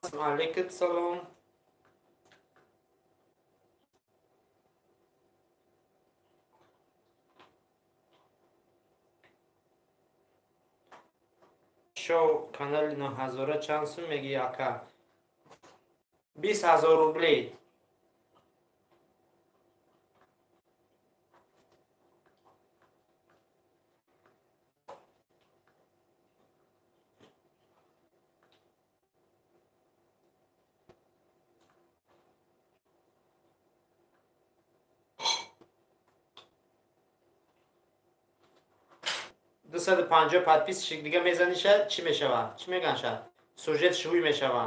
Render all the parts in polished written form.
Алейкум салом. Шоу канали 9000 чанд сум мегӣ ака? 20 000 рублей. 250 подписчик дига мезаниша чӣ мешава? Чӣ меганша? Сюжет шӯй мешава.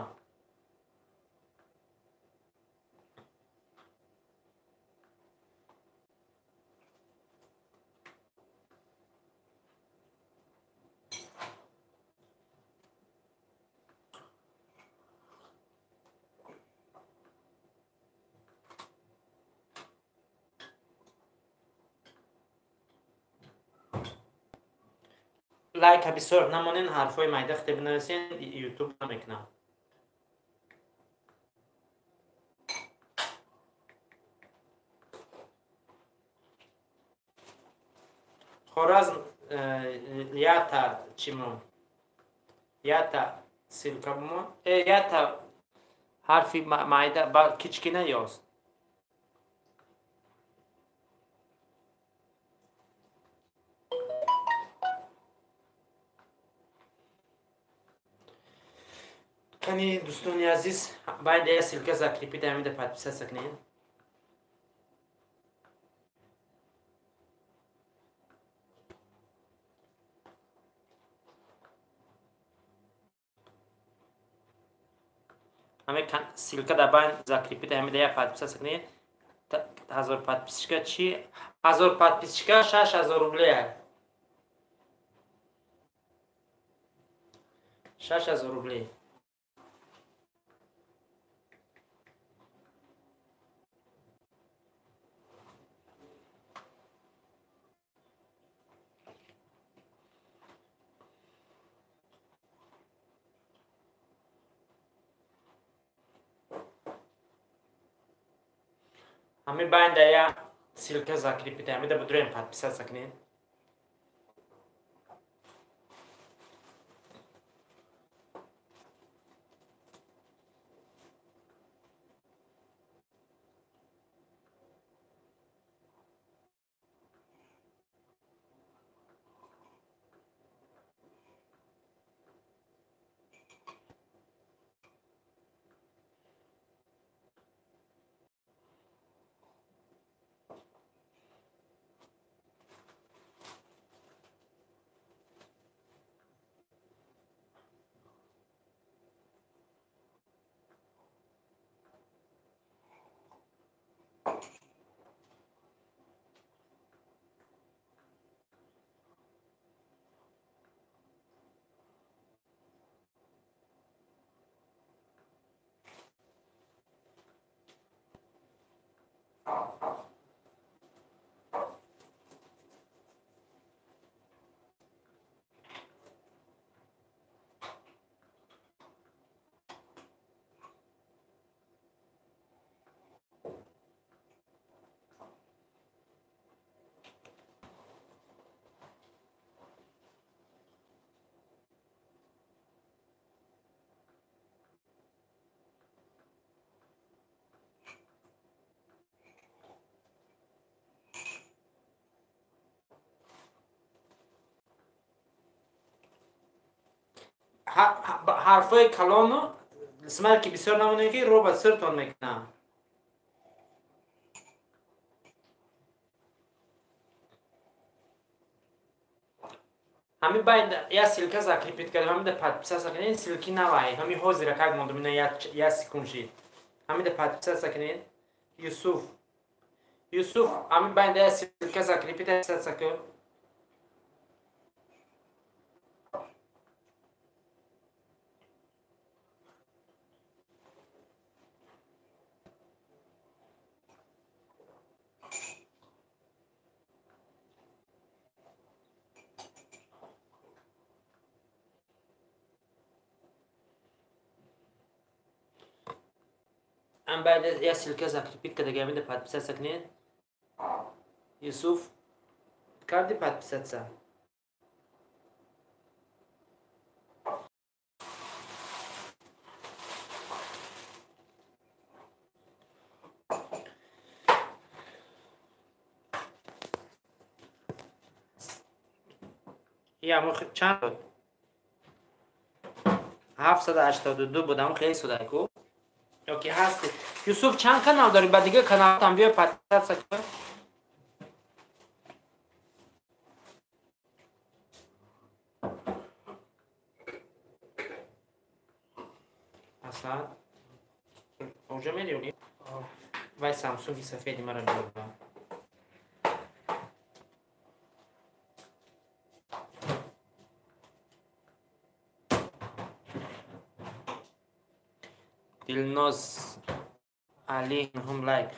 Лайка бисёр намонен, ҳарфҳои майдахте бинависен, ютуб намекунам. Хоразм ята чимо? Ята ссылка бумо? Ята ҳарфи майда ба кичкина ёз. Кани дӯстони азиз, байда я ссылка закрепить, ҳамида подписаться кунед. Ҳаме ссылка дар байн закрепить, ҳамида я подписаться кунед. 1000 подписчика чи? 1000 подписчика 6000 рублей. 6000 рублей. Ҳами байнда я ссылка закрепить, ҳамида будроем подписаться кунед. Ҳарфҳои калону смайлики бисёр намонем, ки робот сиртон мекунам. Ҳами байд я ссылка закрепить кардем, ҳамида подписаться кунед, ссылки навай. Ҳами ҳозира как мондум, ина я секунд шид. Ҳамида подписаться кунед. Юсуф. Юсуф, ҳами байда я ссылка закрепить, подписаться кун. Ам баъд я ссылка закрепить кадаги, ҳамида подписаться кунед. Юсуф, карди подписаться? Чанд буд? 782 буд. Ҳамн хеле судаку ёки ҳасти. Юсуф, чанд канал дорӣ? Ба дигар каналатам биё, подписаться кун. Асад, уже мери? Вай Самсунги сафеди мара биёба. Дилноз Али, ҳум лайк.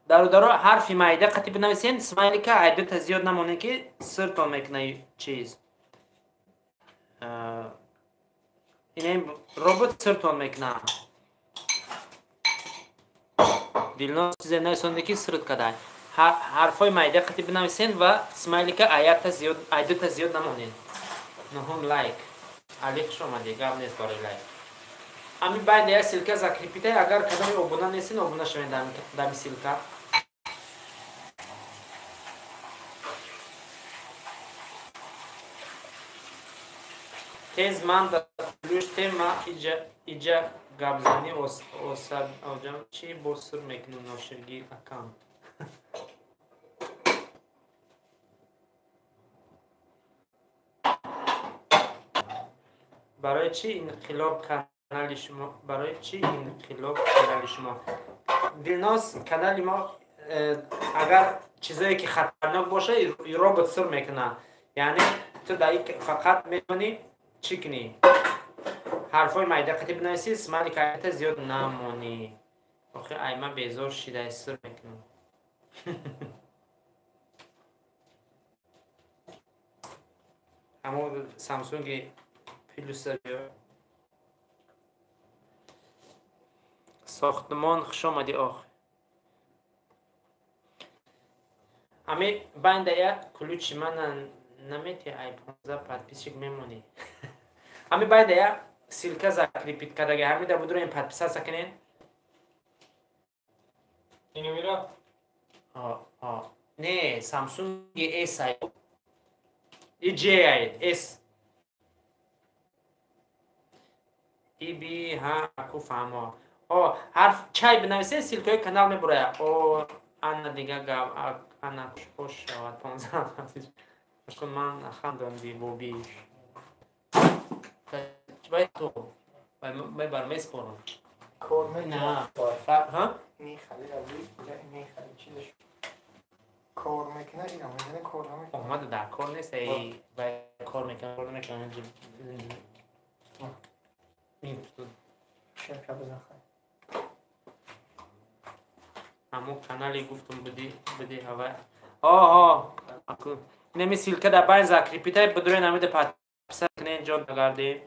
Дародаро, ҳарфи майда қати бинависен, смайлика айдута зиёд намонем, ки сиртон мекуна чиз. Ин робот сиртон мекуна. Дилноз чизе нависонде, ки сирт кадай. Ҳарфҳои майда қати бинависен ва смайлика аята зиёд, айдута зиёд намонед. Нуҳум лайк. Али, хуш омадӣ, гап нест барои лайк. Ами байда я ссылка закрепить ай, агар кадоми обуна нестин, обуна шавед дами ссылка. Тез ман да плюс тема иҷа гапзанӣ осаб чӣ бо сир мекунем ноширги аккаунт. Барои чӣ инқилоб канали шумо? Барои чӣ инқилоб канали шумо? Дилноз, канали мо агар чизое ки хатарнок боша, робот сир мекуна. Яъне ту дар фақат метавонӣ чӣ кунӣ? Ҳарфҳои майдақати бинависӣ, смайлик айта зиёд намонӣ. Охи айма безор шидай, сир мекунам. Ҳамо Самсунги плюса биё. Сохтмон, хуш омадӣ. Ох, ами банда я ключи мана намети, ай 15 подписчик мемонӣ. Ами байда я ссылка закрепить кадаги, ҳамида будуроем, подписаться кунен. Инумира? Не, Самсунги S ай. И J ай, S. И би ҳа ку фаҳмо. О, ҳарф чай бинависен, ссылкаи канал мебурая. О, ана дига гап, ана хуш шавад 15. Кун ман хандам ди боби. Бай ту. Бай бар меспорам. Кор мекунад. Ҳа? Мехари, мехари чизаш. Кор мекунад, ина мезане, кор намекунад. Омада дар кор нест, эй, бай кор мекунад, кор намекунад. Шепя бизан хай. Ҳамон канале гуфтум буди, буди ҳава. Оҳо, инами ссылка дар байн закрепить ай, бидурен ҳамида подписать кунен, ҷон нагардем.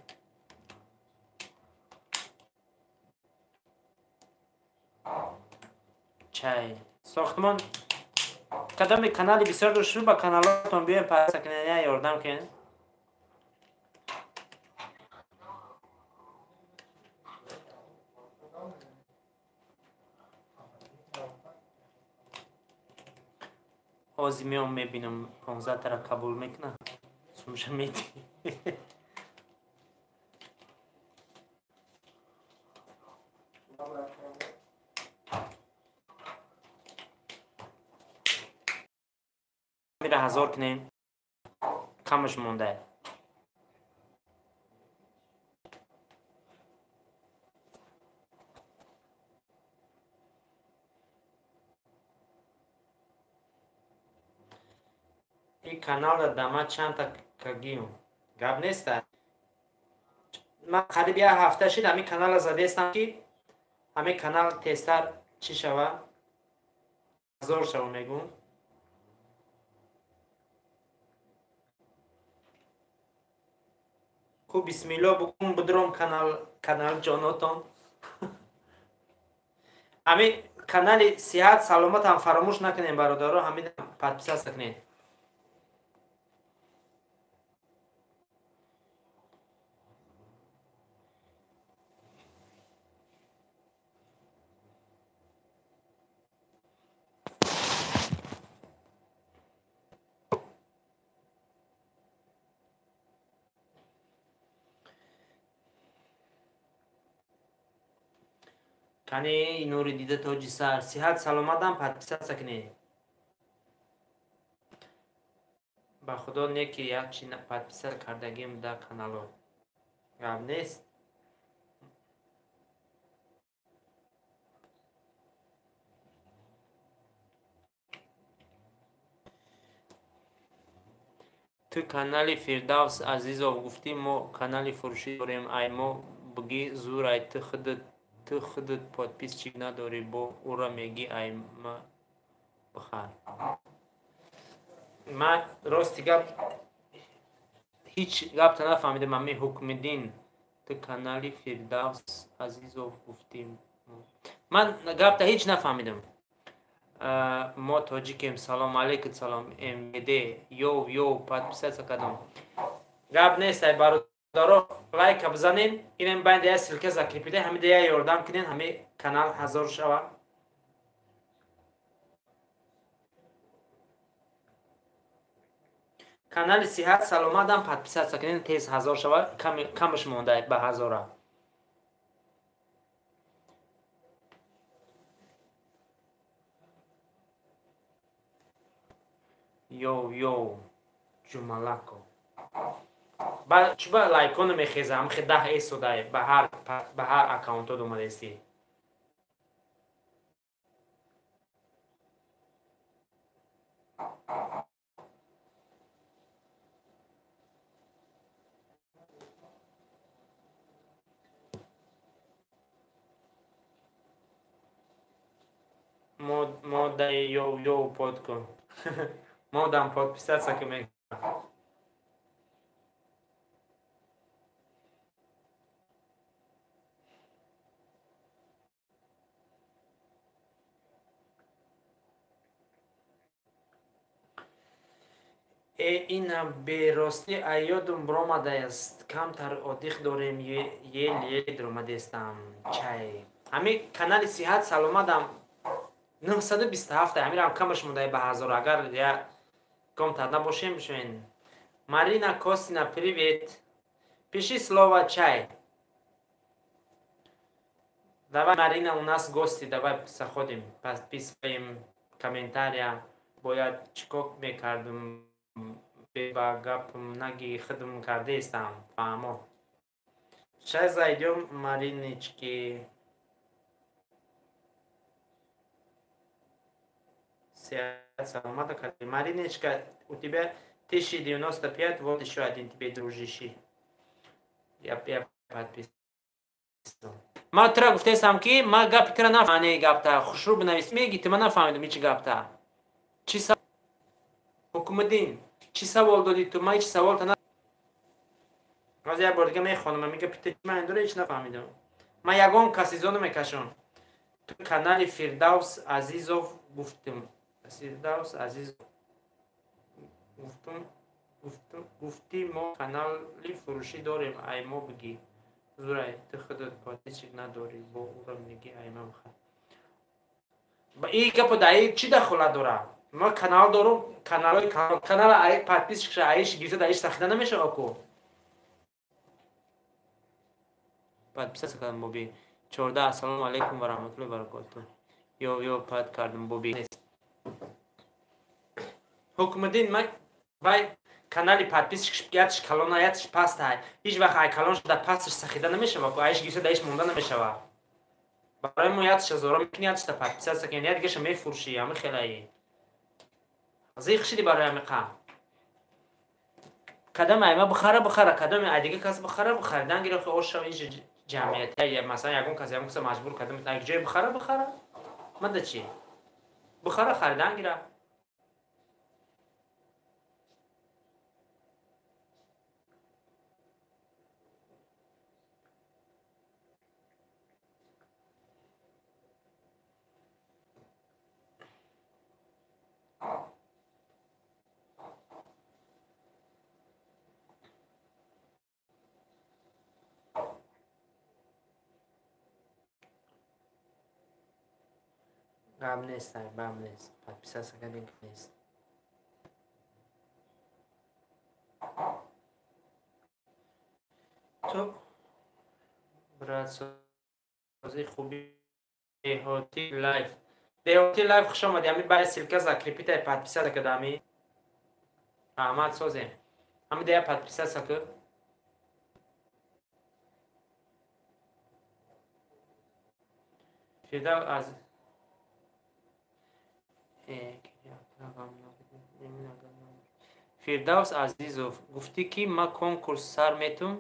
Чай. Сохтмон, кадоми канали бисёр дошту, ба каналотон биёем, подписать кунен, я ёрдам кунен. Ҳозир меом, мебинам, 15 тара қабул мекунад, сумша меди. Мира 1000 кунем, камаш монда. Ин каналда дама чандта кагиюм, гап неста. Ман қариб як ҳафта шид ҳамин канала задестам, ки ҳамин канал тезтар чӣ шава, 1000 шава, мегӯм. Ку бисмилло букун, бидром канал, канал ҷонотон. Ҳамин канали Сиҳат Саломат ҳам фаромӯш накунем, бародаро, ҳамин подписаться кунед. Кани нури дида тоҷи сар, Сиҳат Саломатам подписаться кунед. Ба худо не ки як чи подписаться кардагим дар канало. Гап нест. Ту канали Фирдавс Азизов гуфтӣ, мо канали фурӯшӣ дорем, ай мо бигӣ зур, ай ту худат подписчик надорӣ, бо ура мегӣ ай ма бихар. Ман рости гап ҳеҷ гапта нафаҳмидам. Ами Ҳукмиддин, ту канали Фирдавс Азизов гуфтӣ, ман гапта ҳеҷ нафаҳмидам. Мо тоҷикем. Салом алейкум, салом МВД. Йов йов, подписаться кардам. Гап нест, ай бародаро, лайка бизанен, инам байнда я ссылка закрепида, ҳамида я ёрдам кунен, ҳами канал 1000 шава. Канали Сиҳат Саломатам подписаться кунен, тез 1000 шава, камаш монда ба 1000. Йов йов, Ҷумалако. Ба чуба лайконо мехеза, ҳамхе 10 эсодай ба ҳар аккаунтод омадаистӣ. Модаи йов йов под кун. Модам подписаться ки мекунам. Э ина беростӣ айёдум биромадааст, камтар одиқ дорем, ел ел даромадестам. Чай. Ҳамин канали Сиҳат Саломатам 927, ҳамирам камаш монда ба 1000, агар я камтар набошем бишавен. Марина Костина, привет. Пиши слово чай. Давай, Марина, у нас гости, давай заходим, подписываем комментария. Бояд чикор мекардум, ба гапм наги хидм кардаистам, фаҳмо. Сейчас зайдем, Мариночки. Мариночка, у тебя 1095, вот еще один тебе, дружище. Я подписал. Ма тура гуфтаистам ки ма гапи тура нафаҳмидам, гапта хушрӯ бинавис меги, ту ма нафаҳмидам ҳеҷ гапта. Чи Ҳукмиддин, чӣ савол додӣ ту? Ма ҳеҷ саволта на. Ҳозир як бор дига мехонам, мега пита ман индора ҳеҷ нафаҳмидам. Ман ягон кас изо намекашам. Ту канали Фирдавс Азизов гуфтим. Фирдавс Азизов гуфтум, гуфтӣ мо канали фурӯшӣ дорем, ай мо бигӣ. Зурай, ту худат подписчик надорӣ, бо ура мегӣ ай ма бихар. И гапо да и чӣ дахолат дора? Ма канал дорум, каналои канала ай подписчикша аиш гирифта даиш сахида намешава ку. Подписаться кардам боби. 14. Ассалому алайкум ва раҳматуллоҳи ва баракотуҳ. Ё ё пад кардам боби. Ҳукмиддин, ма вай канали подписчикш ятш калона ятш пастай. Ҳеҷ вақт ай калон шуда пасташ сахида намешава ку, аиш гирифта даиш монда намешава. Барои мо ятш ҳазоро мекунӣ, ятшта подписаться кунӣ, я дигаша мефурӯшӣ, ҳами хелаи. Зиқ шиди барои ҳамиқа. Кадом айма бихара бихара, кадом ай дига кас бихара бихара, дан гирифта оша ин ҷамъият, масалан ягон кас ягон каса маҷбур кардам, як ҷое бихара бихара. Мада чӣ? Бихара харидан гира. Гап нест, гап нест. Подписаться кардем нест. То брат сози хуби Деҳоти лайф. Деҳоти лайф хуш омадӣ. Ҳами баъд ссылка закрепить ай подписаться кардами. Раҳмат созем. Ҳами дея подписаться кар. Фирдавс аз Фирдавс Азизов гуфтӣ ки ма конкурс сар метум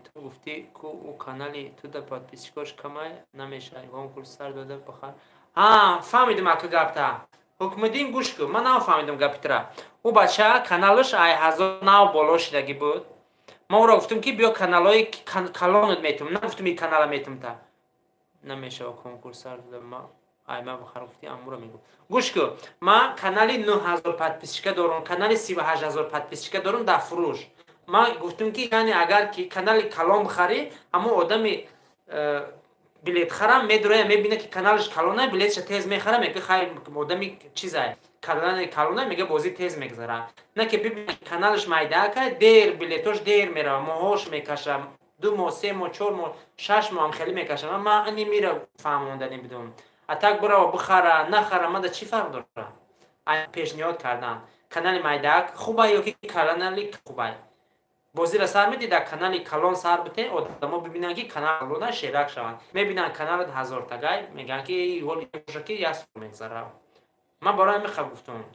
ту гуфтӣ ку ӯ канали туда подписчикош камай намешавад конкурс сар дода бихар. Ҳа, фаҳмидим ака гапта. Ҳукмиддин гӯш кун, ман нафаҳмидим гапи тура. Ӯ бача каналаш ай ҳазор нав боло шидагӣ буд. Ма ӯро гуфтум ки биё каналҳои калонат метум, нагуфтум и канала метум та. Намешава конкурс сар дода ма ай ма бихар гуфтӣ амуро мегӯ. Гӯш кун, ман канали 9000 подписчика дорум, канали 38000 подписчика дорум дар фурӯш. Ман гуфтум ки яъне агар ки канали калон бихарӣ, ҳамон одами билетхарам медуроя мебина ки каналаш калона, билетша тез мехара, мега хайр одами чизай. Канали калона мега бозӣ тез мегзара. На ки бибина каналаш майдаака, дер билетош дер мерава, моҳош мекаша, 2 моҳ, 3 моҳ, 4 моҳ, 6 моҳ ҳам хеле мекаша. Ман ини мира фаҳмондани бидум. А так бирава бихара, нахара, мада чӣ фарқ дора? Пешниҳод кардан. Канали майдаак хуба ё ки канали хубай? Бозиро сар медӣ дар канали калон сар бите, одамо бибинанд ки канал калона шерак шаванд. Мебинанд каналат ҳазортагай, мегӯянд ки ҳоли боша ки як сум мегзара. Ман барои ҳамин хаб гуфтум.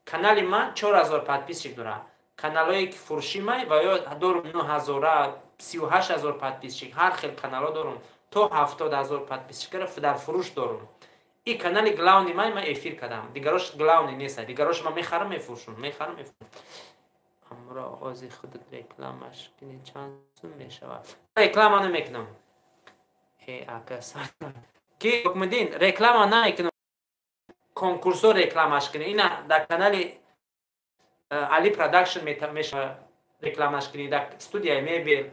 Канали ман 4000 подписчик дорад. Каналҳое ки фурӯши май ва ё дорум 9000, 38000 подписчик, ҳар хел каналҳо дорум. То 70000 подписчикаро дар фурӯш дорум. И канали главный май ман эфир кардам. Дигарош главный нест. Дигарош ман мехарам, мефурӯшам, мехарам, мефурӯшам. Амро оғози худат рекламаш кунӣ чанд сум мешавад? Реклама намекунам. Ака ки Ҳукмиддин реклама намекунам. Конкурсо рекламаш кунӣ. Ина дар канали Али Продакшн мешавад рекламаш кунӣ, дар студияи мебел,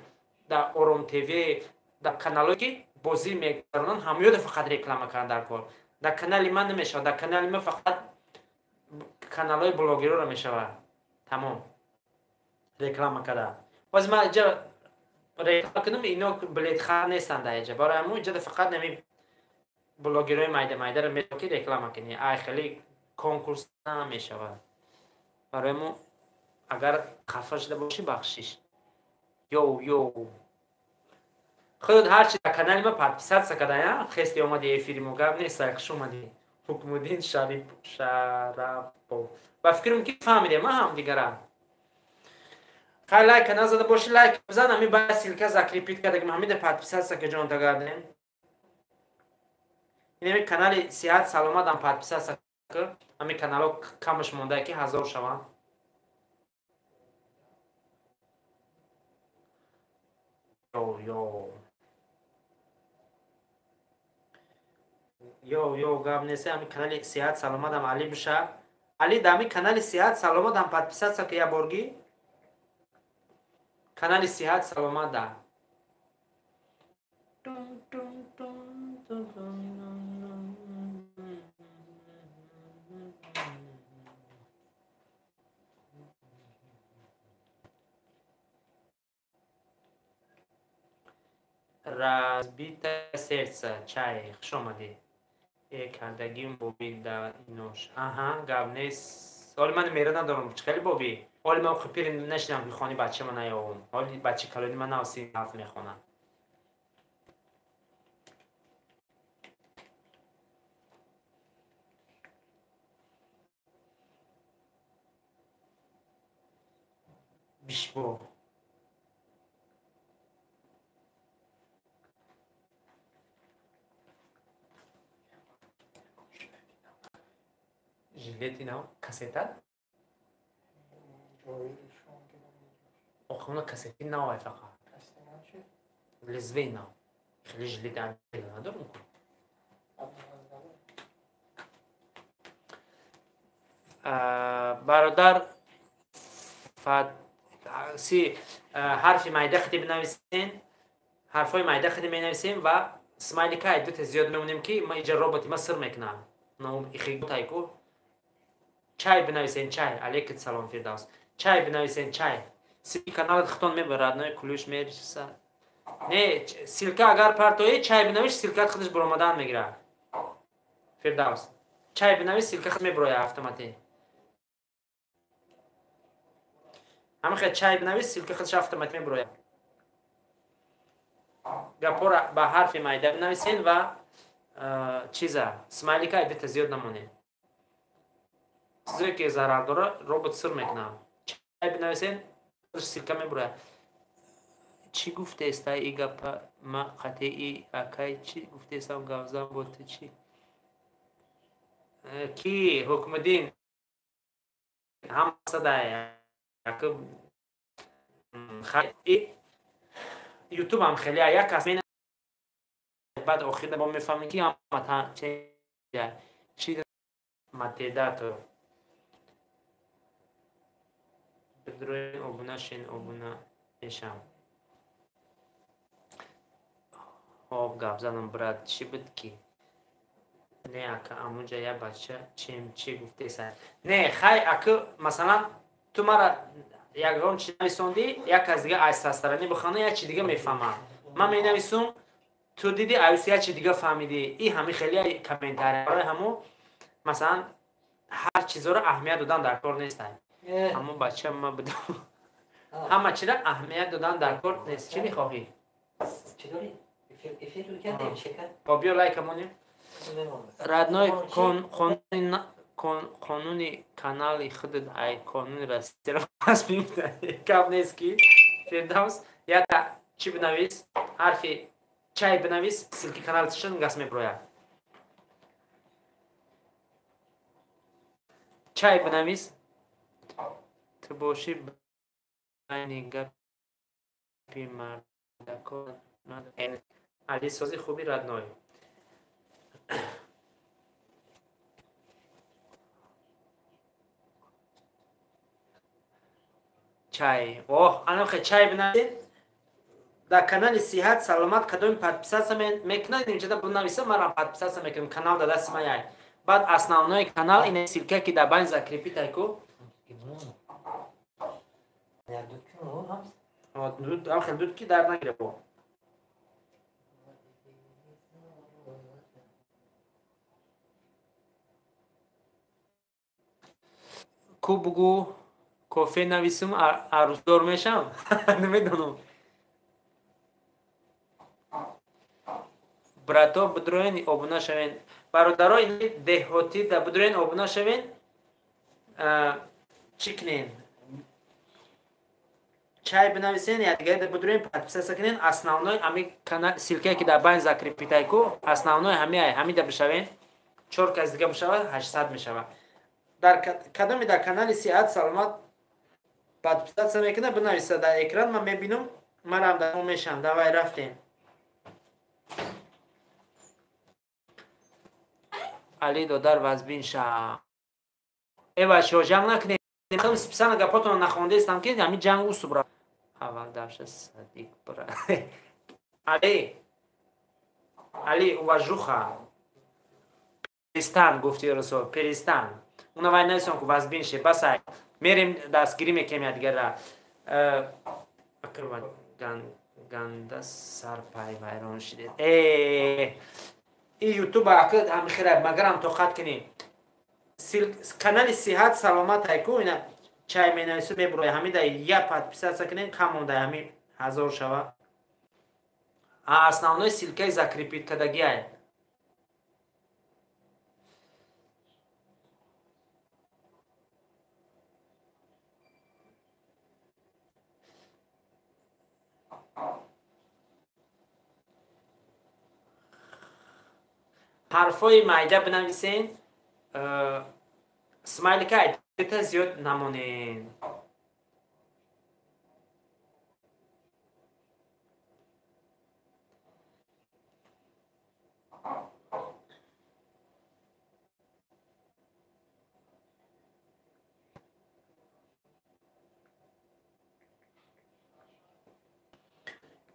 дар Ором ТВ, дар каналҳое ки бозӣ мегузаронанд, ҳамёда фақат реклама кардан дар кор. Дар канали ман намешавад. Дар канали ман фақат каналҳои блогерора мешавад. Тамом. Реклама карда. Боз ман иҷа реклама кунам, ино билетхар нестанд дар иҷа. Барои ҳамон иҷа фақат нами блогерҳои майда майдаро метавон ки реклама кунӣ. Ай хеле конкурс намешавад. Барои мо агар хафа шуда бошӣ бахшиш. Йоу йоу. Худат ҳарчи дар канали ма подписаться карда, хести омади эфири мо гап нест, хуш омадӣ. Ҳукмуддин Шарапов. Ба фикрам ки фаҳмидем ма ҳамдигара. Хай лайка назада боши, лайк бизан, ҳами ба ссылка закрепить кардагим, ҳамида подписаться ка ҷон тагардем. Инами канали Сиҳат Саломатам подписаться кар, ҳами каналҳо камаш монда ки 1000 шаванд. Йоу йоу. Йоу йоу гап нест, ҳами канали Сиҳат Саломатам Али биша. Али да ҳами канали Сиҳат Саломатам подписаться ка я боргӣ. Канали Сиҳат Саломат да. Разбитое сердце, чай, хуш омадӣ. Кардагим боби да инош. Аҳа, гап нест. Ҳоли ман мера надорам, чӣ хеле боби? Ҳоли ман пир нашидам ки хони бача ман наёвам. Ҳоли бача калони ман нав 37 мехонад. Бишбо. Жилети нав кассета? Охуна кассети нав ай фақат. Лезвей нав. Хеле жилети надорум ку. Бародар си ҳарфи майда хати бинависен, ҳарфҳои майда хати менависем ва Смайлика дута зиёд мемонем, ки ма иҷа роботи ма сир мекунам. Ихиготайку. Чай бинависен, чай. Алейкум салом, Фирдавс. Чай бинависен, чай. Ссылки каналат хитон мебарад, ной кулюш мерса. Не, ссылка агар партои, чай бинавис, ссылкат худаш баромадан мегирад. Фирдавс. Чай бинавис, ссылка худ меброяд автоматӣ. Ҳамин чай бинавис, ссылка худаш автоматӣ меброяд. Гапора ба ҳарфи майда бинависен ва чиза, смайлика айдата зиёд намонед. Чизое ки зарар дора, робот сир мекунад. Чай бинависен, ссылка меброяд. Чӣ гуфтеста и гапа ма қатъи акай чӣ гуфтестам гавзам бо ту чӣ? Ки Ҳукмиддин ҳамасадай ютубам хеле як кас баъд охир бо мефаҳмем ки ҳама чи матедато бидрои обуна шен обуна мешам. Хоб гап занам брат, чӣ буд ки? Не ака, амунҷа я бача чем чӣ гуфтеса? Не, хай ака, масалан ту мара ягон чи нависондӣ, як кас дига аз састарани бихона, як чи дига мефаҳмам. Ман менависум, ту диди, аюс як чи дига фаҳмидӣ. И ҳами хеле комментария барои ҳаму, масалан ҳар чизоро аҳамият додан дар кор нест. Ҳамун бача ма будам. Ҳама чиро аҳамият додан дар кор нест. Чӣ мехоҳӣ? Хоб биё лайка монем. Родной қонуни канали худат ай қонуни Россияро пас мемидаи. Гап нест ки Фирдавс ята чӣ бинавис, ҳарфи чай бинавис, ссылки канали тишон гас меброяд. Чай бинавис, ту бошӣ байни гапи мардако. Али сози хуби родной. Чай. Оҳ, анахе чай бинависед. Дар канали Сиҳат Саломат кадоми подписаться мекунад, инҷода бинависа, манам подписаться мекунам. Канал дар дасти ман яй. Баъд основной канал ин ссылка ки дар байн закрепить айку. Дуд, дуд ки дар нагире бо. Ку бугу кофе нависум, арӯсдор мешам? Намедонам. Брато, бидроен обуна шавен. Бародаро, деҳотӣ да бидроен обуна шавен. Чӣ кунен? Чай бинависен, я дигаре да бидроен подписаться кунен. Основной ами канал ссылка ки дар байн закрепитай ку, основной ҳами ай, ҳами да бишавен. 4 кас дига бишава, 800 мешава. Дар кадоми дар канали Сиҳат Саломат подписаться мекунад, бинависа дар экран, ман мебинам, манам дар мешам. Давай рафтем. Али додар вазбин ша. Э бачаҳо, ҷанг накунед. Специально гапотонро нахондаистам ки ҳамин ҷанг усуб рафт. Аввал давша Садиқ бра. Али, Али уважуха. Перистан гуфти Расул, перистан. Уна вай нависон ку вазбин ше, басай. Мерем дастгирӣ мекунем якдигарра. Ганда сарпай вайрон шидед. И ютуб ака ҳами хеле магарам тоқат кунем. Канали Сиҳат Саломат айку ина чай менавису меброя, ҳами да я подписаться кунем, кам монда ҳами 1000 шава. А основной ссылкаи закрепить кардагиай. Ҳарфҳои майда бинависен, смайлика айдата зиёд намонен.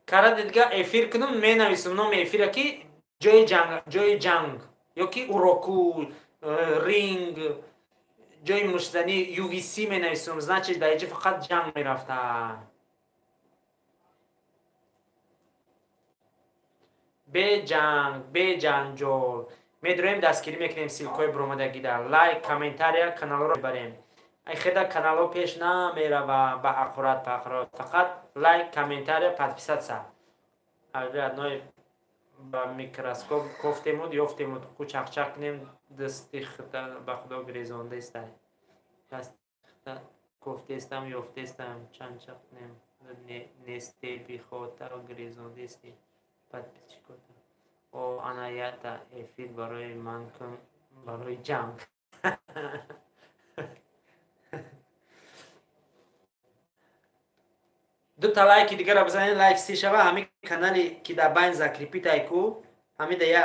Кара дидга эфир кунум, менависум номи эфира ки Ҷои ҷанг, ҷои ҷанг ёки уроку ринг, ҷои муштзанӣ UFC менависум, значит дар инҷа фақат ҷанг мерафта. Бе ҷанг, бе ҷанҷол медроем, дастгирӣ мекунем ссылкаҳои буромадагида, лайк, комментария, каналҳоро мебарем. Ай хеда каналҳо пеш намерава ба ақурат пақурат, фақат лайк, комментария, подписаться. Одной ба микроскоп кофтемуд, ёфтемуд, ку чақчақ кунем, дасти хита ба худо гирезондаистай. Дасти хита кофтестам, ёфтестам, чанчақ кунем, несте бихотаро гирезондаисти подписчикота. О, ана ята эфир барои ман кун, барои ҷанг. Дута лайки дигара бизанед, лайк си шава, ҳамин канале ки дар байн закрепитай ку, ҳамида я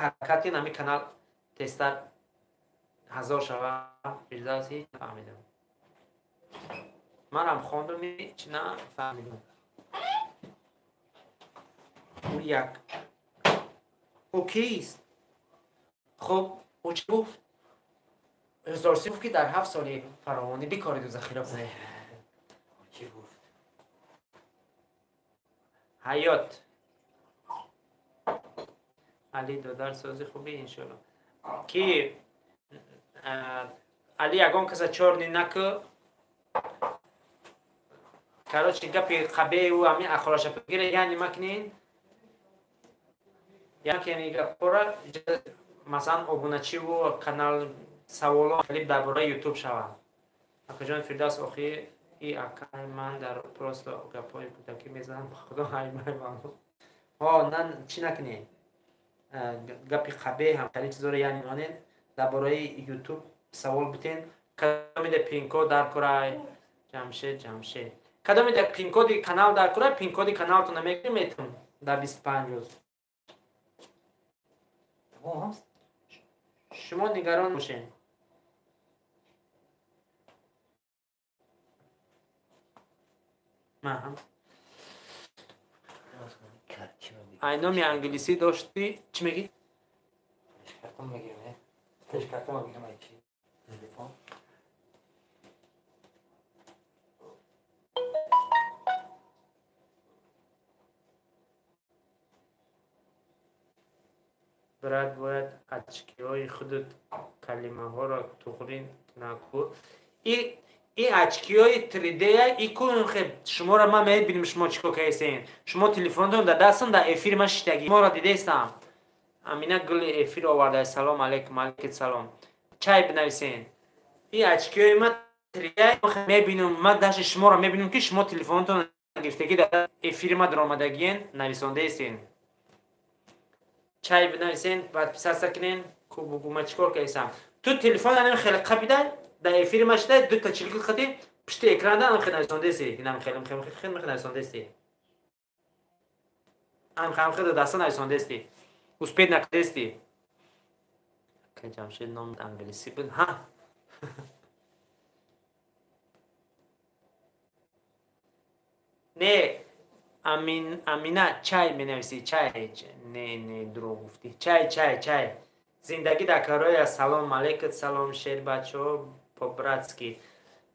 ҳаракат кун, ҳамин канал тезтар 1000 шава. Фирдавс ҳеҷ нафаҳмидам. Манам хондум, ҳеҷ нафаҳмидам. Ӯ як ӯ кист? Хуб, ӯ чӣ гуфт? Ҳазорси гуфт, ки дар 7 соли фаровонӣ бикориду захира кунед. Чӣ гуфт? Ҳаёт Али додар сози хуби иншоалло. Ки Али ягон каса чорни наку. Короче, гапи қабеу ами ахорашапагира яъне макнин. Яке ами гапора масалан обуначиву канал саволо клип дар бораи YouTube шавад. Акаҷон Фирдавс, охи и акаи ман дар просто гапҳои кӯдакӣ мезанам, ба худо ҳаймай маълум. Ҳо, на чӣ накунед? Гапи қабеҳ ҳам хеле чизоро яъне монед, дар бораи YouTube савол битен. Кадомида пин-код дар курай? Ҷамшед, Ҷамшед. Кадомида пин-коди канал дар курай? Пин-коди каналтон намегирем метун дар 25 рӯз. Шумо нигарон бошед. Ман ай номи англисӣ доштӣ, чӣ мегӣ? Брат, бояд очкиҳои худут калимаҳоро туғрӣ наку. И очкиҳои 3D и ку шуморо ман мебинем, шумо чӣ кор кардесен. Шумо телефонтон дар дастон, дар эфири ман шиштагӣ. Шуморо дидестам. Амина гули эфир оварда. Салом алейкум, алейкум салом. Чай бинависен. И очкиҳои ман 3D мебинам, ман даже шуморо мебинам, ки шумо телефонтон гирифтагӣ дар эфири ман даромадагиен, нависондаесен. Чай бинависен, подписаться кунен, ку бугу ман чӣ кор кардесам. Ту телефон анам хеле қапида, дар эфири ман шида, дута чилки қати пушти экран анам хеле нависондаеси. Инам хеле хеле хеле нависондаеси. Анам хеле хеле даста нависондаеси. Успеть накардести. Акай Ҷамшед ном англисӣ буд. Ҳа. Не, Амин, Амина чай менависӣ, чай. Не, не, дурӯғ гуфтӣ. Чай, чай, чай. Зиндагӣ дар кароя. Салом алейкум, салом шер бачаҳо, по-братски.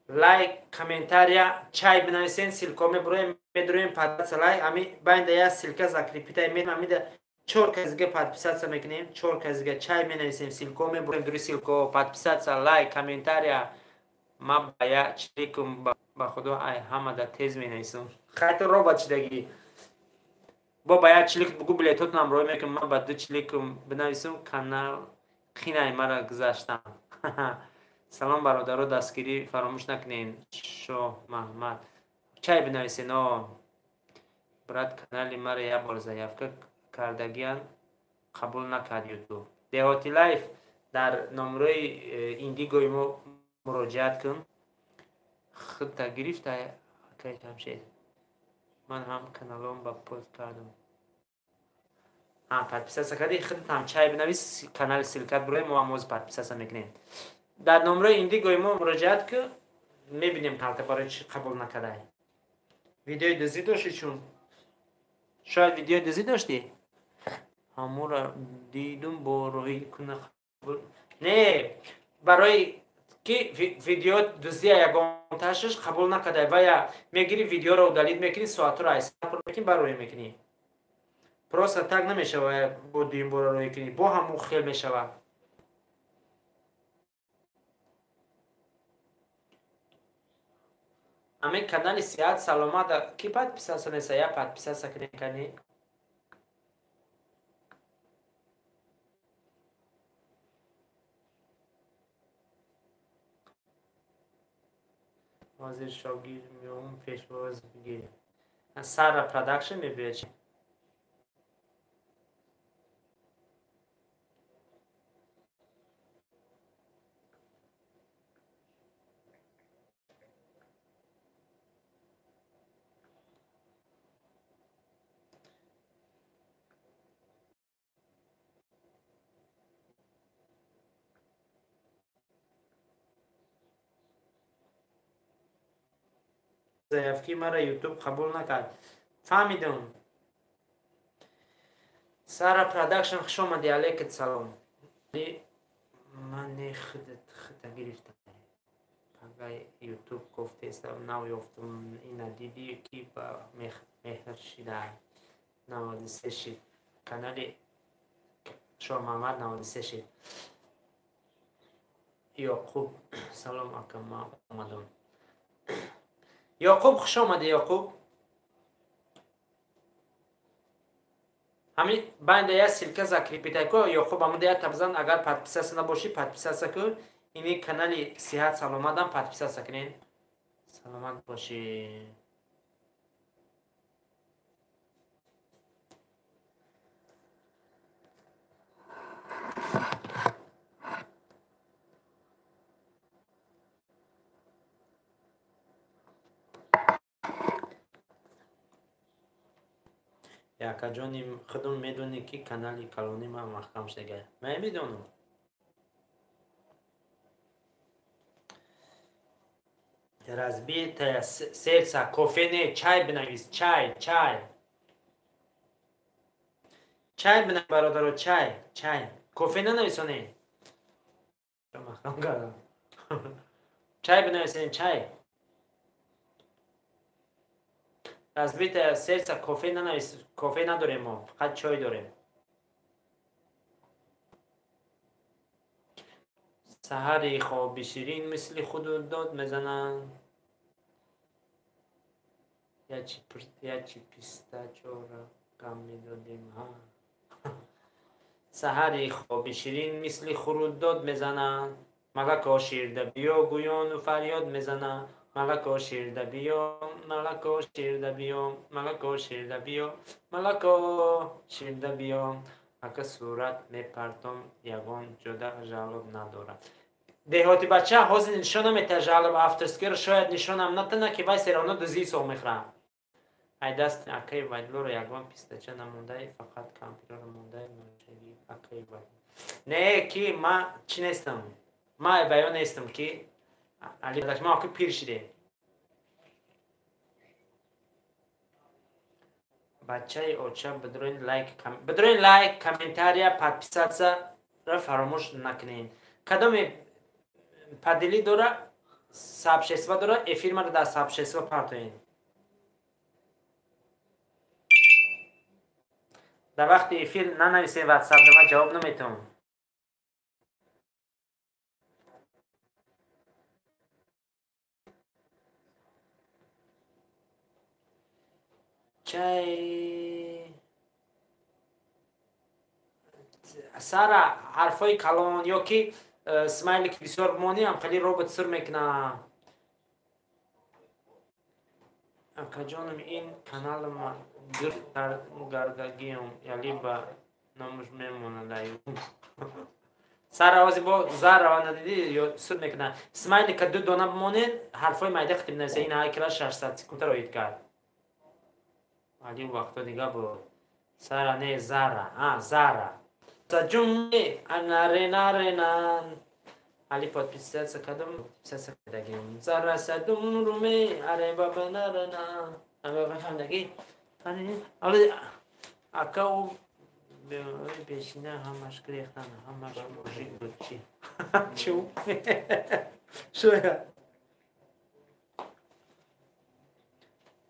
Лайк, комментария, чай бинависен, ссылка мебуроем, медуроем подписаться лайк. Ами байнда я ссылка закрепита медам, амида 4 кас дига подписаться мекунем, 4 кас дига чай менависем, ссылка мебуроем, дури ссылка, подписаться, лайк, комментария. Ма ба я чиликум ба худо ай ҳамада тез менависам. Хайто робот шидагӣ. Бо ба як чилик бугу билетотонам рой мекунам, ман ба 2 чиликум бинависам, канал қинай мара гузаштам. Салом бародаро, дастгирӣ фаромӯш накунед. Шоҳ Маҳмад. Чай бинависен, о. Брат, канали мара як бор заявка кардагиян қабул накард YouTube. Деҳоти лайф дар номрои Индигои мо муроҷиат кун. Худта гирифта акай Ҷамшед. Ман ҳам каналом ба пост кардам. Подписаться кардӣ, худат ҳам чай бинавис, канали ссылкат буроем, мо ҳам оз подписаться мекунем. Дар номрои Индигои мо муроҷиат кун, мебинем каналта барои чӣ қабул накардай. Видеои дуздӣ дошти чун? Шояд видеои дуздӣ доштӣ? Ҳамура дидум бо роҳӣ куна. Не, барои ки видео дуздия ягонташаш қабул накарда, вая мегири, видеоро удалить мекунӣ, соатро айсапур мекунӣ, барои мекунӣ. Просто так намешава, бо дуюм бора роҳӣ кунӣ, бо ҳамун хел мешава. Ҳамин канали Сиҳат Саломат ки подписаться неста, я подписаться кунем кани. Ҳозир шогирд меом, пешвоз бигир. Сара Продакшн мебиёд чи? Заявки мара Ютуб қабул накард. Фаҳмидум. Сара Продакшн, хуш омадӣ, алейкум салом. Ман не худат хита гирифтам. Пагай Ютуб гуфтестам, нав ёфтум, ина дидӣ ки ба меҳр шида. 93 шид. Канали Шоҳмамад 93 шид. Ёқуб, салом ака, ман омадам. Ёқуб, хуш омадӣ, Ёқуб. Ҳамин байнда як ссылка закрепить ку, Ёқуб, ҳамуда як табзан, агар подписаться набошӣ, подписаться ку. Ини канали Сиҳат Саломатам подписаться кунед. Саломат бошӣ. Якаҷони худум медонӣ, ки канали калони ман маҳкам шудага. Ман медонам. Разбитое сердце, кофе не, чай бинавис, чай, чай. Чай бинавис, бародаро, чай, чай. Кофе нанависоне. Маҳкам кардам. Чай бинависем, чай. Разбитое сердце, кофе нанавис, кофе надорем мо, фақат чой дорем. Саҳари хоби ширин мисли худу дод мезананд. Ячи писта чора гам медодем, ҳа. Саҳари хоби ширин мисли хуруд дод мезананд. Малако ширда биё, гӯёну фарёд мезананд. Малако ширда биё, малако ширда биё, малако ширда биё, малако ширда биё. Ака сурат мепартом, ягон ҷода жалоб надорад. Деҳоти бача ҳозир нишон наметиҳад жалоб авторскиро, шояд нишонам натана, ки вай серона дузӣ ҳисоб мехӯрад. Ай даст акаи Вайдлоро ягон пистача намондай, фақат кампирро мондай, ношаги акаи Вайдло. Не, ки ма чӣ нестам. Ма баён нестам, ки али ма аки пир шидем. Бачаи оча, бидроин лайк, бидроин лайк, комментария, подписаться ро фаромӯш накунед. Кадоме падили дора, сообщество дора, эфир мара дар сообщество партоед. Дар вақти эфир нанависед WhatsApp, ман ҷавоб наметавонам. Чай сара ҳарфҳои калон ё ки смайлик бисёр бимонӣ, ҳам хеле робот сур мекунад. Акаҷонам, ин каналама гардагиам, яли ба номуш мемонад. Сара ози бо зарава надидӣ ё сур мекунад. Смайлика ду дона бимонед, ҳарфҳои майда хитиб нависа. Ин ҳайкала 600 секунда роид кард. Али вақто дига буд. Сара не, Зара. А, Зара. Саҷуми анаренарена. Али подписаться кардам, подписаться кардагим. Зара садум руме аре бабанарана. Ама фаҳмидаги? Али ака у Пешина ҳамаш гирехтан, ҳамаш мужик буд чи. Чу? Шояд.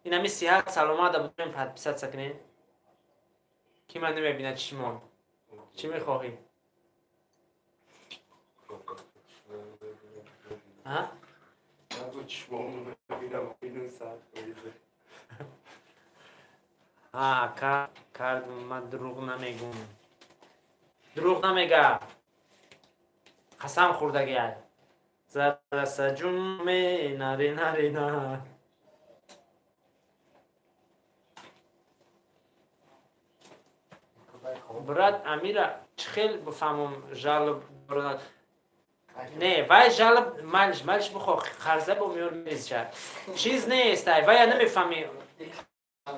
Инами сиҳат саломат будем, подписаться кунед. Ки ман намебинад чишмон. Чӣ мехоҳӣ? Ҳа? Ҳа, кард, ман дурӯғ намегум. Дурӯғ намега. Қасам хӯрдагиай. Зараса ҷуме наре наре на. Брат Амира, чӣ хел бифаҳмам жалоб дорад? Не, вай жалоб малиш, малиш бихо, қарза бо миёр мезша. Чиз нест, ай вай намефаҳми.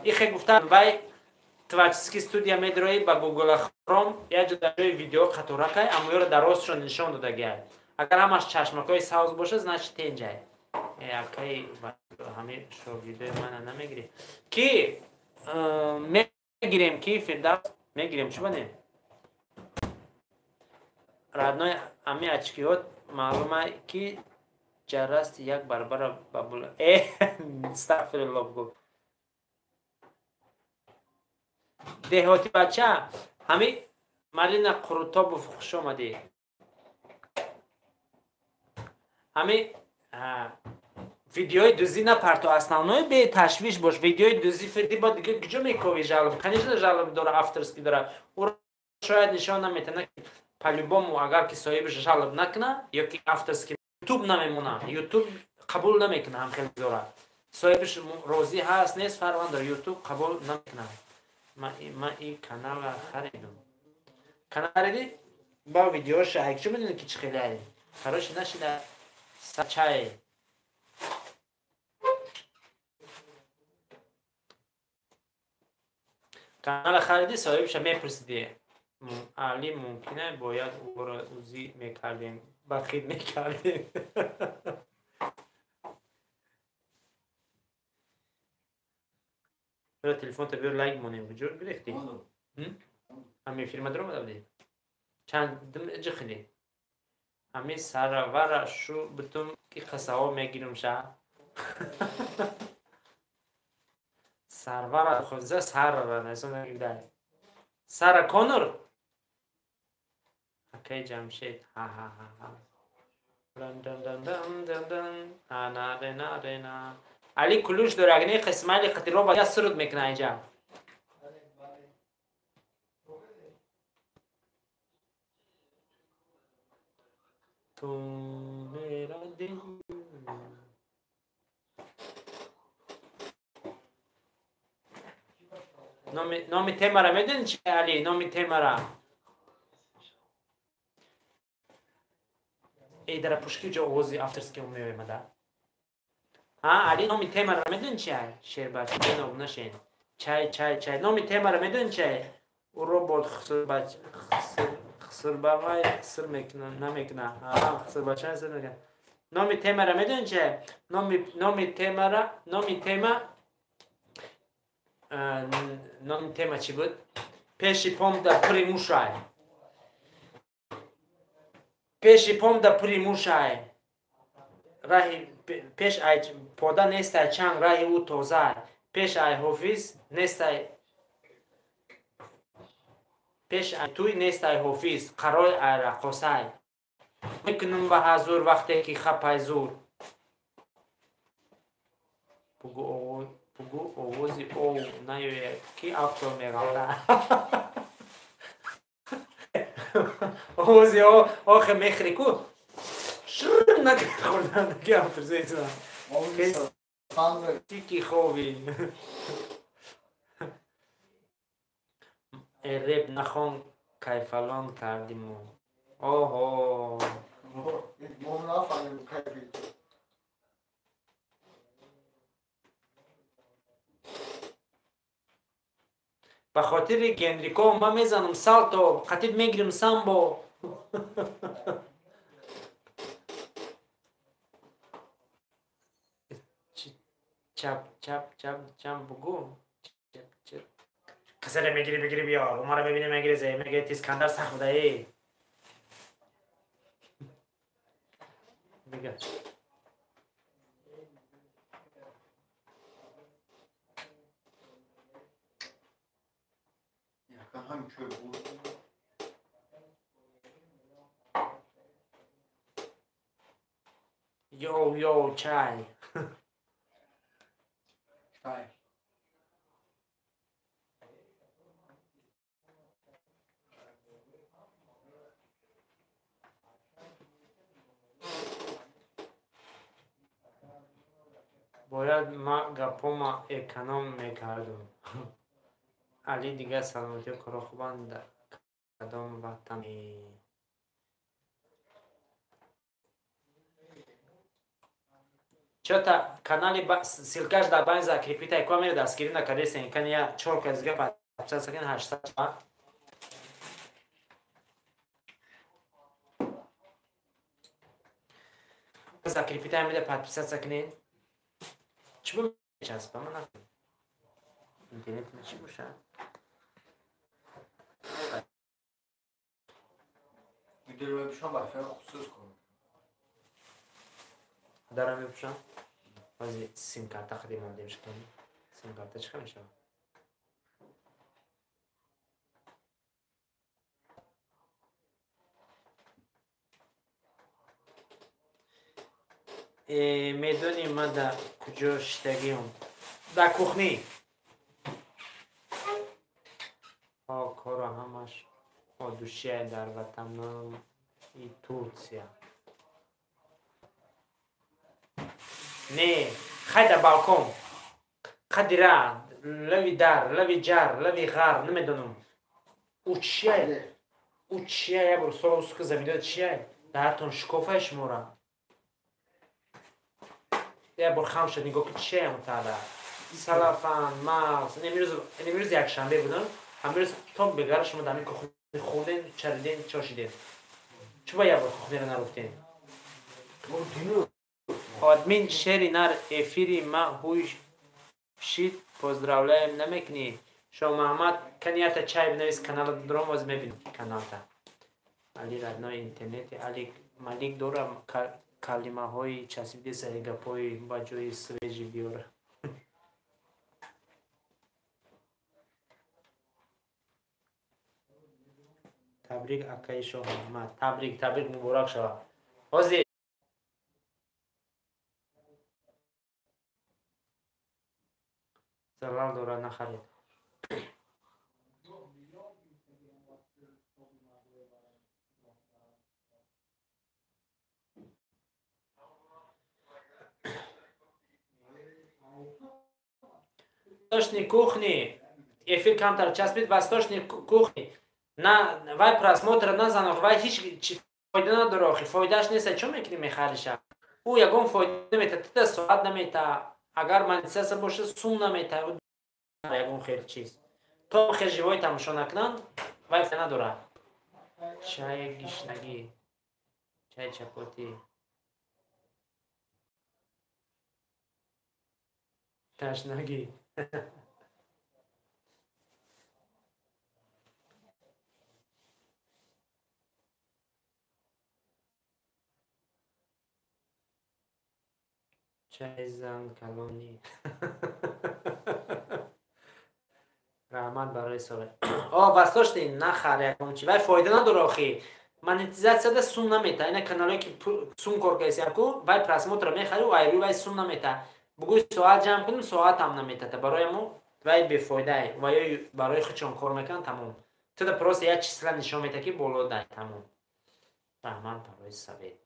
Ихе гуфтан, вай творческий студия медрои ба Google Chrome як ҷо дар ҷои видео қаторакай, аммо ёро дарозшон нишон додагиай. Агар ҳамаш чашмакҳои савз боша, значит тенҷай. Акай ҳами шогирдои мана намегирӣ. Ки мегирем, ки Фирдавс мегирем, чӣ бане? Родной ами очкиҳот маълума ки ҷарасти як барбара бабула. Астағфируллоҳ бигӯ. Деҳоти бача, ҳами Марина Қурутобов хуш омадӣ. Ҳами видеои дузӣ напарто, основное беташвиш бош. Видеои дузӣ фирди ба дига куҷо мекови жалоб? Конечно, жалоб дора, авторский дора. Ӯро шояд нишон наметана, по-любому агар ки соҳибаш жалоб накуна ё ки авторский ютуб намемона, ютуб қабул намекуна ҳам хеле дора. Соҳибаш розӣ ҳаст нест фарқ надора, ютуб қабул намекуна. Ма и канала харидум. Канал хариди? Ба видеоша ай чӣ медонӣ ки чӣ хеле ай? Короче, нашида сачай. Канала хариди, соҳибша мепурсиди. Али мумкина бояд ӯро узӣ мекардем, бахид мекардем. Телефонта биёр лайк монем. Куҷо гирифтӣ? Ҳами фирма даромада будӣ? Чанд ҷихидӣ? Ҳами саравара шу бутум ки қиссаҳо мегирим ша. Сарвара хоза сарара несон нагирдай. Сара Конор? Акай Ҷамшед. Ҳа ҳа ҳа ҳа. Дан дан дан дан дан дан. Ана рена рена. Али кулуш дора, агне қисмали қатиро ба я суруд мекуна инҷа. Ту мера дил. Номи темара медонӣ чи Али? Номи темара. Эй, дара пушки ҷо овози авторский меоямада. Ҳа, Али, номи темара медонӣ чи ай? Шербача, беноб нашен. Чай, чай, чай. Номи темара медонӣ чи ай? Ӯ робот хисрбавай хиср мекуна, намекуна. Ҳа, хисрбача хиср мекуна. Номи темара медонӣ чи ай? Номи темара, номи тема номи тема чӣ буд? Пеши пом да пури мушай. Пеши пом да пури мушай. Раҳи пеш ай пода нестай чанг, раҳи ӯ тозай. Пеш ай ҳофиз нестай, пеш ай туй нестай ҳофиз, қарой ай раққосай. Мекунум ба ҳазур вақте ки хапай зур. Бугу овози ов наёяд, ки автор меғалта. Овози охе мехри ку? Шр накард, ки автор зетна. Тики хови. Реп нахон кайфалон кардиму. Оҳо. Ба хотири Генрико ман мезанам салто, қатиб мегирим самбо. Чап чап чап чап бугу. Чап чап. Касаре мегири бигири биёр. Умара мебине мегири зе мегири Искандар сахт буда эй. Дига. هم چوب بود. یو یو چای. چای. باید ما گپوما اکانوم میکردم. علی دیگه سلامتی کارا خوبند کدام وطنی чота канали ссылкаш дар байн закрепита ко мера дастгирӣ накардесен кани я чор кас дига подписаться кунед 800 закрепита меда подписаться кунед. Чӣ часпа ман интернет чӣ бошад? میدونم وای خصوص کنم. دارم میپوشم. بازی سیم کارت خرید ماندیم شدیم. سیم کارت چه میشه؟ میدونی ما در کجا شدگیم؟ در کوخنی. ها کارا همش دوشیه در وطن ای تورسیا. نه خی در بالکن قدیره لوی در لوی جار لوی غار نمیدونم او چیه او چیه یه بار سوال سوک زمینه چیه درتون شکوفه شمورا یه بار خام شد نگاه که چیه مطالعه سلافان ماوس امروز یک شنبه بودم امروز تا بگار شما دمی که خوردین چریدین چاشیدین چه باید بار خونه رو نرفتین آدمین شعری نر افیری ما هوش شید поздравляем намекни шо Муҳаммад канията чай бинавис канала дром воз мебинам каналта али родной интернети али малик дора калимаҳои часбиди сари гапҳои ба ҷои свежи биёра табрик акаи шо Муҳаммад табрик табрик муборак шава ҳозир зарар дорад нахаред. Восточной кухни эфир камтар часпид восточной кухни на вай просмотр назанох вай ҳеч фоида надора охи фоидааш нест чо мекунӣ мехариша ӯ ягон фоида намета тида соат намета агар монетизация бошад сум намета ягон хел чиз то хел живой тамошо накунанд вай фоида надорад. Чай гишнагӣ чай чапотӣ ташнагӣ чай зан калонӣ раҳмат барои совет. О вастошти нахар ягон чи вай фоида надора охи монетизатсияда сум намета ина каналое ки сум кор кардисяку вай просмотра мехари айрӯи вай сум намета бугӯй соат ҷамъ кунем соатам наметата барои мо вай бефоидае ва ё барои худшон кор мекунанд тамом туда просто як числа нишон мета ки боло дай тамом. Раҳмат барои совет.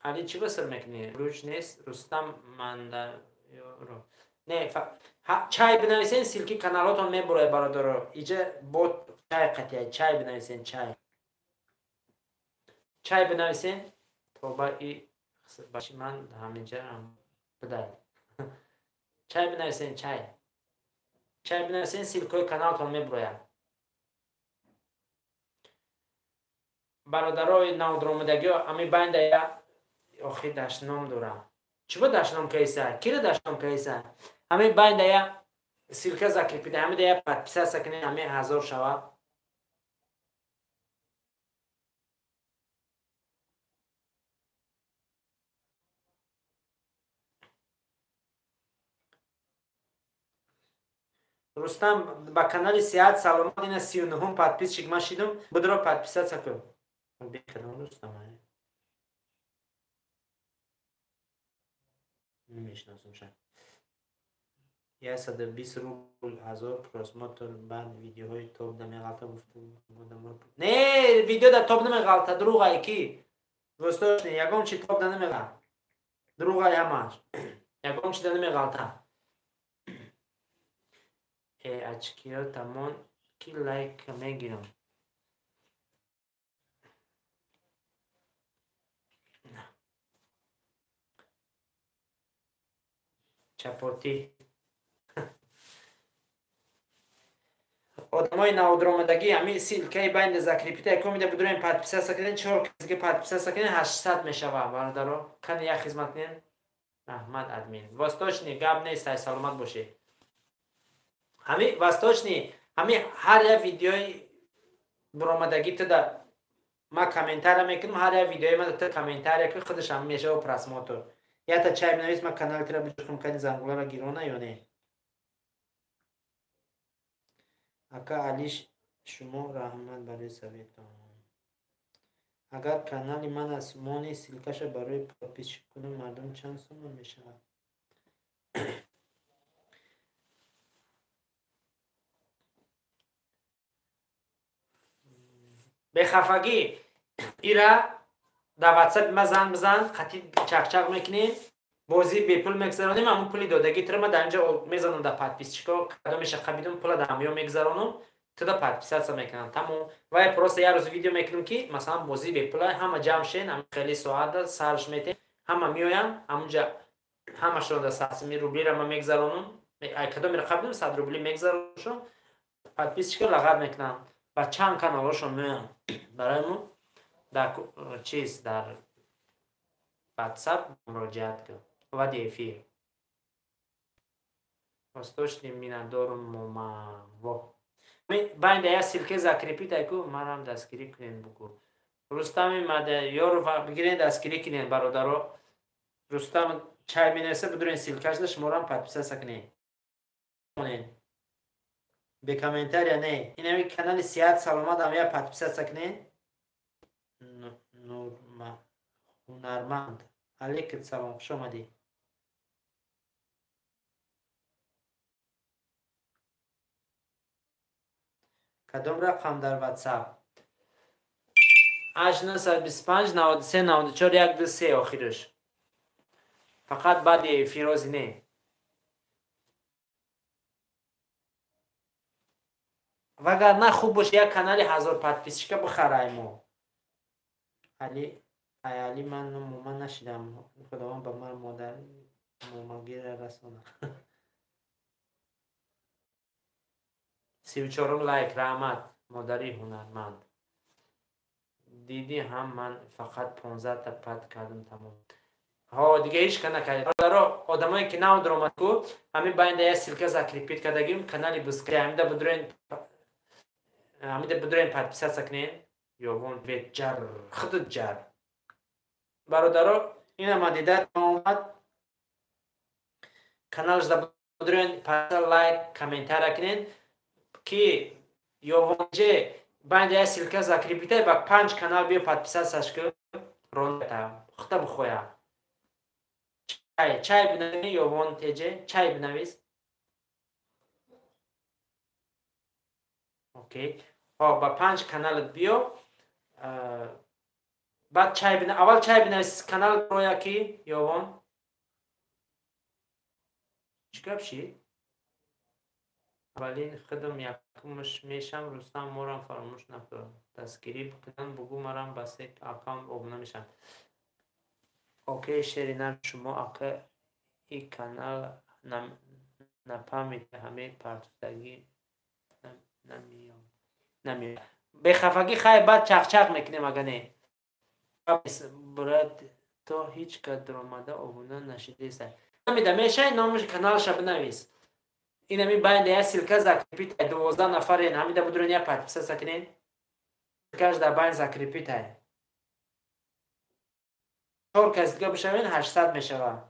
Али чӣ басир мекунӣ? Рӯж нест Рустам Мандаёро. Не, чай бинависен ссылки каналотон мебурояд бародаро. Иҷа бот чай қатия, чай бинависен, чай. Чай бинависен тоба и бачи ман ҳаминҷа бидай. Чай бинависен, чай. Чай бинависен ссылкаи каналтон мебурояд. Бародарои навдромадагиҳо ами байнда я охи дашном дорам. Чӣ ба дашном кайса? Кира дашном кайса? Ҳамин байнда я ссылка закрепида, ҳамин да я подписаться кунед, ҳамин 1000 шава. Рустам ба канали Сиҳат Саломат ина 39-ум подписчик ман шидум, будро подписаться кун. Бекадом Рустам намешиносам ша. 120 рубл 1000 просмотр баъд видеоҳои топ да меғалта гуфту. Не, видео да топ намеғалта, дурӯғай ки. Восточный, ягон чи топ да намеғалта. Дурӯғай ҳамаш. Ягон чи да намеғалта. Очкиё тамон ки лайк мегирам. Чапотӣ. Одамои навдуромадагӣ ҳамин ссылкаи байни закрепита якум бидурем подписаться кунед, 4 касге подписаться кунед, 800 мешава бародаро. Кани як хизмат кунед. Раҳмат админ. Восточный гап нест, ай саломат бошед. Ҳамин Восточный, ҳамин ҳар як видеои буромадагӣ туда ма комментария мекунам, ҳар як видеои ма ту комментария ки худаш ҳам мешава просмотр. Ята чай бинавис, ма канали тира биҷухум, кани зангулара гирона ё не. Ака Алиш, шумо раҳмат барои советон. Агар канали ман аз мони ссылкаша барои подписчик кунам, мардум чанд сомон мешавад? Бехафагӣ ира дар ватсапи ма занг бизан, қатъи чақчақ мекунем, бозӣ бепул мегзаронем, ҳамун пули додагӣ тира ма дар инҷа мезанам дар подписчико, кадомеша қабидум пула дар ҳамё мегзаронам, туда подписаться мекунам. Тамом. Вай просто як рӯз видео мекунам ки масалан бозӣ бепула, ҳама ҷамъ шен, ҳама хеле соата сарш метем, ҳама меоянд, ҳамунҷа ҳамашон дар 100 рублира ма мегзаронам, кадомеро қабидум 100 рубли мегзаронам, подписчико лағат мекунам. Ба чанд каналҳошон меоянд. Барои мо дар чиз дар WhatsApp муроҷиат кун. Вади эфир. Восточный минадорум момаво. Байнда я ссылка закрепит айку, манам дастгирӣ кунед бугу. Рустами Мадёров бигиред дастгирӣ кунед бародаро. Рустам чай менависа, бидурен ссылкашда шуморам подписаться кунед. Бе комментария не. Инами канали Сиҳат Саломат ҳам я подписаться кунед. Ҳунарманд. Алейкум салом, хуш омадӣ. Кадом рақам дар WhatsApp? 825 93 94 123 охираш. Фақат баъди эфирози не. Вагарна хуб бош як канали 1000 подписчика бихарай мо. Али али ман умуман нашидам. Худованд ба ман модар момагира расона. 34 лайк, раҳмат модари ҳунарманд. Диди ҳам ман фақат 15 та пад кардам тамом. Ҳо, дига ҳеч ка накард. Бародаро, одамое ки нав даромад ку, ҳамин байнда як ссылка закрепит кардагим, канали Бускри, ҳамида бидурен подписаться кунед. Ёвон вет ҷар, худут ҷар. Бародаро, ина ма дида омад. Каналш да бидурен лайк, комментария кунед ки ёвонже байнда як ссылка закрепита ба 5 канал биё подписаться кун, ронта, худта бихоя. Чай бинавис, ёвон теже, чай бинавис. Окей. Ҳо, ба 5 каналат биё. Баъд чай бина, аввал чай бинавис канал роя ки ёвон. Чӣ гап шид? Аввалин худам якумш мешам, Рустам морам фаромӯш накун. Дастгирӣ бикунам, бугу марам ба се аккаунт обуна мешам. Окей, шеринар, шумо ака и канал напамед ҳамаи партуфтагӣ намеёд. Бехафагӣ хай баъд чақчақ мекунем ага не. Брат, то ҳеҷ кас даромада обуна нашидеста. Мешай номи каналша бинавис. Инами байнда я ссылка закрепить ай 12 нафарен, ҳамида будурен я подписаться кунен. Ссылкаш дар байн закрепить ай. 4 кас дига бишавен 800 мешава.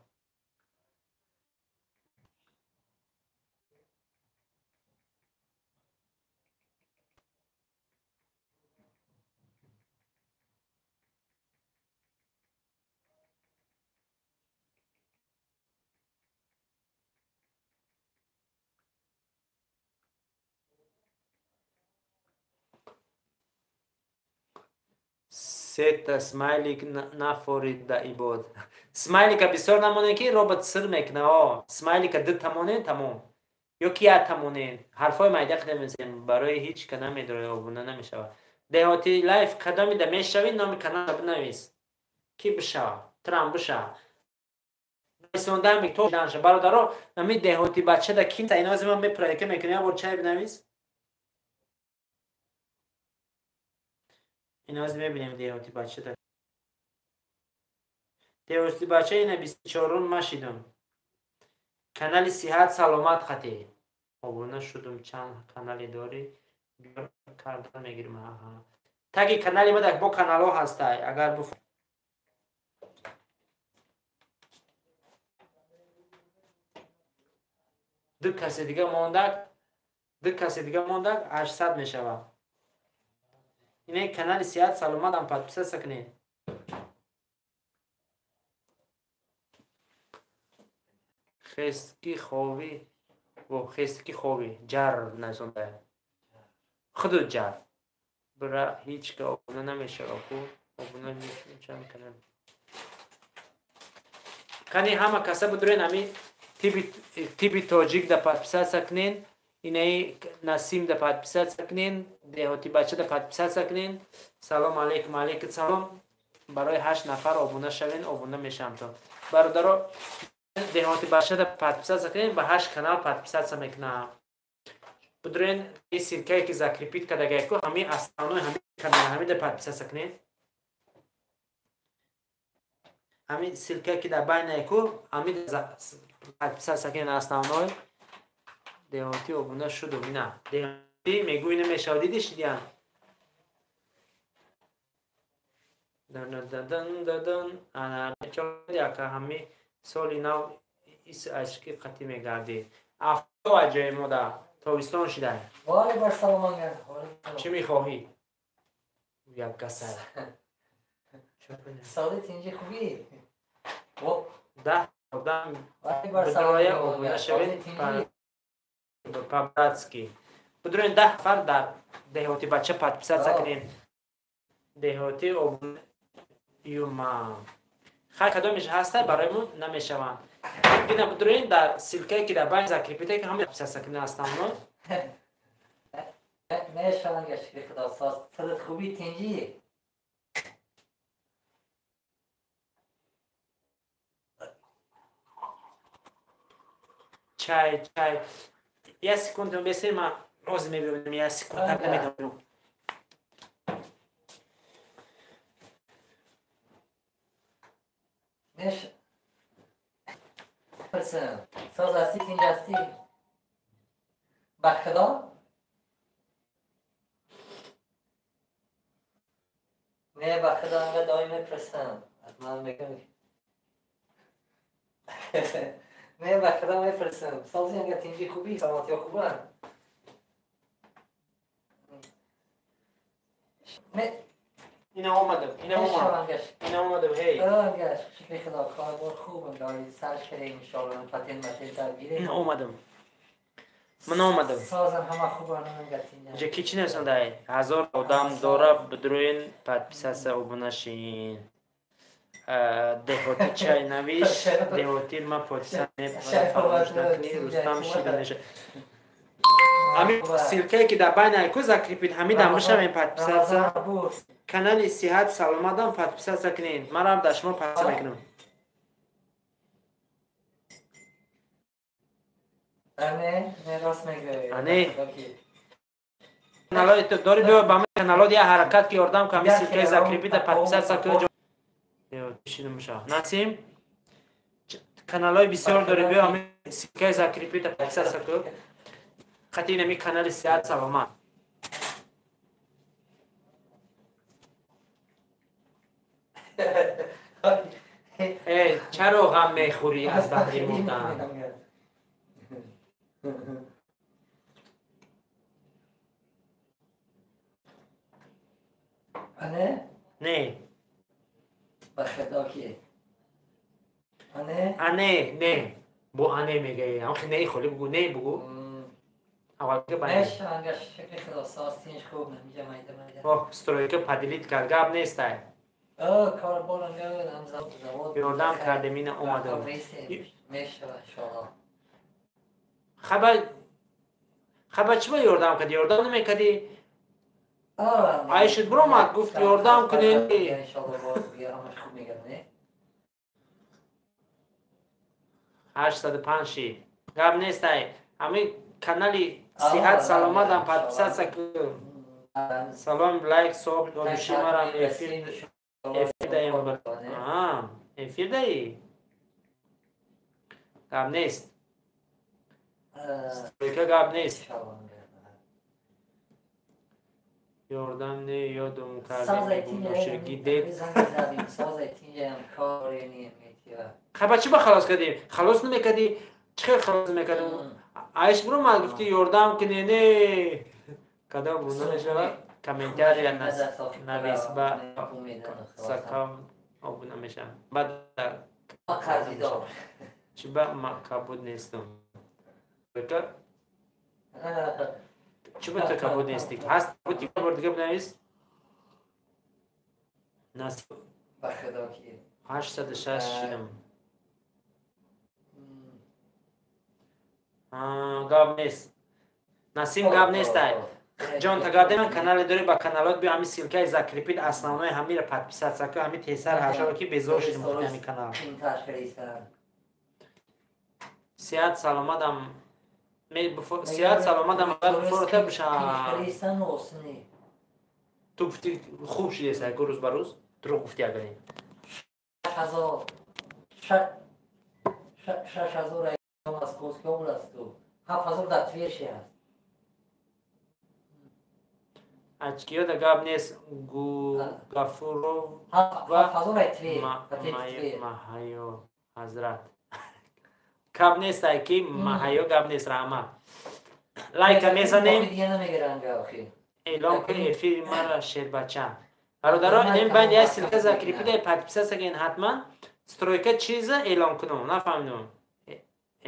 Сета смайлик нафорида ибод. Смайлика бисёр намонем ки робот сир мекуна. О, смайлика ду тамонем тамом. Ё ки як тамонем. Ҳарфҳои майда намезанем, барои ҳеҷ ка намедорем, обуна намешавад. Деҳоти лайф кадомида мешавӣ, номи каналро бинавис. Ки бишава? Трам бишава. Расондам то данша. Бародаро, ами деҳоти бачада ким та инози ман мепрайка мекунем, як бор чай бинавис. Инози мебинем деҳоти бачада. Деҳоти бача ина 24-ум машидум. Канали сиҳат саломат хати. Обуна шудум, чанд канали дорӣ? Биёр кардан мегирим. Аҳа. Таги канали ма бо каналҳо ҳастай. Агар буф ду каси дига мондак, 800 мешавад. Ине канали сиҳат саломатам подписаться кунед. Хестки хови во хестки хови ҷар насонда. Худу ҷар. Бира ҳеҷ ка обуна намешава ку. Обуна чанд канал. Кани ҳама каса будурен ами тиби тоҷик да подписаться кунед. Инаи Насим да подписаться кунед, деҳоти бача да подписаться кунед. Салом алейкум, алейкум салом. Барои 8 нафар обуна шавен, обуна мешавам то. Бародаро, деҳоти бача да подписаться кунед, ба 8 канал подписаться мекунам. Будурен и ссылкае ки закрепить кардагайку, ҳами основной ҳами канал ҳами да подписаться кунед. Ҳами ссылкае ки дар байнайку, ҳами подписаться кунед основной. Деҳоти обуна шуду ина. Деҳоти мегӯй намешавад, диди шидиян. Дан-дан-дан-дан. Ана яка ҳами соли нав ис ашки қатӣ мегардид. Афто аҷои мода тобистон шидай. Вале бар саломангар. Чӣ мехоҳӣ? Як касай. Соли тинҷи хубӣ? 10 одам бидроя обуна шавед по-братски. Будурен 10 нафар дар деҳоти бача подписаться кунем. Деҳоти обуна юма. Хай кадомиш ҳаста барои мо намешаванд. Ина будурен дар ссылкае ки дар байн закрепите ки ҳама подписаться кунем основной. Мешаванд гашти худо соз. Садат хуби тинҷи. Чай, чай. Я секунду бесер, ма роз мебинем, я секунд так намедонам. Неш. Соз ҳастӣ, тинҷ ҳастӣ? Ба худо? Не, ба худо анга доим мепурсам. Ман мегӯям. Не, ба худо мепурсам. Сози анга тинҷи хубӣ, саломатиҳо хубанд? Ина омадам, ина омадам. Ина омадам, ҳей. Ангаш, шукри худо, корбор хубам, дори сар шудем, иншоалло, патент матент даргирем. Ина омадам. Ман омадам. Созам ҳама хубанд, анга тинҷ. Инҷа ки чӣ нависондай? 1000 одам дора, бидроен подписаться обуна шин. Деҳоти чай навиш, деҳоти ма подписаться фаромӯш накунӣ, Рустам шида меша. Ҳами ссылкае ки дар байни айку закрепит, ҳамидам бишавем подписаться. Канали сиҳат саломатам подписаться кунед. Манам дар шумо подписаться мекунам. Ане, не рост мегӯӣ. Ане. Каналои ту дори биё ба ман каналот я ҳаракат ки ёрдам кун, ҳами ссылкаи закрепита подписаться кун. Насим, Каналҳои бисёр дорӣ, биё ҳамин ссылкаи закрепита подписаться кун. Хати инами канали Сиҳат Саломат. Э, чаро ғам мехӯрӣ аз баҳри мурдан? Ане? Не. Ба худо ки. Ане? Ане, не. Бо ане мегӯӣ. Ам не холи бугу, не бугу. Аввал ки ба Не, шакли худо состинш хуб намиҷа майда майда. Оҳ, стройка поделить кард, гап нестай. О, кор борам ам завод. Ёрдам кардем, ина омадам. Мешава, иншоалло. Хаба хаба чӣ ба ёрдам кардӣ? Ёрдам намекардӣ? Айшид биромад, гуфт ёрдам кунед. Иншоалло, боз дига ҳамаш хуб мегардад, не? 805 ши. Гап нестай. Ҳамин канали Сиҳат Саломатам подписаться кун. Салом, лайк, соб, одуши марам эфир даем. Эфир даи? Гап нест. Стройка гап нест. Ёрдам не ёдум кардем гидед. Хаба чӣ ба халос кардем? Халос намекардӣ? Чӣ хел халос намекардем? Айш биромад, гуфти ёрдам куне, не. Кадом буна мешавад? Комментария навис ба сакам обуна мешавам. Баъд чӣ ба ма кабуд нестам? Чӣ ба ту кабуд нестӣ? Ҳаст буд дига бор дига бинавис. Насиб. 806 шидам. Гап нест. Насим, гап нестай. Ҷон тагардеман канале дорӣ, ба каналот биё, ҳамин ссылкаи закрепит основной ҳамира подписаться кун, ҳамин тесар ҳашаро ки безор шидим худи ҳамин канал. Сиҳат Саломатам, Сиҳат Саломатам форота биша. Ту гуфти хуб шидеса ку рӯз ба рӯз, дурӯғ гуфти агари. 6000 Московской областу, 7000 дар Тверши аст. Очкиёда гап нест. Гафуров ва Маҳаё ҳазрат. Гап нестай ки Маҳаё, гап нест, раҳмат. Лайка мезанем. Эълон кун эфири мара, шербача. Бародаро, инем байн як ссылка закрепида подписаться кунед ҳатман. Стройка чиза эълон кунам, нафаҳмидам.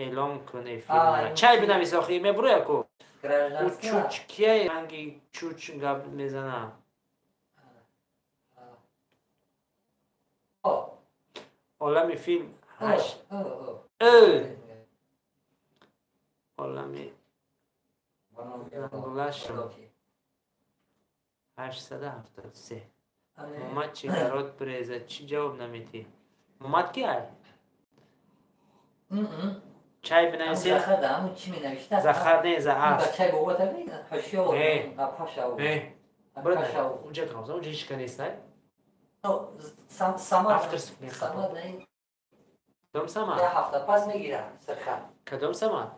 Эълон кун эфири мара. Чай бинавис охи, мебуроя ку. Чуч кия ранги чуч гап мезана? Олами филм ҳашт. Олами зангулашам 873. Мумад чӣ гарот биреза, чӣ ҷавоб наметӣ? Мумад ки ай? Чай бинависед? Захар не, заҳар. Унҷа камза, унҷа ҳеч ка нестай? Кадом Самад? Ҳафта пас мегирам сирха. Кадом Самад?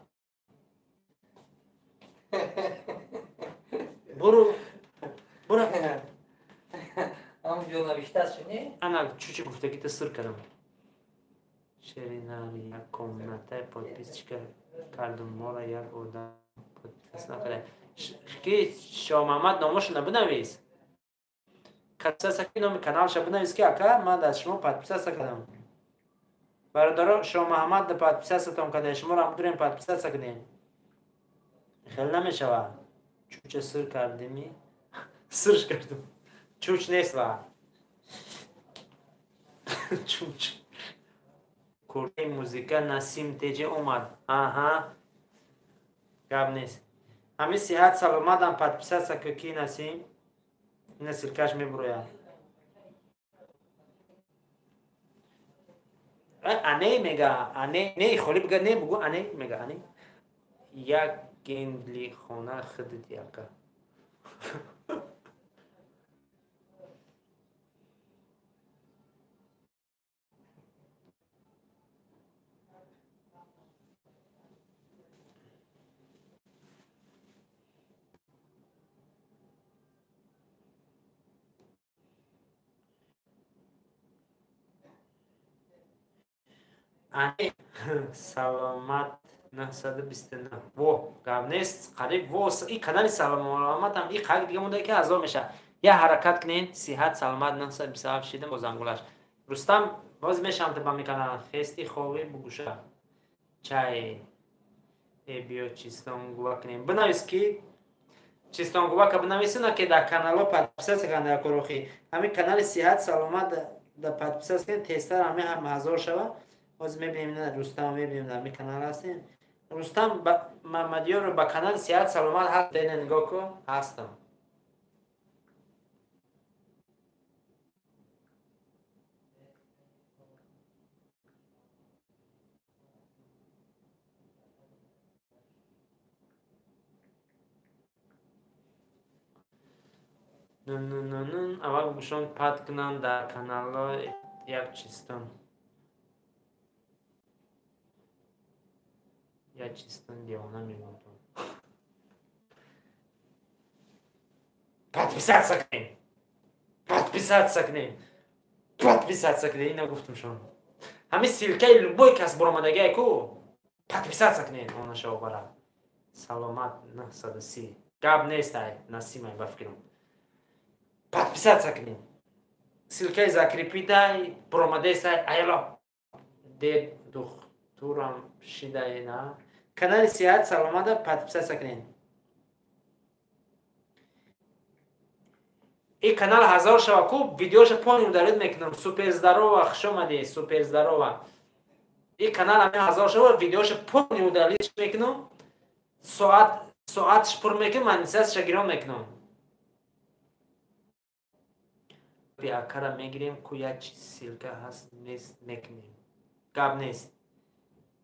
Буру, бура. Ҳамунҷо навиштааст не? Ана чучи гуфтагита сир кардам. Шеринари як комнатаи подписчика кардум, мора як одам подпис накарда. Ки Шоҳмаҳмад номошо набинавис. Подписаться ки номи каналша бинавис ки ака ман аз шумо подписаться кардам. Бародаро, Шоҳмаҳмад подписаться карда, шуморо ҳам дурем подписаться кунем. Хеле намешавад. Чуча сир кардеми? Сирш кардам. Чуч нест ва. Чуч. Куртаи музыка Насим теҷе омад. Аҳа. Гап нест. Ҳамин Сиҳат Саломатам подписаться ку ки Насим. Ина ссылкаш мебурояд. Ане мега, ане, не холи бига, не бугу, ане мега, ане. Як гендли хона хидит яка. Ани саломат 929. Во, гап нест, қариб во, и канали саломатам, и қариб дига монда ки 1000 меша. Я ҳаракат кунед, сиҳат саломат 927 шидам бо зангулаш. Рустам, боз мешам ба ми канал. Хести хови бугуша. Чай. Биё чистон гува кунем. Бинавис ки чистон гува ка бинависина ки дар канало подписаться кунанд дар корохи. Ҳамин канали сиҳат саломат да подписаться кунед, тезтар ҳамин ҳам 1000 шава. Боз мебинем на Рустам мебинем дар ҳамин канал ҳастем. Рустам Мамадиёров ба канали сиҳат саломат ҳаст, дена нигоҳ кун, ҳастам. Аввал гӯшон пад кунанд дар каналҳо як чистон. Як чистон девона мегӯям. Подписаться кунем. Подписаться кунем. Подписаться кунем. Ина гуфтум шон. Ҳамин ссылкаи любой кас баромадагиай ку подписаться кунем она шавбара. Саломат 930. Гап нест ай, Насимай ба фикрам. Подписаться кунем. Ссылкаи закрепитай, баромадесай, аяло. Дед духтурам шидай на. Канали сиҳат саломата подписаться кунем. И канал 1000 шава ку видеоша полный удалить мекунам. Супер здорово, хуш омадӣ, супер здорово. И канал ҳамин 1000 шава видеоша полный удалить мекунам. Соатш пур мекунам, монетизатсияша гирон мекунам. Акара мегирем, ку як ссылка ҳаст, нест мекунем. Гап нест.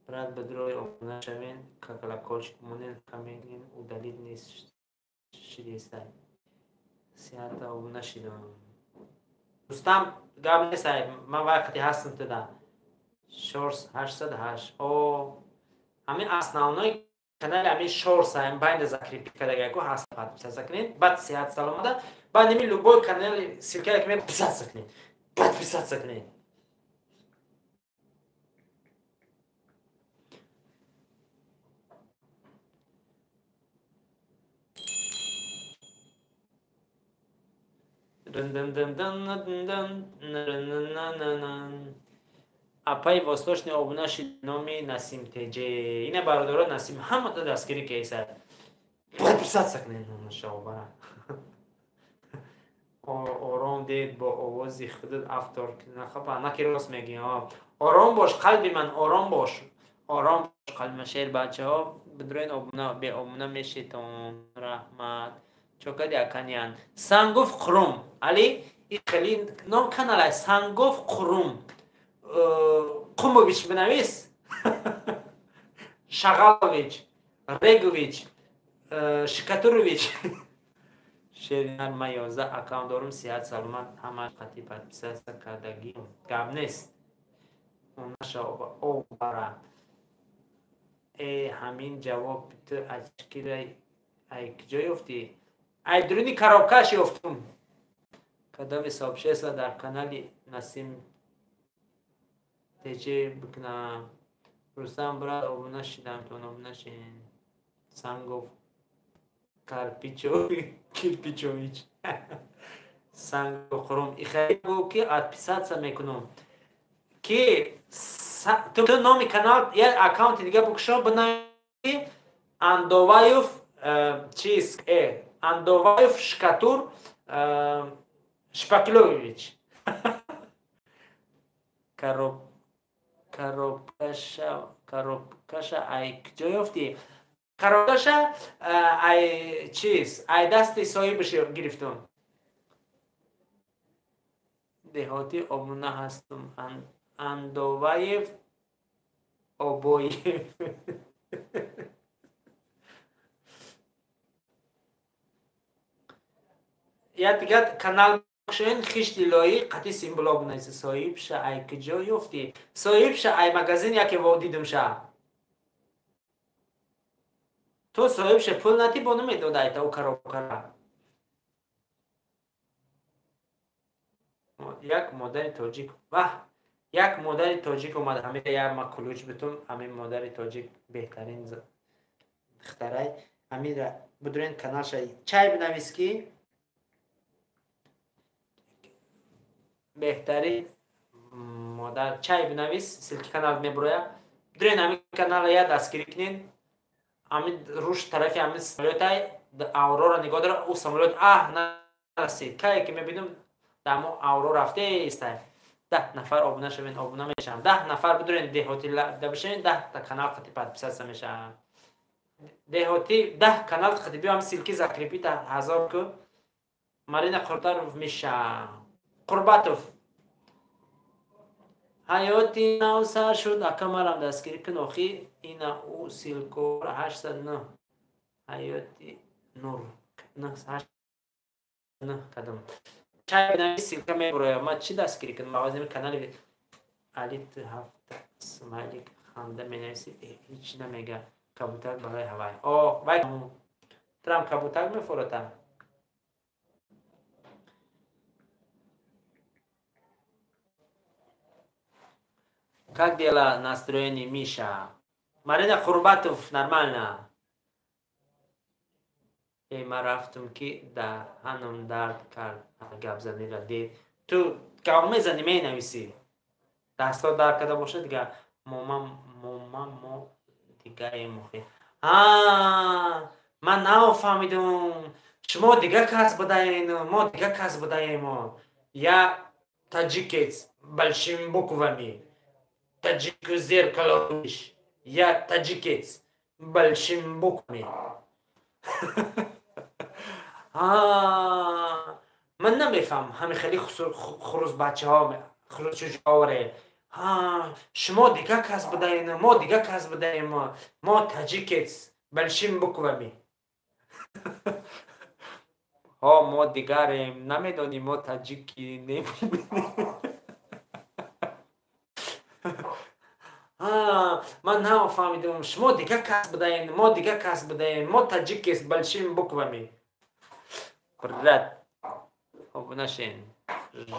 Брат, бадрои обуна шавен, колокольчик монен, камегин, удалить нест шидестай. Сиҳата обуна шидам. Рустам, гап нест, ман вақти ҳастам туда. Шорс 808. О, ҳамин основной канали ҳамин шорс ҳам байнда закрепи кардагай ку ҳаст, подписаться кунед. Баъд сиҳат саломата. Баъд ҳамин любой канали ссылкае ки подписаться кунед. Подписаться кунед. Апаи восточный обуна шид номи Насим ТЖ. Ина бародаро Насим ҳамата дастгирӣ кесад. Подписаться кунед шавбара. Ором дед бо овози худат автор нахапа наки рост мегӣ. Ором бош қалби ман, ором бош. Ором бош қалби ман. Шер бачаҳо бидроин обуна беобуна мешитон. Раҳмат. Чокади аканян. Сангов Қурум. Али и хеле ном каналай Сангов Қурум. Қумович бинавис. Шағалович, Регович, Шикатурович. Шеринар ман 11 аккаунт дорум, сиҳат саломат ҳамаш қатъи подписаться кардагиам. Гап нест. Онаша обара. Э ҳамин ҷавоб ту аз кира ай куҷо ёфтӣ? Ай дуруни коробкаш ёфтум. Кадоми сообщество дар канали Насим ТЖ бикунам. Рустам брат обуна шидам, тон обуна шин. Сангов Кирпичович. Сангов Қурум. Ихайгу ки отписаться мекунам. Ки ту номи канал як аккаунти дига букшо бинави Андоваев чиз Андоваев Шкатур Шпаклёвич. Коробкаша ай куҷо ёфтӣ? Коробкаша ай чиз ай дасти соҳибаш гирифтум. Деҳотӣ обуна ҳастум. Андоваев Обоев. Як дигар канал кушоен хишти лои қатъи симблог наиса. Соҳибша ай куҷо ёфтӣ? Соҳибша ай магазин яке во дидумша. То соҳибша пул натӣ бо намедод айта ӯ коробкара. Як модари тоҷик. Ваҳ, Як модари тоҷик омад, ҳамин як ма кулуч битум, ҳамин модари тоҷик беҳтарин духтарай. Ҳаминра бидурен каналша чай бинавис ки беҳтарин модар чай бинавис, ссылки канал мебуроя. Бидурен ҳамин канала я дастгирӣ кунед. Ҳамин рӯш тарафи ҳамин самолётай Аврора нигоҳ дора, ӯ самолёт аҳ нарасид. Кае ки мебинам дамо Авро рафтеистай. 10 нафар обуна шавен, обуна мешавам. 10 нафар бидурен деҳоти да бишавен, 10 та канал қати подписаться мешавам. Деҳоти 10 канал қати биём ссылки закрепита 1000 ку Марина Қуртаров меша. Қурбатов. Ҳаёти нав сар шуд, ака марам дастгирӣ кун охи ина ӯ ссылко 809. Ҳаёти нур 9 кадом. Чай нави ссылка мебуроя. Ма чӣ дастгирӣ кунам? Аваз канали Али ту ҳафта смайлик ханда менависи, ҳеҷ намега. Кабутар барои ҳавай. О, вай трам кабутар мефуротам. Как дела настроение, Миша? Марина Курбатов нормально. Эй, ма рафтум ки даҳанам дард кард гапзанира дид. Ту гап мезанӣ, менависӣ. Дастҳо дард карда бошад, дига мома мо дигаем охи. Ман нафаҳмидум. Шумо дига кас будаен, мо дига кас будаем. Я таджикец большими буквами. Таджик зеркало. Я таджикец большими буквами. Ман намефаҳмам ҳамин хеле хурӯзбачаҳо хурӯзчӯҷаоре. Шумо дига кас будаен, мо дига кас будаем. Мо таджикец большими буквами. Ҳо, мо дигарем, намедонем мо таҷики нем. Ман нафаҳмидум, шумо дига кас будаен, мо дига кас будаем. Мо таджикец большими буквами. Брат, обуна шен.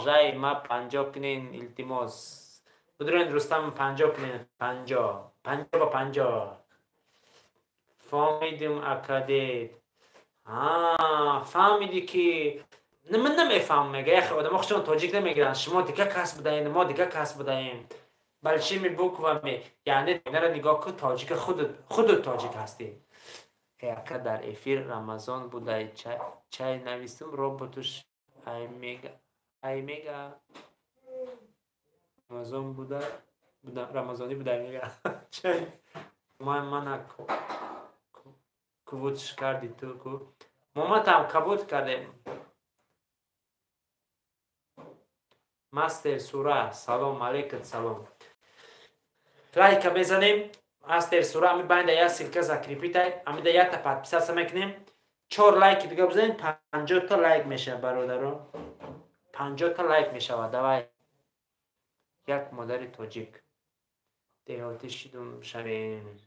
Жай ма 50 кунен, илтимос. Бидурен Рустам 50 кунен, 50. 50 ба 50. Фаҳмидум акадет. Фаҳмидӣ ки ман намефаҳмам, мега яхе одамо худшон тоҷик намегиранд. Шумо дига кас будаен, мо дига кас будаем. Большими буквами. Яъне нара нигоҳ кун, тоҷика худут тоҷик ҳастӣ. Ака дар эфир Рамазон будай чай нависум роботуш аймега Рамазон буда Рамазонӣ будай мега чай мана кубутш карди ту ку моматам кабут кардем. Мастер Сура салом алейкум салом. Лайка мезанем. Мастер Сура ами байнда я ссылка закрепитай, ами да якта подписаться мекунем. 4 лайки дига бизанем, 50 та лайк мешавад бародаро. 50 та лайк мешавад. Давай. Як модари тоҷик. Деҳотӣ шидум шавем.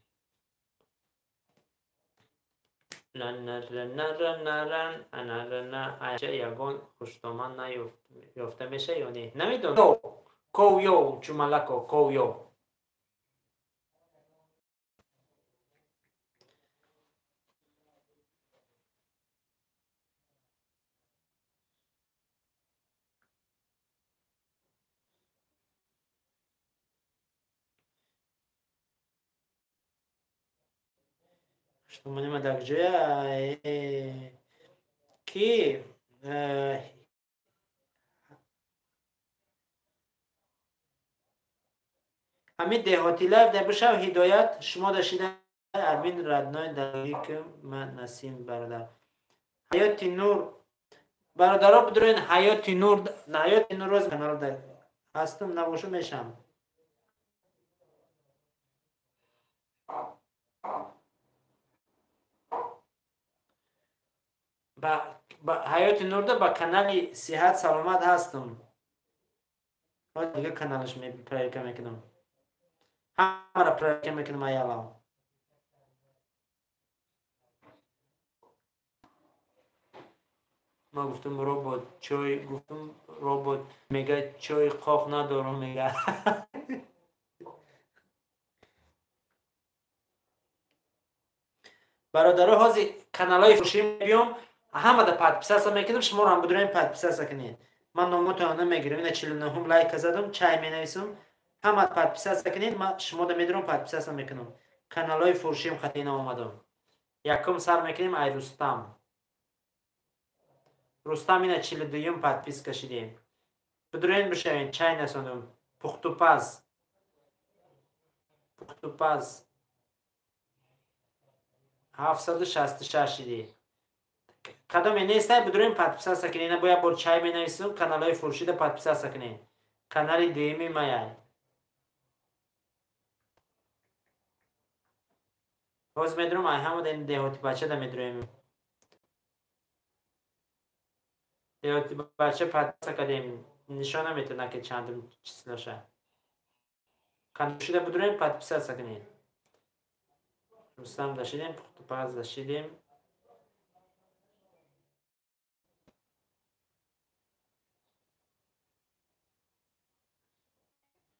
Ягон хуштоман наёфта меша ё не? Намедонам. Ковё, чумалако, ковё. Хуштомани ма дар ҷоя ки ҳамин деҳоти лайв дар бишав ҳидоят шумо дашида Армин родной даликум ма Насим бародар. Ҳаёти нур бародаро бидурен ҳаёти нур, ҳаёти нур роз канал дар ҳастум набошу мешам. Ба ҳаёти нурда ба канали сиҳат саломат ҳастум. Дига каналаш проверка мекунам. Ҳамаро проверка мекунам аялав. Ма гуфтум робот чой, гуфтум Робот мега чой қоқ надорам мега. Бародаро, ҳозир каналҳои фурӯшӣ мебиём, ҳамада подписаться мекунам, шуморо ҳам бидурем подписаться кунед. Ман номотонро намегирам, ина 49-ум лайка задам, чай менависам. Ҳама подписаться кунед, ман шумода медурам подписаться мекунам. Каналҳои фурӯшиам хати наомадам. Якум сар мекунем ай Рустам. Рустам ина 42-юм подписка шидем. Бидурен бишавем, чай насондум. Пухтупаз. Пухтупаз. 766 шиди. Кадоме нестай, бидурем подписаться кунед. Ина бо як бор чай менависам, каналҳои фурӯшида подписаться кунед. Канали дуюми маяй. Ҳозир медурам, ай ҳамада ин деҳоти бачада медуроем. Деҳоти бача подписка кардем, нишон наметавонад ки чандум числоша. Каналшида бидуроем подписаться кунед. Рустам дашидем, Пухтупаз дашидем.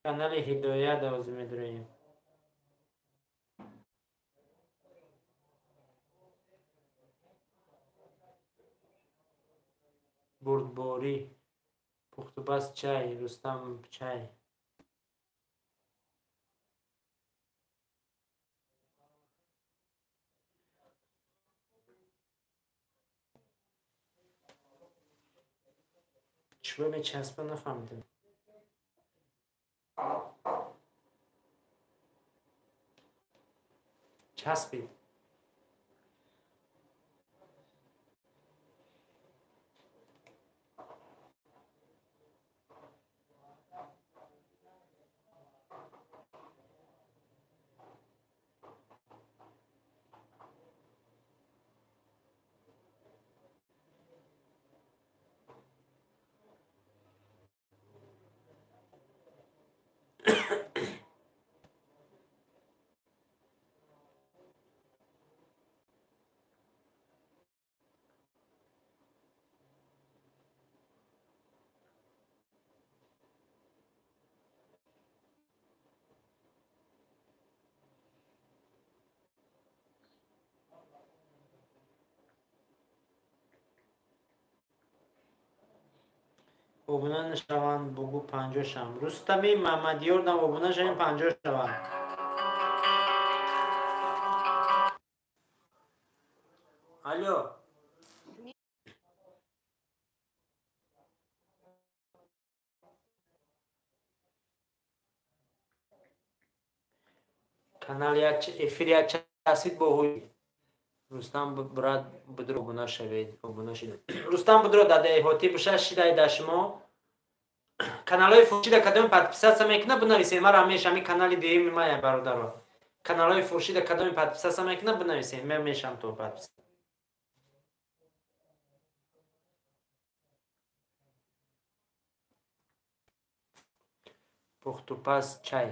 Канали Ҳидоят ҳозир медуроем. Бурдборӣ, Пухтупаз чай, Рустам чай. Чӯба мечаспа, нафаҳмидам. Часпид. Обуна нашаванд, бугу 50 шаванд. Рустами Мамадиёр нам обуна шавем, 50 шаванд. Алло. Канал эфир як часид бо ҳуй. Рустам брат будро обуна шавед, обуна шавед. Рустам будро дар деҳотӣ боша шидай дар шумо. Каналҳои фурӯшида кадоме подписаться мекунад, бинависед. Ман мешам ин канали дуюми мая, бародаро. Каналҳои фурӯшида кадоме подписаться мекунад, бинависед. Ман мешам то подписаться. Пухтупаз чай.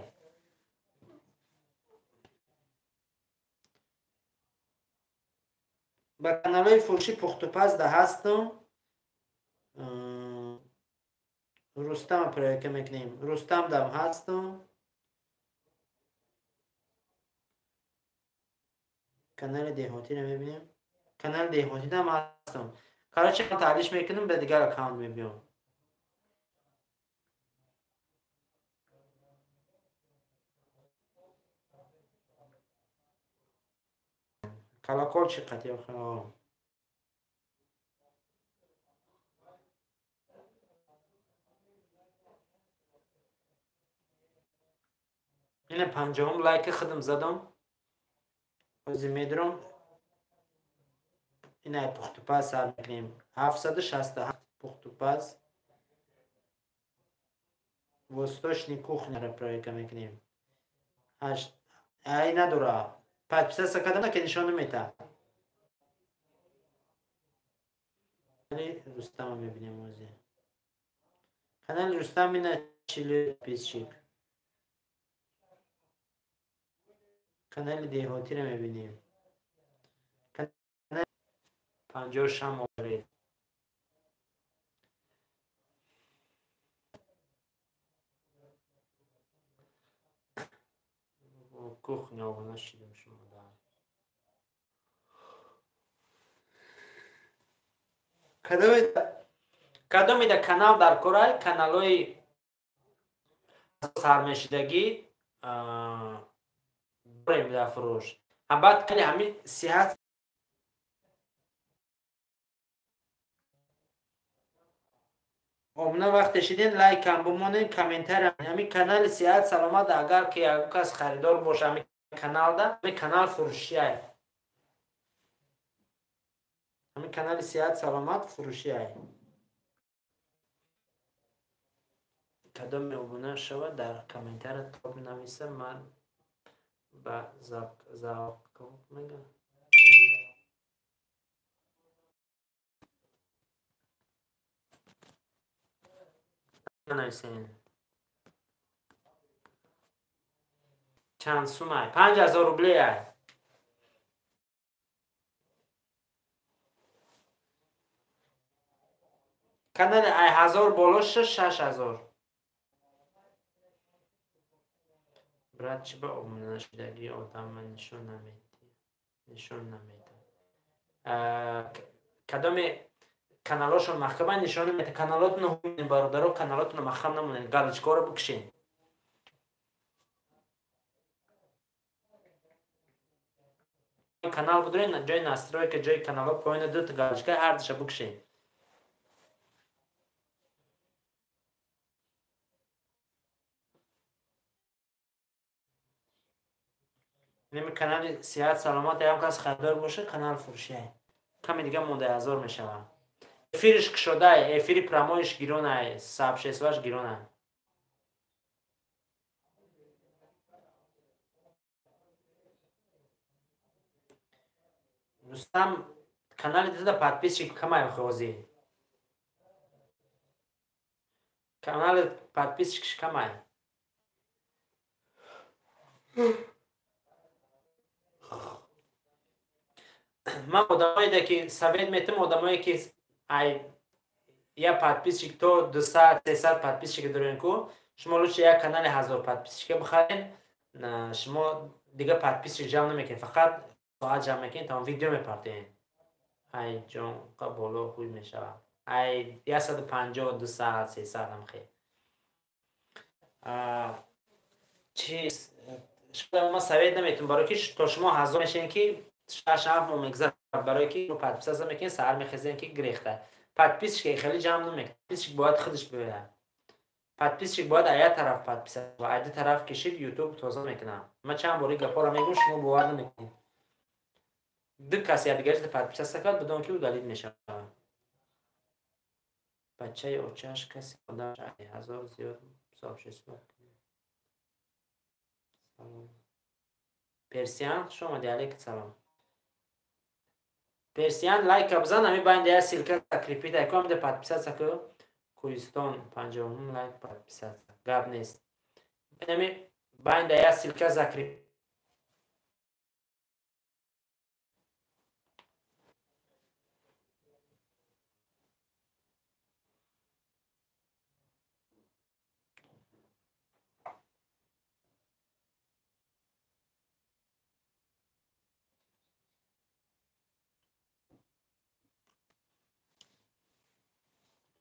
Ба каналҳои фурӯшӣ Пухтупаз да ҳастам. Рустам проверка мекунем. Рустам дам ҳастам. Канали деҳотиро мебинем. Канали деҳотӣ дам ҳастам. Короче, ман таҳлиш мекунам, ба дигар аккаунт мебиём. Колокольчик қати охир. Ина 50-ум лайки худам задам. Ҳозир медурам. Ина Пухтупаз сар мекунем. 767 Пухтупаз. Восточный кухняро проверка мекунем. 8 ай надора. Подписаться кардам, ки нишон намета. Канали Рустама мебинем ҳозир. Канали Рустам ина 40 подписчик. Канали деҳотиро мебинем. Канали 56 оваред. Обуна шидем шумо да. Кадомида канал дар корай, каналҳои сармешидагӣ дорем дар фурӯш. Баъд кали ҳамин сиҳат обуна вақте шиден, лайкам бимонен, комментария. Ҳамин канали сиҳат саломат, агар ки ягон кас харидор боша ҳамин каналда, ҳамин канал фурӯшиай. Ҳамин канали сиҳат саломат фурӯшиай. Кадоме обуна шавад, дар комментария топ нависа, ман ба завқ мегӯям. Нависен. Чанд сумай? 5000 рублеай. Канали ай 1000 боло 6000. Брат, чӣ ба обуна нашидагии одамма нишон намедиҳ? Нишон намедиҳ. Кадоме каналошон маҳкама нишон намедиҳ. Каналотонро ҳумин бародаро, каналотонро маҳкам намонед, галочкаро бикшен. Канал будурен, ҷои настройка, ҷои каналҳо поёна дута галочка, ҳар душа бикшен. Неми канали сиҳат саломат ягон кас харидор боша, канал фурӯшиай. Каме дига монда 1000 мешавад. Эфириш кушодай, эфири прамоиш гиронай, сообществоаш гиронай. Рустам, канали туда подписчик камай ҳозир. Канали подписчикш камай. Ман одамое ки совет метам, одамое ки ай я подписчик то 200 300 подписчик дорен ку, шумо лучше як канали 1000 подписчика бихарен, шумо дига подписчик ҷамъ намекунед, фақат соат ҷамъ мекунед, тамом видео мепартоед. Ай ҷонқа боло ҳуй мешавад. Ай 150 200 300 ҳам хел. Чиз шумо ман совет наметам, барои ки то шумо 1000 мешавед ки 6-7 моҳ мегзарад, барои ки подписаться мекунед, саҳар мехезед ки гирехта. Подписчик хеле ҷамъ намекунад. Подписчик бояд худаш биёяд. Подписчик бояд аз як тараф подписаться ва аз ду тараф кишид, YouTube тоза мекунад. Ман чанд бори гапҳоро мегӯям, шумо бовар намекунед. Ду кас якдигарашро подписаться кард, бидон ки удалить мешавад. Бачаи очааш касе одамаш 1000 зиёд сообщество. Салом. Персиян, хуш омадӣ, алейкум салом. Персиян лайка бизан, ҳамин байнда як ссылка закрепить, айко ҳамида подписаться ку. Кӯҳистон 59 лайк подписаться. Гап нест. Ҳамин байнда як ссылка закрепить.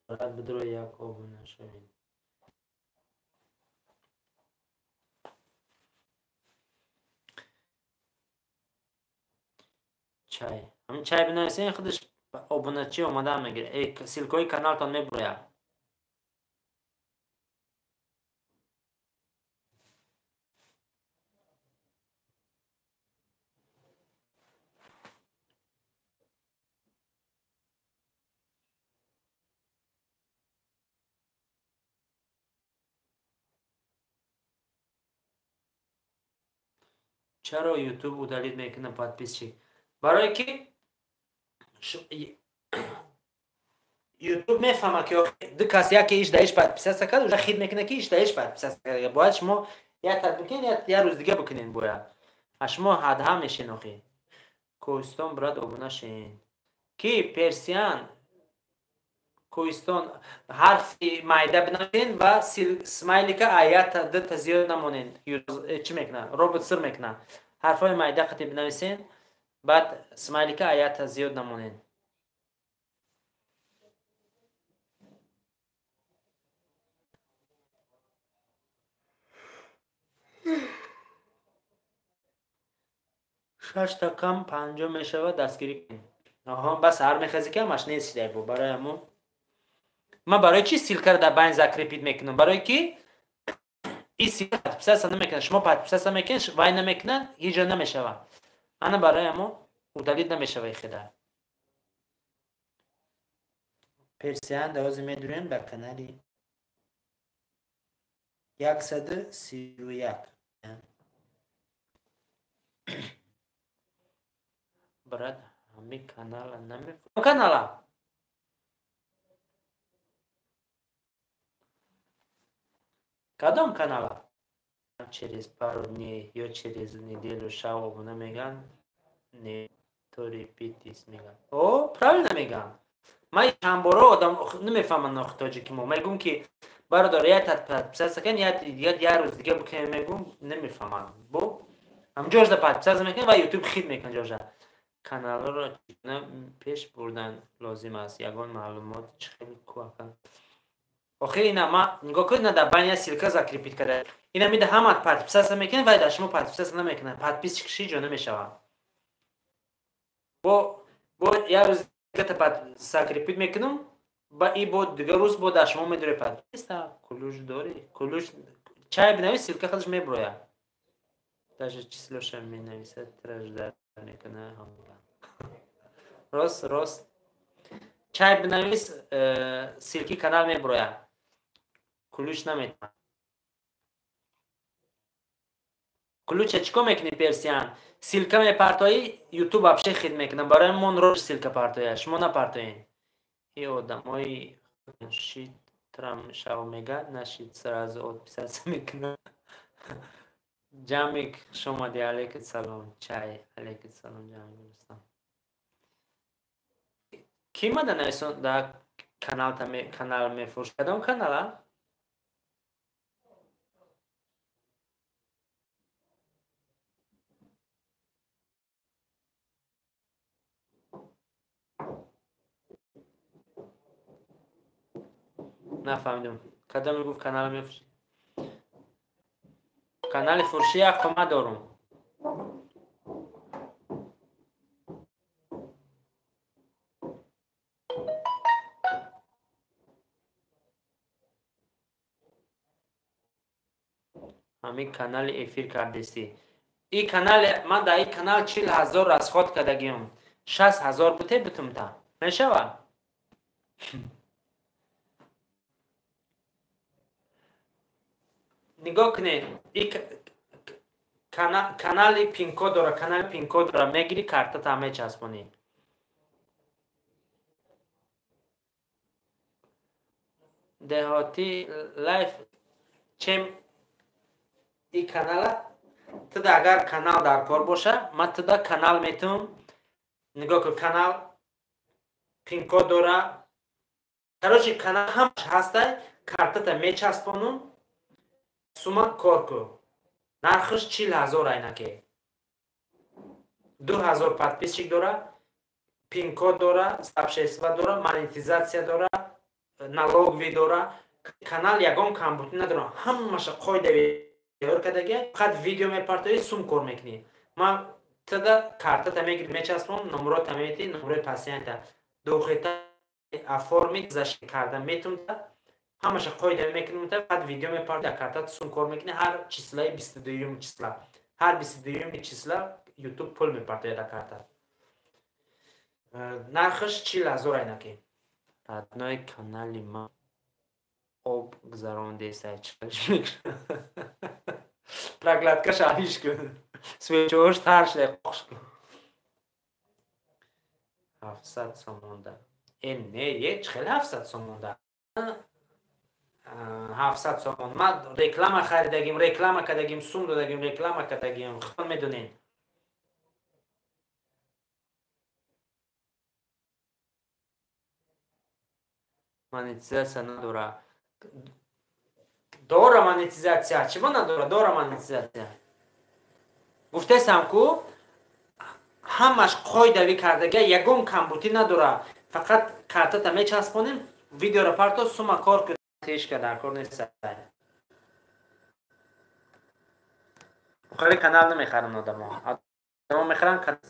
Брат, бидро як обуна шавед. Чай. Ҳамин чай бинависен, худаш обуначи омада мегирад. Ссылкаи каналтон мебурояд. Чаро YouTube удалить мекунад подписчик? Барое ки YouTube мефаҳмад ки ду кас яке иш да иш подписаться кард, уже хид мекунад ки иш да иш подписаться кард. Бояд шумо як тад бикунед, як рӯз дига бикунед бояд. А шумо ҳадҳа мешен охи. Кӯҳистон брат обуна шен. Ки Персиян Кӯҳистон ҳарфи майда бинависен ва смайлика аята дута зиёд намонед. Чӣ мекунад? Робот сир мекунад. Ҳарфҳои майда қати бинависен, баъд смайлика аята зиёд намонен. Шашта кам 50 мешавад, дастгирӣ кунед. Аҳо, бас ҳар мехези ки ҳамаш нест шидай бо. Барои ҳамо ман барои чи ссылкаро дар байн закрепить мекунам? Барои ки ин ссылка подписаться намекунад. Шумо подписаться мекунед, вай намекунад, ҳеҷ ҷо намешавад. Ана барои ҳамо удалить намешава хеда. Персиян ҳозир медурем ба канали 131. Брат, ҳами канала намефурӯшам. Канала? Кадом канала? Через пару дней ё через неделю шав обуна меган, не торопитесь меган. О, правильно меган. Ман чанд бора одам намефаҳманд нохи тоҷики мо. Мегӯм ки бародар, як подписаться кун, як рӯз дига бикунем, мегӯм, намефаҳманд. Бо ҳамҷошда подписаться мекунад ва YouTube хит мекунад ҷоша. Каналҳоро чӣ гуна пеш бурдан лозим аст? Ягон маълумот чӣ хел кӯака? Охир ина ма нигоҳ кунед, ина дар байн як ссылка закрепить карда. Ина мида ҳама подписаться мекунад, вале дар шумо подписаться намекунад. Подписчик ши ҷо намешавад. Бо як рӯз дига закрепить мекунам, ба и бо дигар рӯз бо дар шумо медоред подписка. Ключ дорӣ? Ключ чай бинавис, ссылка худаш меброяд. Даже числоша менависад, тражда мекунад. Рост, рост. Чай бинавис, ссылки канал меброяд. Ключ наметавонад. Ключа чӣ кор мекунӣ, Персиян? Ссылка мепартоӣ, YouTube вообще хит мекунад. Барои мон рош ссылка партоя, шумо напартоед. И одамои шит трам шав мега, нашид сразу отписаться мекунад. Ҷамик, хуш омадӣ, алейкум салом. Чай, алейкум салом, Ҷамик Рустам. Кӣ мада нависон дар канал канал мефурӯш? Кадом канала? Нафаҳмидам. Кадоме гуфт канал мефурӯшӣ? Канали фурӯшӣ як хома дорум. Ҳамин канали эфир кардестӣ. И канали ман дар ин канал 40 000 расход кардагиам. 60 000 буте бутумта. Мешавад? Нигоҳ кунед, и канали пинкод дора, канали пинкод дора, мегири картата мечаспонӣ. Деҳотӣ лайф чем и канала туда агар канал дар кор боша, ман туда канал метавам. Нигоҳ кун, канал пинкод дора. Короче, канал ҳамаш ҳастай, картата мечаспонум, сума кор кун. Нархаш 40 000 айнаке. 2000 подписчик дора, пинкод дора, сообщество дора, монетизация дора, налоговый дора. Канал ягон камбудӣ надора. Ҳамаша қоида тайёр кардагия, фақат видео мепартоӣ, сум кор мекунӣ. Ман тада картата мегирӣ, мечаспонам, номерота метӣ, номерои пациента. Дохита оформить защита карда метунта, ҳамаша қоида мекунем, фақат видео мепартоӣ, картата сум кор мекунӣ, ҳар числаи 22-юми числа. Ҳар 22-юми числа YouTube пул мепартояд дар карта. Нархаш 40 000 айнаки. Родной канали ма об гузарондесай, чӣ мекунад? Прокладкаш алиш кун. Свечош тар шуда, қош кун. 700 сомонда. Э, не, е, чӣ хел 700 сомонда? 700 сомон. Ман реклама харидагим, реклама кардагим, сум додагим, реклама кардагим. Худтон медонед. Монетизация надора. Дора монетизация. Чего надора? Дора монетизация. Гуфтесам ку ҳамаш қоидавӣ кардага, ягон камбутӣ надора. Фақат картата мечаспонем, видеоро парто, сума кор кун, ҳеч дар кор нест. Хеле канал намехаранд одамо. Одамо мехаранд канал.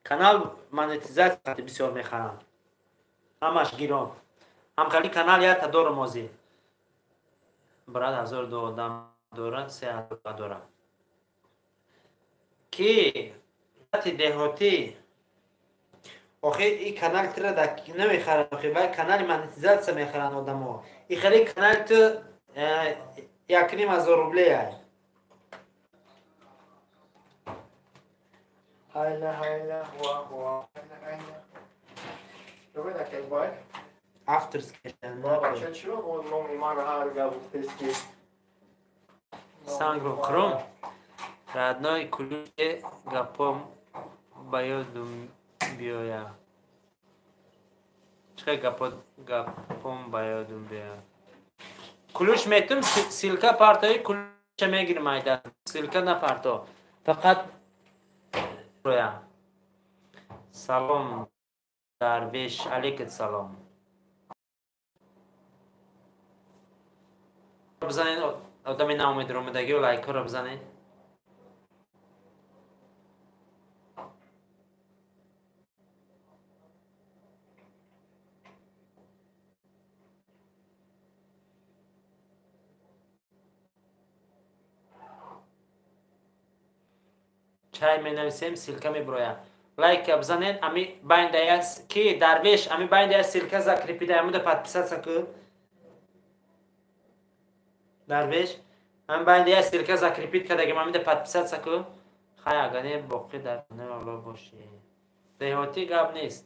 Канал монетизатсия бисёр мехаранд. Ҳамаш гирон. Ҳам хели канал якта дорам озӣ. Брат, 1002 одам дорад, 3000 дорад. Ки деҳотӣ охи и канал тира намехаранд, охи вай канали монетизатсия мехаранд одамо. И хели канал ту 1500 рублей ай. Хайла хайла хуа хуа хайла хайла. Добре, да бай. Авторский. Баба, чё номи мара ҳар гап гуфтест ки Сангро хром. Родной ключе гапом ба ёдум биёя. Чӣ гапом ба ёдум биёя? Ключ метум, ссылка партои ключа мегирим айда. Ссылка напарто. Фақат роя. Салом дарвеш, алейкум салом. Бизанед одами наумед ромадагиро лайкҳоро бизанед. Чай менависем, ссылка меброяд. Лайка бизанед, ами байндая ки дарвеш, ами байндая ссылка закрепида, амуда подписаться ку. Дарвеш, ами байндая ссылка закрепит кардагим, амуда подписаться ку. Хай, ага не боқӣ дар Аллоҳ бошӣ. Деҳотӣ гап нест.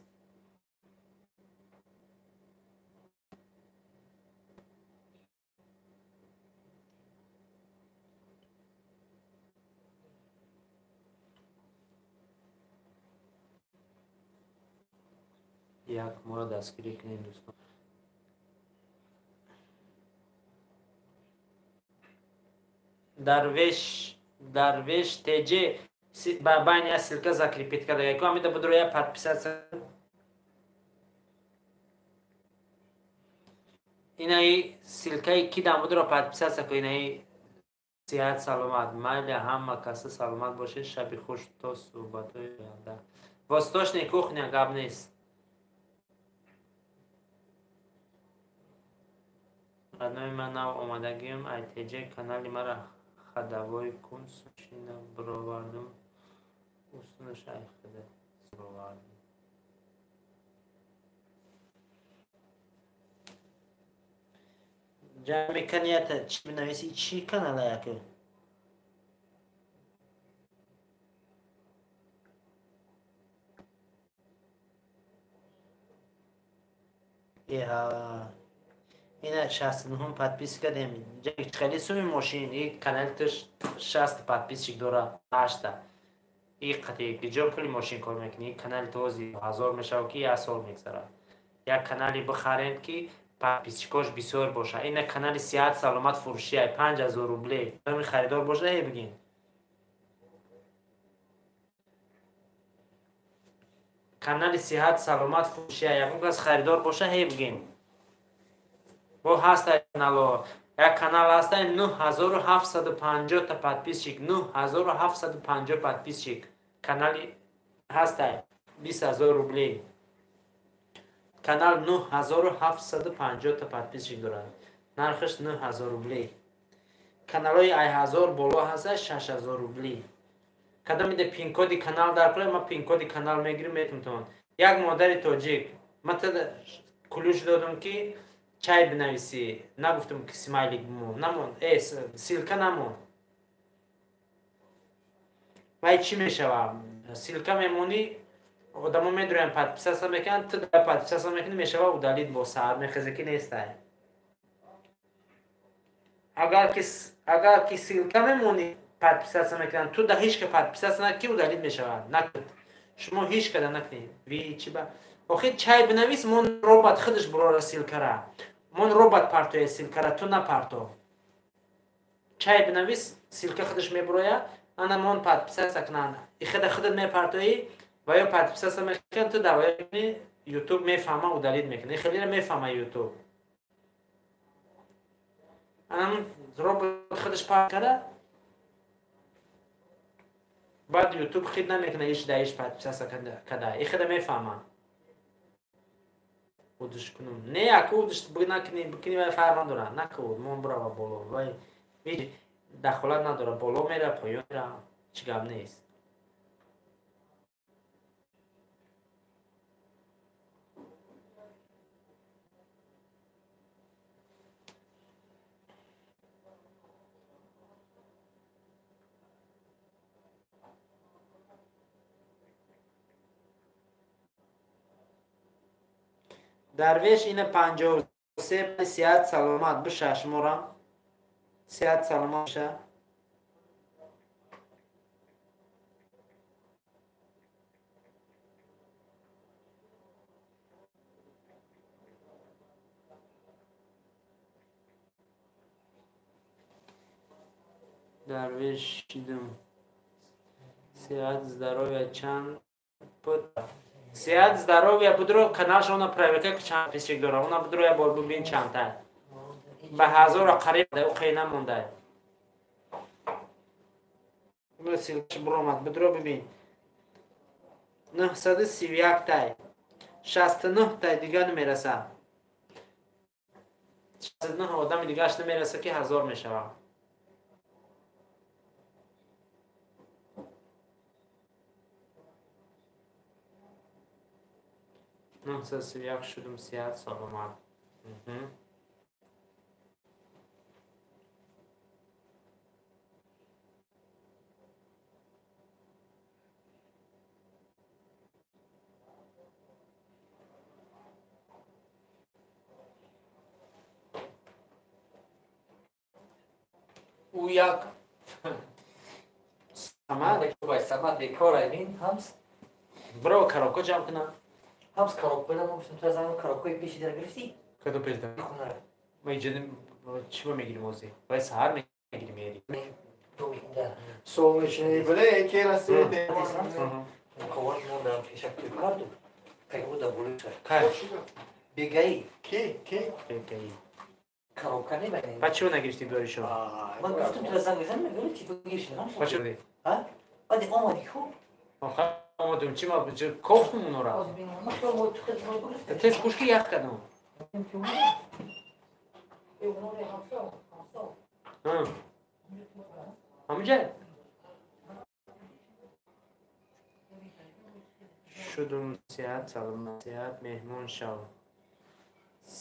Як моро дастгирӣ кунед дӯстон. Дарвеш, дарвеш ТЖ ба байни я ссылка закрепит карда. Ку амида будро я подписаться. Инаи ссылкаи ки дам будро подписаться ку, инаи сиҳат саломат. Майли ҳама каса саломат бошед. Шаби хуш то суҳбатҳои оянда. Восточный кухня гап нест. Родной ман нав омадагиам айтж канали мара хадавой кун сушина бировардум усуна шайхида бировардум. Ҷамъи канията чӣ бинависӣ, чӣ канала яке? Эҳа, ина 69 подписка дем. Хеле суми мошин, и канали ту 60 подписчик дора, 8та. И қати киҷо пули мошин кор мекунӣ? И канали ту ози 1000 мешава ки як сол мегзарад. Як канали бихарем ки подписчикош бисёр боша. Ина канали сиҳат саломат фурӯшия 5000 рублей. Ами харидор боша, э бигин. Канали сиҳат саломат фурӯшия ягон кас харидор боша, ҳе бигин. Бо ҳаста канало. Як канал ҳаста 9750 та подписчик, 9750 подписчик. Канали ҳаста 20000 рублей. Канал 9750 та подписчик дорад. Нархаш 9000 рублей. Каналҳои ай 1000 боло ҳаста 6000 рублей. Кадом иде пин-коди канал дар кунед, ман пин-коди канал мегирим, метумтон. Як модари тоҷик, ман та ключ додам ки чай бинависӣ, нагуфтам ки смайлик бимон, намон, ссылка намон. Вай чӣ мешава? Ссылка мемонӣ, одамо медурянд, подписаться мекунанд, ту подписаться мекунӣ, мешава удалить, бо саҳар мехезе ки нестай. Агар ки ссылка мемонӣ, подписаться мекунанд, ту да ҳеч ка подписаться на ки удалить мешавад. Накунед. Шумо ҳеч када накунед. Ви чи ба Охи чай бинавис, мон робот худаш бурора ссылкара. Мон робот партоя ссылкара, ту напарто. Чай бинавис, ссылка худаш мебуроя, ана мон подписаться кунанд. Ихеда худат мепартоӣ ва ё подписаться мекунанд, ту давои YouTube мефаҳма, удалить мекунад. Ихелира мефаҳма YouTube. Анам робот худаш парт кара, баъд YouTube хид намекунад, иш да иш подписаться када. Ихеда мефаҳма. Удиш кунум. Не, аку удиш накунӣ, бикунӣ вай фарқ надорад. Накун, мон бурава боло. Вай ҳеҷ дахолат надорад. Боло мера, поён мера, ҳеҷ гап нест. Дарвеш ина 53 сиҳат саломат биша шуморам. Сиҳат саломат биша. Дарвеш шидум. Сиҳат здоровья чанд пут. Сиҳат здоровья будро каналша она проверка чанд подписчик дора. Она будро я бор бубин чандта. Ба ҳазора қариб ӯ қей намонда. Уна ссылкаш буромад будро бубин. 931 тай. 69 тай дига намераса. 69 одами дигаш намераса ки ҳазор мешавад. 931 шудум, сиҳат саломат. Ӯ як Самад Самад бекор аймин ҳамс бро коробка ҷамъ кунам. Ҳамс коробка дам, гуфтам ту аз ҳамон коробкаи пеши дар гирифтӣ? Кадом пеши дар? Хонара. Ма иҷа чӣ ба мегирим озӣ? Вай саҳар мегирим ери. Солнечный блеки рассветы. Ковар мондам пешак ту карду. Кай буда болиша. Кай? Бегаи. Ки? Ки? Бегаи. Коробка не бани. Па чиро нагирифтӣ доришо? Ман гуфтам ту занг мезанам, мегӯям ки бигириш. Па чиро? Ҳа? Баъд омадӣ хуб. Омадум, чи ма кофтум унора? Тез хушки ях кардам. Ҳамуҷа? Шудум, сиҳат саломат, сиҳат меҳмон шав.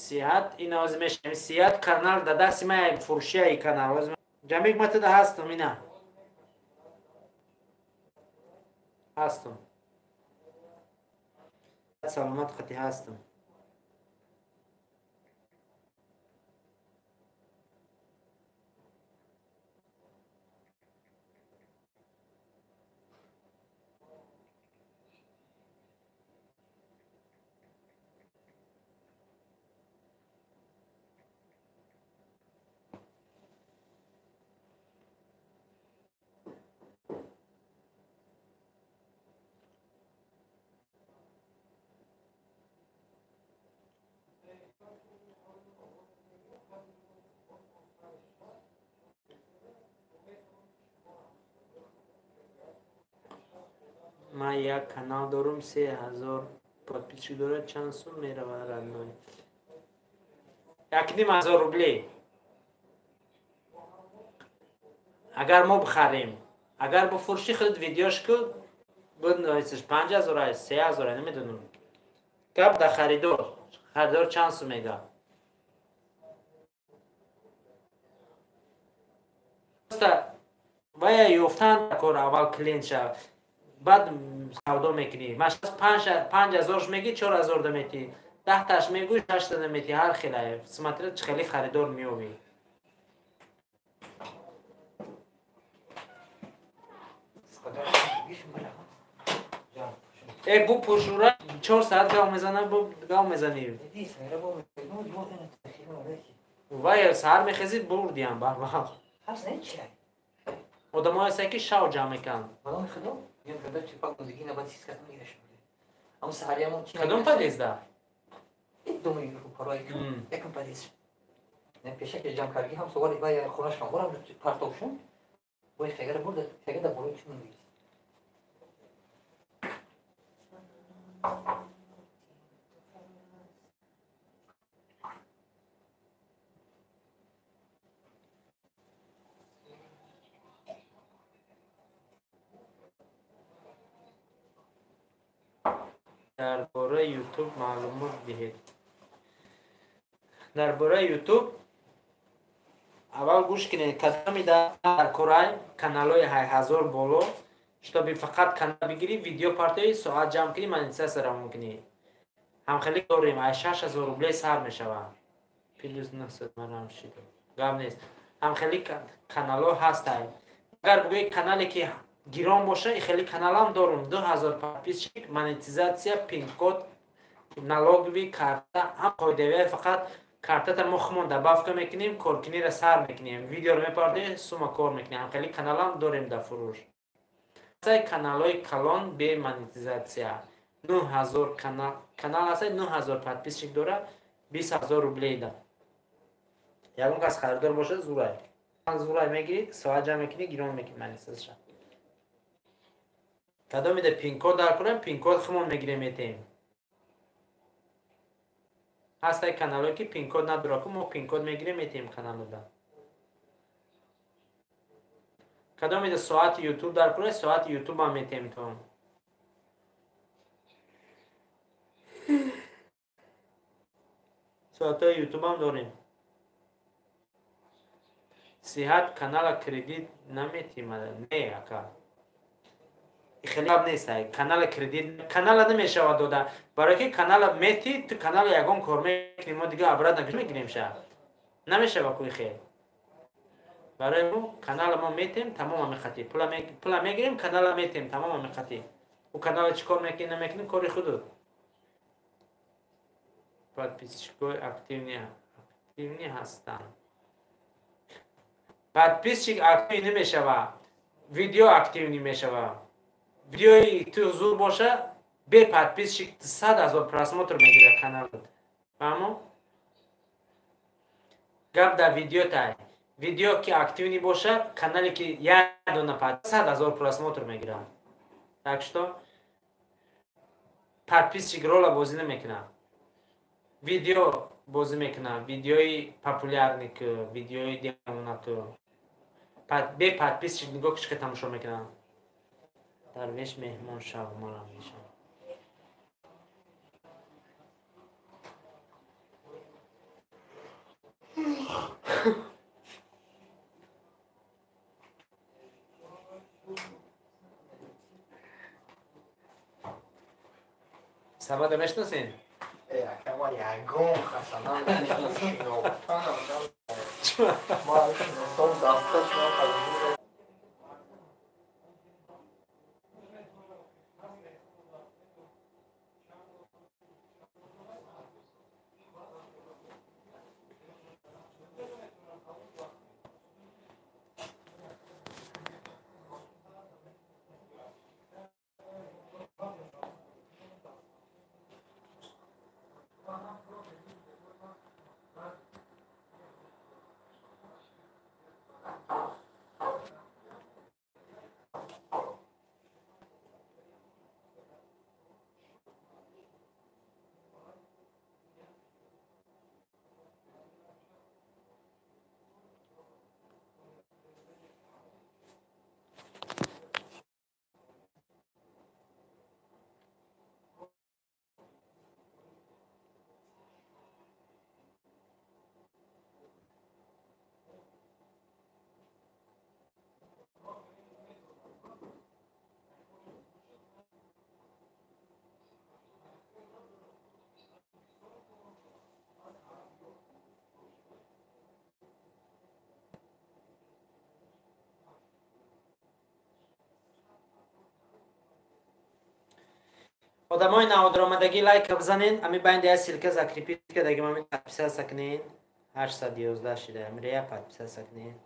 Сиҳат ин ози мешавем. Сиҳат канал да дасти ман фурӯшияи канал. Ҷамик ма туда ҳастам ина. Ҳастам. Саломат қати ҳастам. Ман як канал дорум, 3000 подписчик дорад, чанд сум меравад родной? 1500 рублей. Агар мо бихарем, агар бифурӯшӣ худ видеош ку, буд 5000, 3000, намедонам. Гап да харидор. Харидор чанд сум мега? Вая ёфтан кор аввал клиент шав. Баъд савдо мекунӣ. Маш 5000 мегӣ, 4000 да метӣ. 10 таш мегӯй, 6 да метӣ, ҳар хелае. Смотря чӣ хеле харидор меёвӣ. Э бупӯшура 4 соат гав мезана, бо гав мезанӣ. Вай саҳар мехезӣ бурдиям барвақт. Одамое ҳастанд ки шав ҷамъ мекунанд. Кадом подъезда? Дар бораи Ютуб маълумот диҳед. Дар бораи Ютуб аввал гӯш кунед, кадоми дар корай каналҳои 8000 боло, чтобы фақат канал бигирӣ, видео партои, соат ҷамъ кунӣ, монетизатсия равон кунӣ. Ҳамхеле дорем, ай 6000 рубле сар мешавад. Плюс 900 марам шид. Гап нест. Ҳамхеле каналҳо ҳастанд. Агар бигӯӣ канале ки гирон боша, хеле каналам дорум, 2000 подписчик, монетизатсия, пин-код, налоговый карта, ҳам қоидавия, фақат картата мо хумон добавка мекунем, коркуниро сар мекунем, видеоро мепардоем, сума кор мекунем. Ҳам хеле каналам дорем дар фурӯш. Каналҳои калон бе монетизатсия 9000 канал ҳаст, 9000 подписчик дора, 20000 рубле да. Ягон кас харидор боша, зурай. Зурай мегирӣ, соат ҷамъ мекунӣ, гирон мекунӣ монетизатсия. Кадомида пин-код дар кунем, пин-код хумон мегирем, метем. Ҳастай каналҳое ки пин-код надорад, ку мо пин-код мегирем, метем каналода. Кадомида соати Ютуб дар кунем, соати Ютуб ҳам метем то. Соатҳои Ютуб ҳам дорем. Сиҳат канала кредит наметимада. Не, ака. Хеле гап нест. Канала кредит канала намешавад дода. Барои ки канала мети, ту канала ягон кор мекунӣ, мо дига обратно мегирем ша. Намешава куи хел. Барои мо канала мо метем, тамом ҳамин хати. Пула мегирем, канала метем, тамом ҳамин хати. У канала чӣ кор мекунӣ, намекунӣ, кори худут. Подписчикои активни ҳастанд. Подписчик активни намешава, видео активни мешава. Видеои ту зур боша, бе подписчик 100 000 просмотр мегирад каналат. Фаҳмо? Гап дар видео тай. Видео ки активни боша, канале ки як дона 100 000 просмотр мегирад. Так что подписчик рола бозӣ намекунад. Видео бозӣ мекунад, видеои популярный ки, видеои демонату. Бе подписчик нигоҳ кишка тамошо мекунад. Дарвеш меҳмон шав, марам мешавам. Сабада мешиносед? Ака, ма ягон хасанам шинохтанам. Ма шиносом дасташонам аз Одамои наводаромадагӣ лайка бизанен, ами байнда я ссылка закрепить кардагим, ами подписаться кунен. 811 шида, амира я подписаться кунен.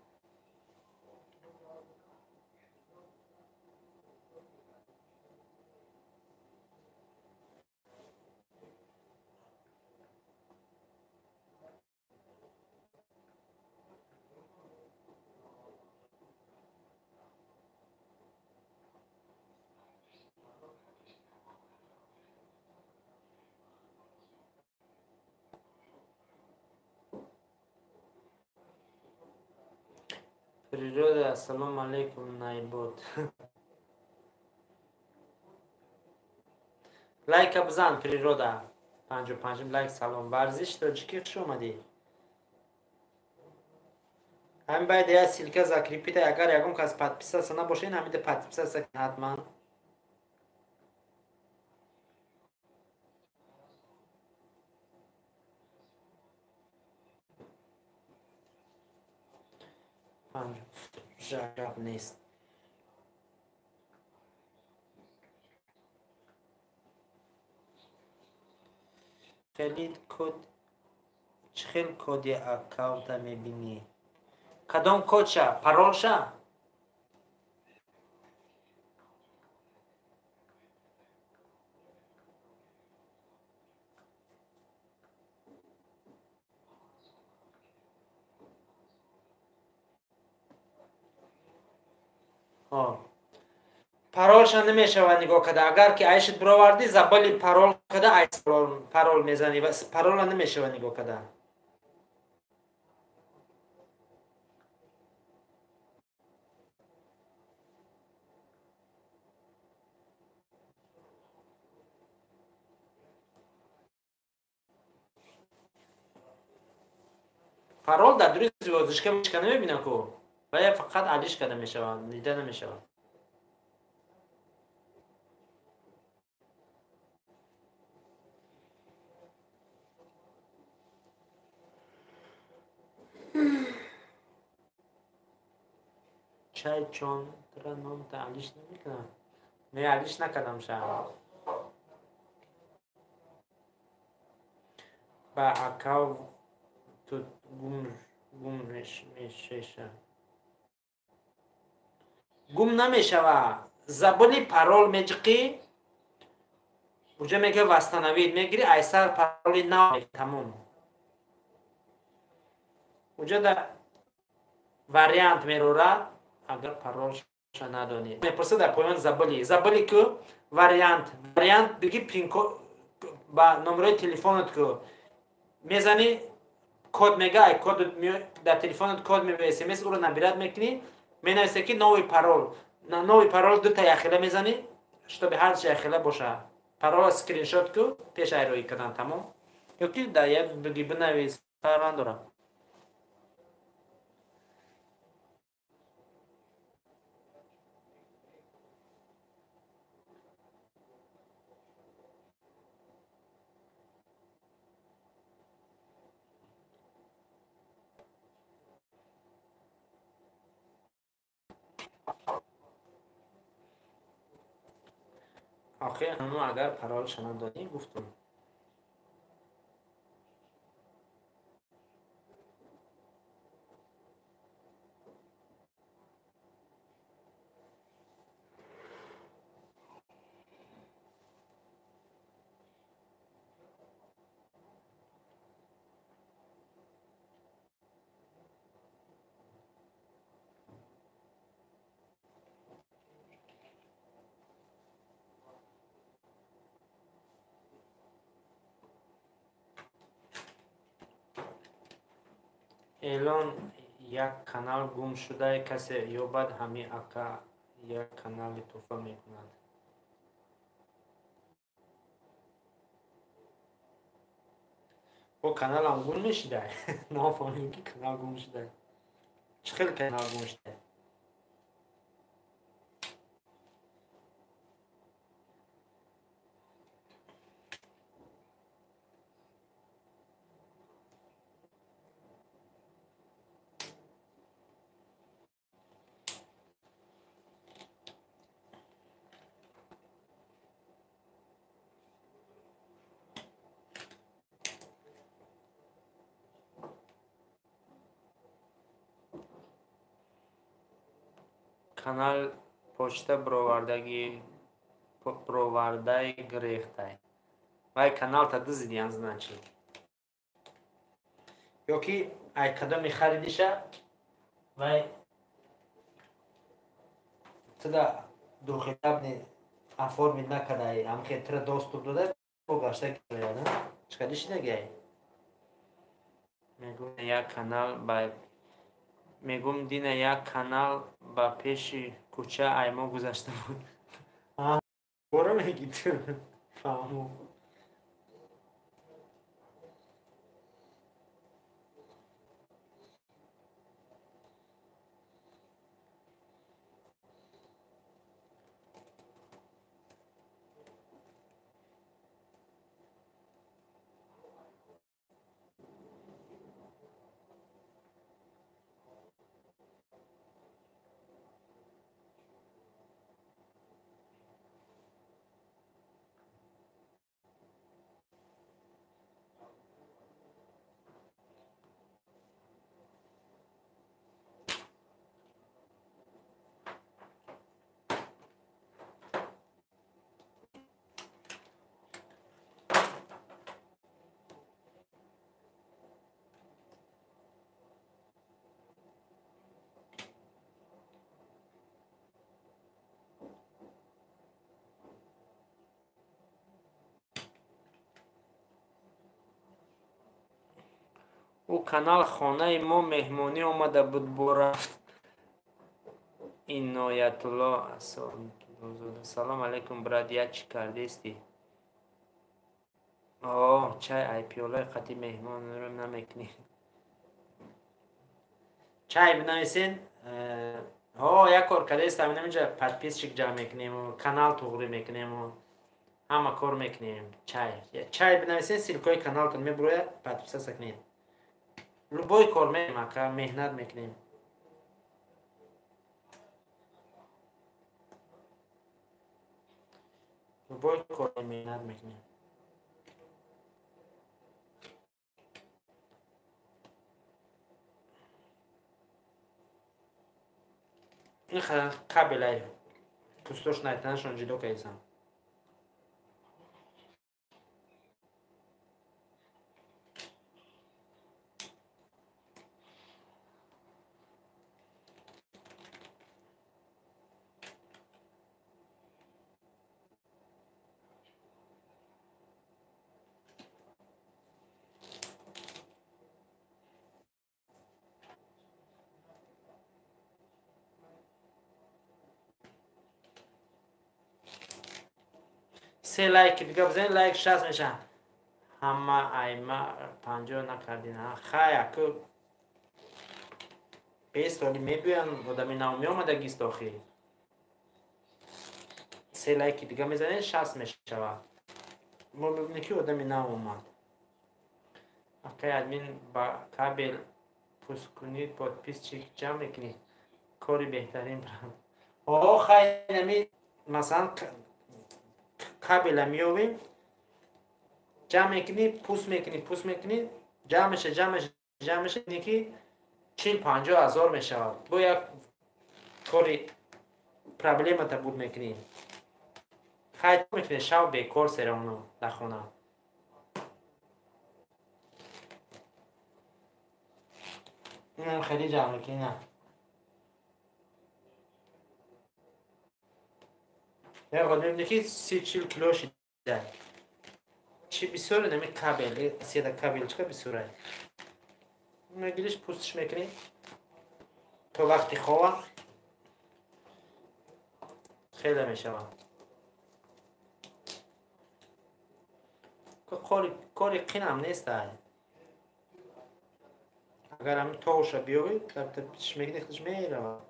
Природа, ассалому алейкум, найбот. Лайка бизан, природа. 55 лайк, салом. Варзиш тоҷикӣ, хуш омадӣ. Ҳамин байда я ссылка закрепита, агар ягон кас подписаться набошед, ҳамида подписаться ҳатман. Гап нест. Хелид код чӣ хел коди аккаунта мебинӣ? Кадом кодша? Паролша? Паролша намешавад нигоҳ карда. Агар ки айшит бировардӣ, забыли парол карда, айш парол мезанӣ ва парола намешавад нигоҳ карда. Парол дар дури звёздочка мишка намебинам ку. Ва я фақат алиш карда мешавад, дида намешавад. Чай чон тра ном та алиш намекунам. Не, алиш накардам ша. Ба акав тут гум мешеша. Гум намешава. Забыли парол меҷиқӣ, уҷа мега восстановить мегири, айсар пароли нав тамом. Уҷа да вариант мерорад, агар паролша надонӣ. Мепурсад дар поён забыли. Забыли ку вариант. Вариант биги пин-код ба номерои телефонат ку. Мезанӣ код мега, ай код дар телефонат код меояд, смс уро набират мекунӣ, менависа ки новый парол. На новый парол дута яхела мезанӣ, чтобы ҳарчи яхела боша. Парол скриншот ку пеш айроӣ кардан тамом. Ё ки дар як биги бинавис, фарқ надорад. Охир ҳамон агар паролша надонӣ гуфтум. Эълон як канал гум шуда, касе ёбад ҳами ака як канали туҳфа мекунад. Бо каналам гум мешидай? Нафаҳмем ки канал гум шудай. Чӣ хел канал гум шудай? Канал почта бировардай гирехтай. Вай канал та дизидиян, значит. Ёки ай кадоми харидиша вай туда духитабни оформить накардай, амхе тра доступ додай, бо гашта гиряна. Чикади шидагай? Мегум як канал ба мегум дина як канал ба пеши кӯча аймо гузашта буд. Бора меги ту. Фаҳму. Ӯ канал хонаи мо меҳмонӣ омада буд, бо рафт. Иноятулло Асодзода. Салом алейкум, брат, як чӣ кардести? О, чай ай пиёлаи қати меҳмонро намекунӣ. Чай бинависен. Ҳо, як кор кардестам, инаминҷа подписчик ҷамъ мекунему, канал туғрӣ мекунему, ҳама кор мекунем. Чай. Чай бинависен, ссылкаи каналтон мебурояд, подписаться кунед. Любой кор мекунем, ака, меҳнат мекунем. Любой кор меҳнат мекунем. Ин кабелай пӯстош найтанашон ҷудо кардисам. Се лайк дига бизанед, лайк 60 мешавад. Ҳама айма 50 накардин. Хай, аку 20 соли мебиёянд, одами нав меомадагист охир. Се лайки дига мезанед, 60 мешавад. Мо мебинем ки одами нав омад. Акай админ ба кабел пускунӣ подписчик ҷамъ мекунӣ. Кори беҳтарин, брат. О, хай, нами масалан кабела меёвем, ҷамъ мекунӣ, пӯст мекунӣ, пӯст мекунӣ, ҷамъ меша, ҷамъ меша, ҷамъ меша, ки 40-50 ҳазор мешавад. Бо як кори проблемата буд мекунӣ. Хай мекунӣ, шав бекор сероно дар хона. Инам хеле ҷамъ мекунӣ, на. Як одам ки 30-40 кило шида. Чи бисёре нами кабел, седа кабел чика бисёре. Мегириш пӯстиш мекунӣ то вақти хова хеле мешавад. Кори қинам нест. Агар ҳамин тоша биёвӣ, пӯстиш мекунӣ, худаш меравад.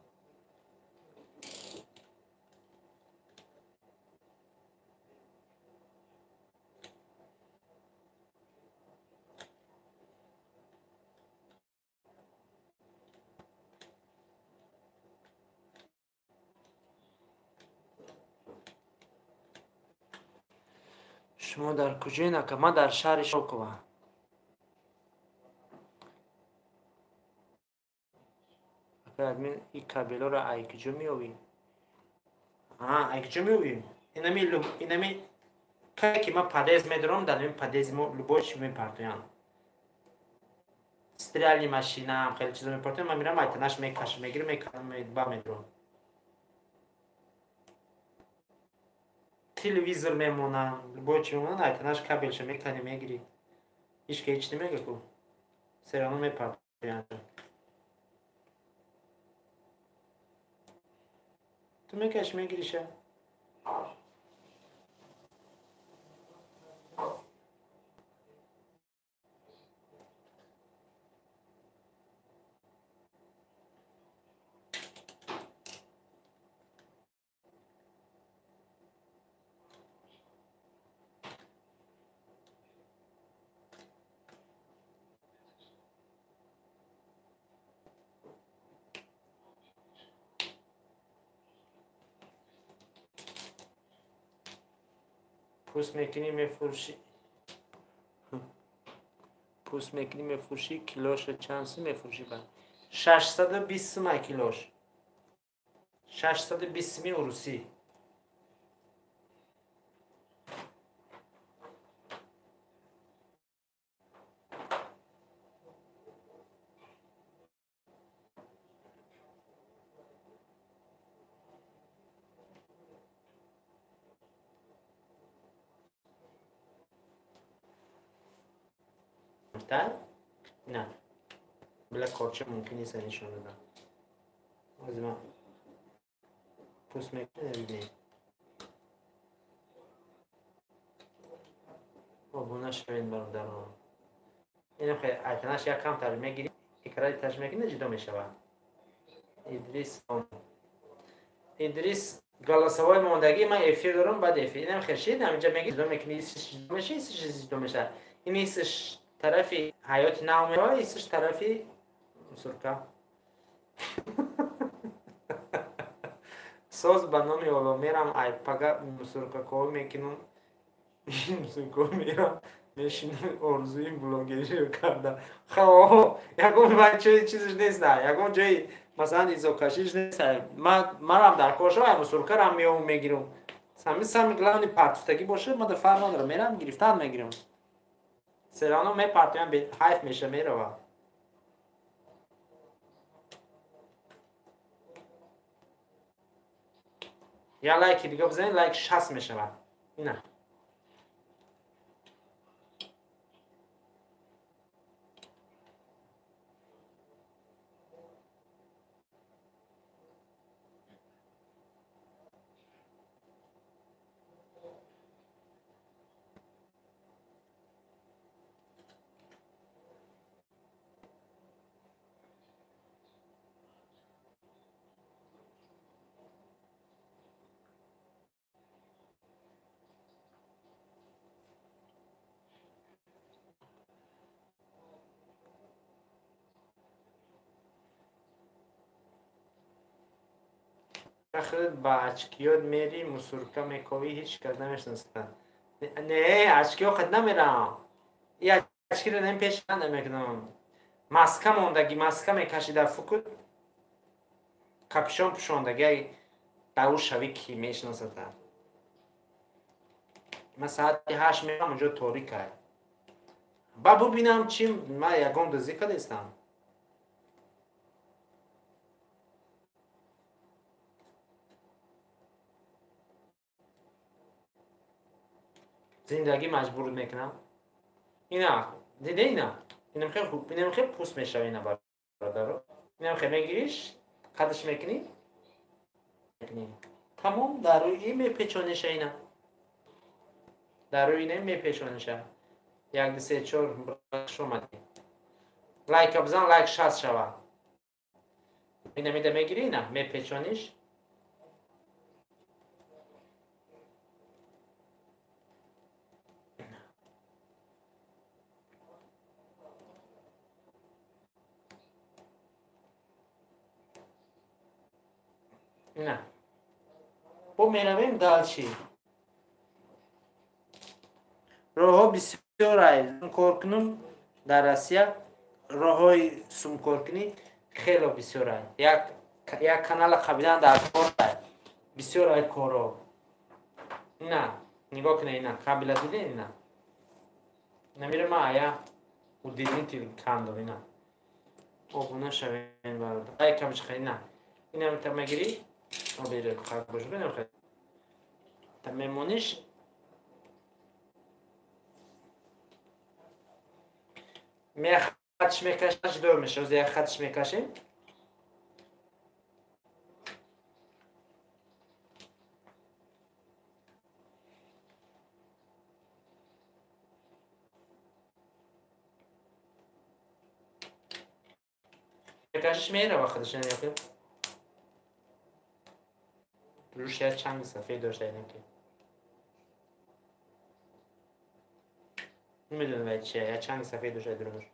Шумо дар куҷоен, ака? Ман дар шаҳри Шокова. Админ и кабелора ай куҷо меёвӣ? Ай куҷо меёвӣ? Инами кае ки ман подъезд медорам, дар ин подъезди мо любой чи мепартоянд. Стиральный машинаам хеле чизо мепартоянд, ман мерам айтанаш мекашам, мегирам, меканам, ба медорам. Телевизор мемонам, любой чи мемонам, айтанаш кабелша мекани, мегирӣ. Ҳеч ка ҳеч намега ку. Серано мепартоянд. Ту мекаши, мегириша. Пӯст мекунӣ, мефурӯшӣ. Пӯст мекунӣ, мефурӯшӣ, килоша чанд сум мефурӯшӣ баъд? 620 сум ай килош. 620 суми урусӣ. Не. Била корча мумкин нест нишон додан. Ҳозир ман пӯст мекунем, бибинем. Обуна шавед, бародарон. Инам хеле айтанаш як камтар мегирӣ, икради таш мекунӣ, ҷудо мешавад. Идрис голосовой мондагӣ, ман эфир дорам, баъд эфир. Инам хеле шид, ҳаминҷа мегирӣ, ҷудо мекунӣ, исш ҷудо меша, исш ҷудо мешавад. Ин исш тарафи ҳаёти нав меояд, исш тарафи мусурка. Соз ба номи Олло мерам, ай пага мусуркакҳо мекунам, мусуркаҳо мерам, мешинам, орзуи блогериро карда. Хо, ягон ҷои чизаш нест, ягон ҷои масалан изокашиш нест. Манам дар кор шавам, ай мусуркарам меовам, мегирам. Сами главный партуфтагӣ бошад, ман фарқ надорам, мерам гирифтан мегирам. Серано мепартоям, ҳайф меша, мерава. Я лайки дига бизанед, лайк 60 мешавад. Ина. Худат ба очкиёт мери, мусурка мековӣ, ҳеҷ кас намешиносад. Не, очкиё қад намерам. И очкиро нем пеш намекунам. Маска мондагӣ, маска мекаши дар фукут, капюшон пӯшондагӣ, дар ӯ шавӣ ки мешиносад. Ман саати 8 мерам, онҷо торик ай. Ба бубинам чи, ман ягон дуздӣ кардастам. Зиндагӣ маҷбур мекунам. Ина, диде ина. Инам хел хуб, инам хел пӯст мешава ина бародаро. Инам хел мегириш, қадаш мекунӣ. Тамом дар рӯи мепечониша ина. Дар рӯи ина мепечониша. 1 2 3 4 хуш омадӣ. Лайка бизан, лайк 60 шава. Ина мида мегирӣ ина, мепечониш. Не. Бо меравем дальше. Роҳҳо бисёр ай. Кор кунум дар Россия, роҳҳои сумкоркунӣ Хело бисёрай. Як канала қабилан дар кор бисёрай коро. Ина, нигоҳ кунед, ина, қабила дидед ина. Намира ма ая удлинитель кандом ина. Обуна шавен бародар. Ай камч ина. Ина мета мегири? Обире қаб бош бинам хай. Та мемониш хатш мекашаш дор меша. Оз як хатш мекашем. Мекашиш мерава худаш нақил. Руш як чанг сафед дошта ки. Намедонам вай чия, як чанг сафед дошта дурунаш.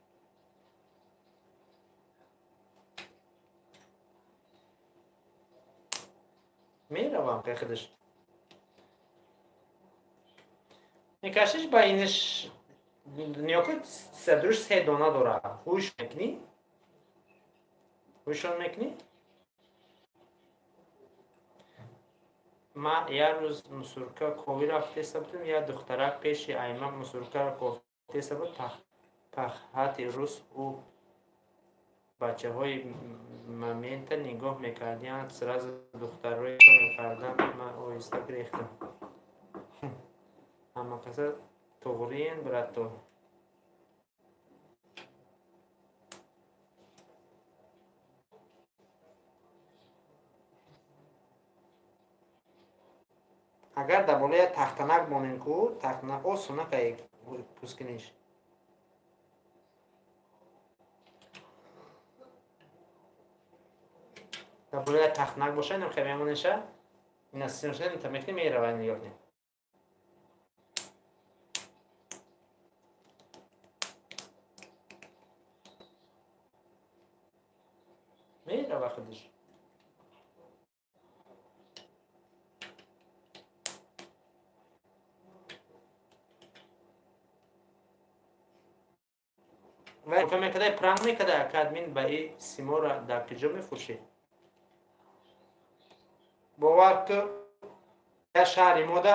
Меравам ки худаш. Мекашиш ба инаш ниёкот садруш се дона дора. Хуш мекни? Ҳушон мекунӣ? Ман як рӯз мусурка ковӣ рафтеста будам, як духтарак пеши айма мусуркаро кофтеста буд. Пахҳати рус ӯ бачаҳои момента нигоҳ мекардиянд, сразу духтарро мекардам, ман оҳиста гирехтам. Ҳамакаса туғриен, брато. Агар дар болои тахтанак монем ку, тахтанак осона кай пускиниш. Дар болои тахтанак боша, инам хай мемонеша. Ина синушен та мекни мерава нигоҳ кунед. Мерава худиш. Вай мекадай пранк мекадай, ака админ ба и симора дар куҷо мефурӯшед? Бовар ку, як шаҳри мода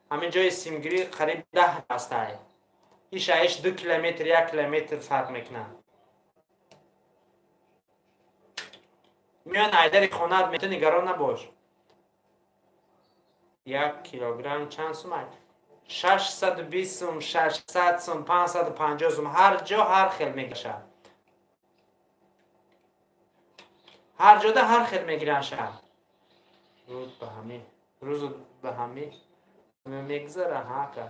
ҳамин ҷои симгирӣ қариб 10 астае. Иш аиш 2 километр, 1 километр фарқ мекунад. Меоян айдари хонаат, мету нигарон набош. 1 килограмм чанд сум ай? 620 сум, 600 сум, 550 сум, ҳар ҷо ҳар хел мегашад. Ҳар ҷода ҳар хел мегиранд. Рӯз ба ҳами, рӯз ба ҳами мегзара ҳака.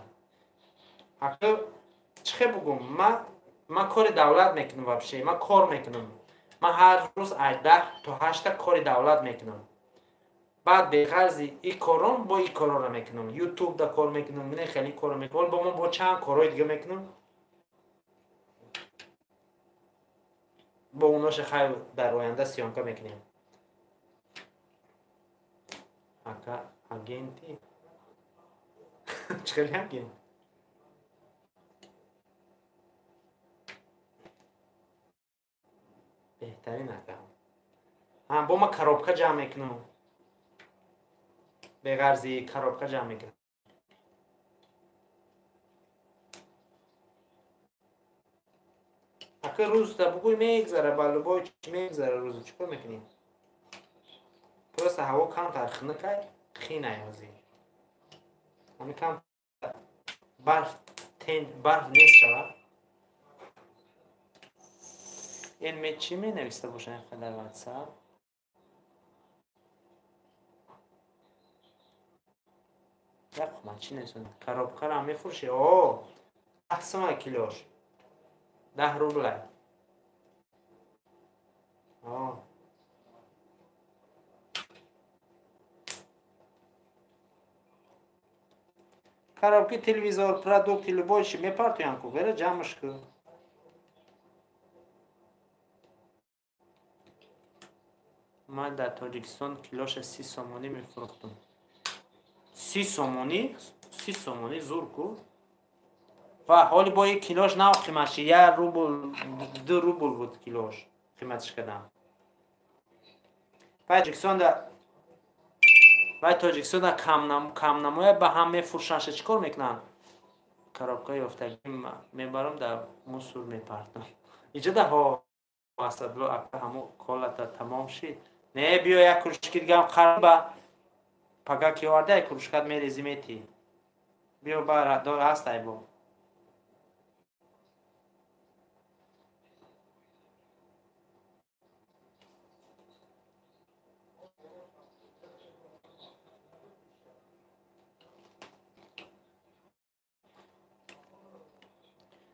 Ака чӣ хел бугум? Ман кори давлат мекунам вообще, ман кор мекунам. Ман ҳар рӯз аз 10 то 8 кори давлат мекунам. Баъд беғарзи и корон бо и корора мекунам. Ютуб да кор мекунам, не хеле кор мекунам. Бо ман бо чанд корҳои дига мекунам. Бо оноша хайр дар оянда съёмка мекунем. Ака агенти? Чӣ хеле агент? Беҳтарин ака. Ҳа, бо ман коробка ҷамъ мекунам. Беғарзи коробка ҷамъ мекунам. Ака рӯз да бугӯй мегзара, ба любой чӣ мегзара рӯзу чӣ кор мекунӣ? Просто ҳаво камтар хунукай, хинай ҳозир. Ҳамин кам барф тен барф нест шава. Ин ме чӣ менависта бошад ин қадар WhatsApp? Як ман чӣ нависам? Коробкаро мефурӯшӣ? О, 10 сум килош. 10 рубла. О. Коробки, телевизор, продукты, любой чӣ мепартоянд ку, вера ҷамъш ку. Ман дар Тоҷикистон килоша 30 сомонӣ мефурӯхтам. 30 сомонӣ? 30 сомонӣ зур ку. Ва ҳоли бо ин килош нав қиматши, 1 рубл, 2 рубл буд килош қиматш кардам. Вай Тоҷикистонда камнамоя ба ҳам мефурӯшанша, чӣ кор мекунанд? Коробкаи ёфтагӣ мебарам, дар мусор мепартам. Иҷода ҳо Асадло ака, ҳамо колата тамом шид. Не, биё як кружки дигам қарба пага ки оварда, як кружкат мерези мети. Биё ба дор ҳаст айбо.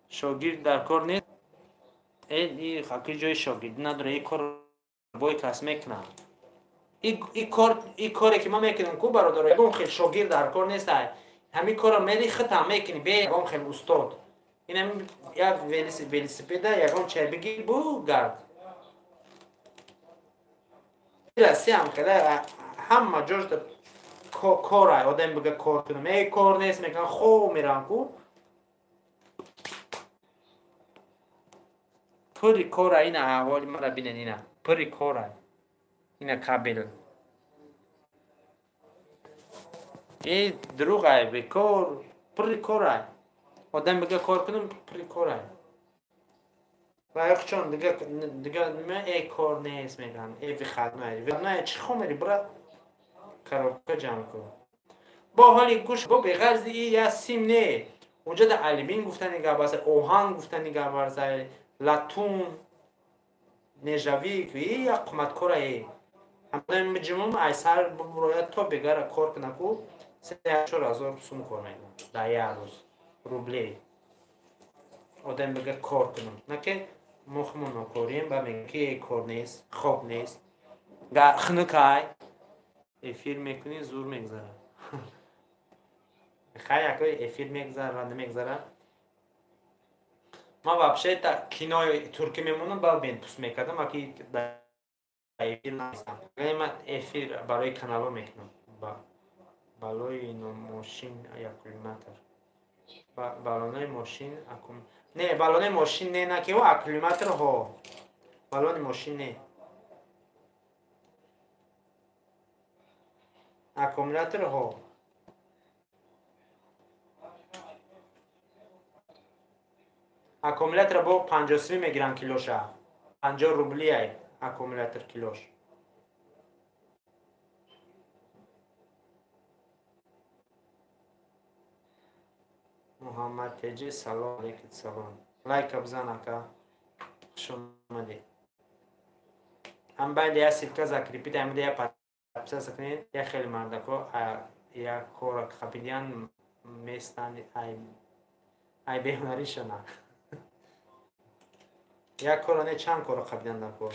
Шогирд дар кор нест. Хаки ҷои шогирдӣ надора, и кор бой кас мекунад. И коре ки ман мекунам ку бародаро, ягон хел шогирд дар кор нест. Ҳамин корро мери худтам мекунӣ бе ягон хел устод. Ин ҳамин як велосипеда ягон чай бигир бу гард. Россиям хеле ҳама ҷошда корай, одам бига кор кунам. Эй кор нест мекунам, хоб мерам ку. Пури кора ина аҳволи мара бинен, ина пури кора ина кабел. Э дурӯғ бекор, пури корай. Одам бига кор кунам, пури корай. Ва яқчон дига нима э кор нест мегӯянд, э выходной. Выходной чӣ хо мери бира коробка ҷамъ кун. Бо ҳоли гӯш бо беғарзи и я сим не. Унҷа да алюмин гуфтани гап аст, оҳан гуфтани гап аст, латун, нержавик, и як қиматкора е. Ҳамаи миҷмум ай сар бубурояд то бегара кор куна ку 3-4 ҳазор сум кор мекунад дар як рӯз рублей. Одам бига кор кунам. На ки мо хумон нокорием, ба мегӯем ки кор нест, хоб нест. Хунукай эфир мекунӣ, зур мегзарад. Хай якои эфир мегзарад, намегзарад. Ман вообще та кинои туркӣ мемонам, ба бенпус мекардам, аки эфир нестам. Ман эфир барои каналҳо мекунам. Балои мошин аккумулятор. Балонои мошин не, балонои мошин не, на ки аккумулятор ҳо. Балони мошин не. Аккумулятор ҳо. Аккумулятор бо 50 сум мегиранд килоша. 50 рубли ай аккумулятор килош. Муҳаммад Теҷи, салом алейкум, салом. Лайка бизан ака. Хуш омадед. Ҳам байда як ссылка закрепить, ҳамида як подписаться кунед. Як хеле мардако як кора қабидиян местанд ай беҳунаришона. Як кора не, чанд кора қабидан дар кор.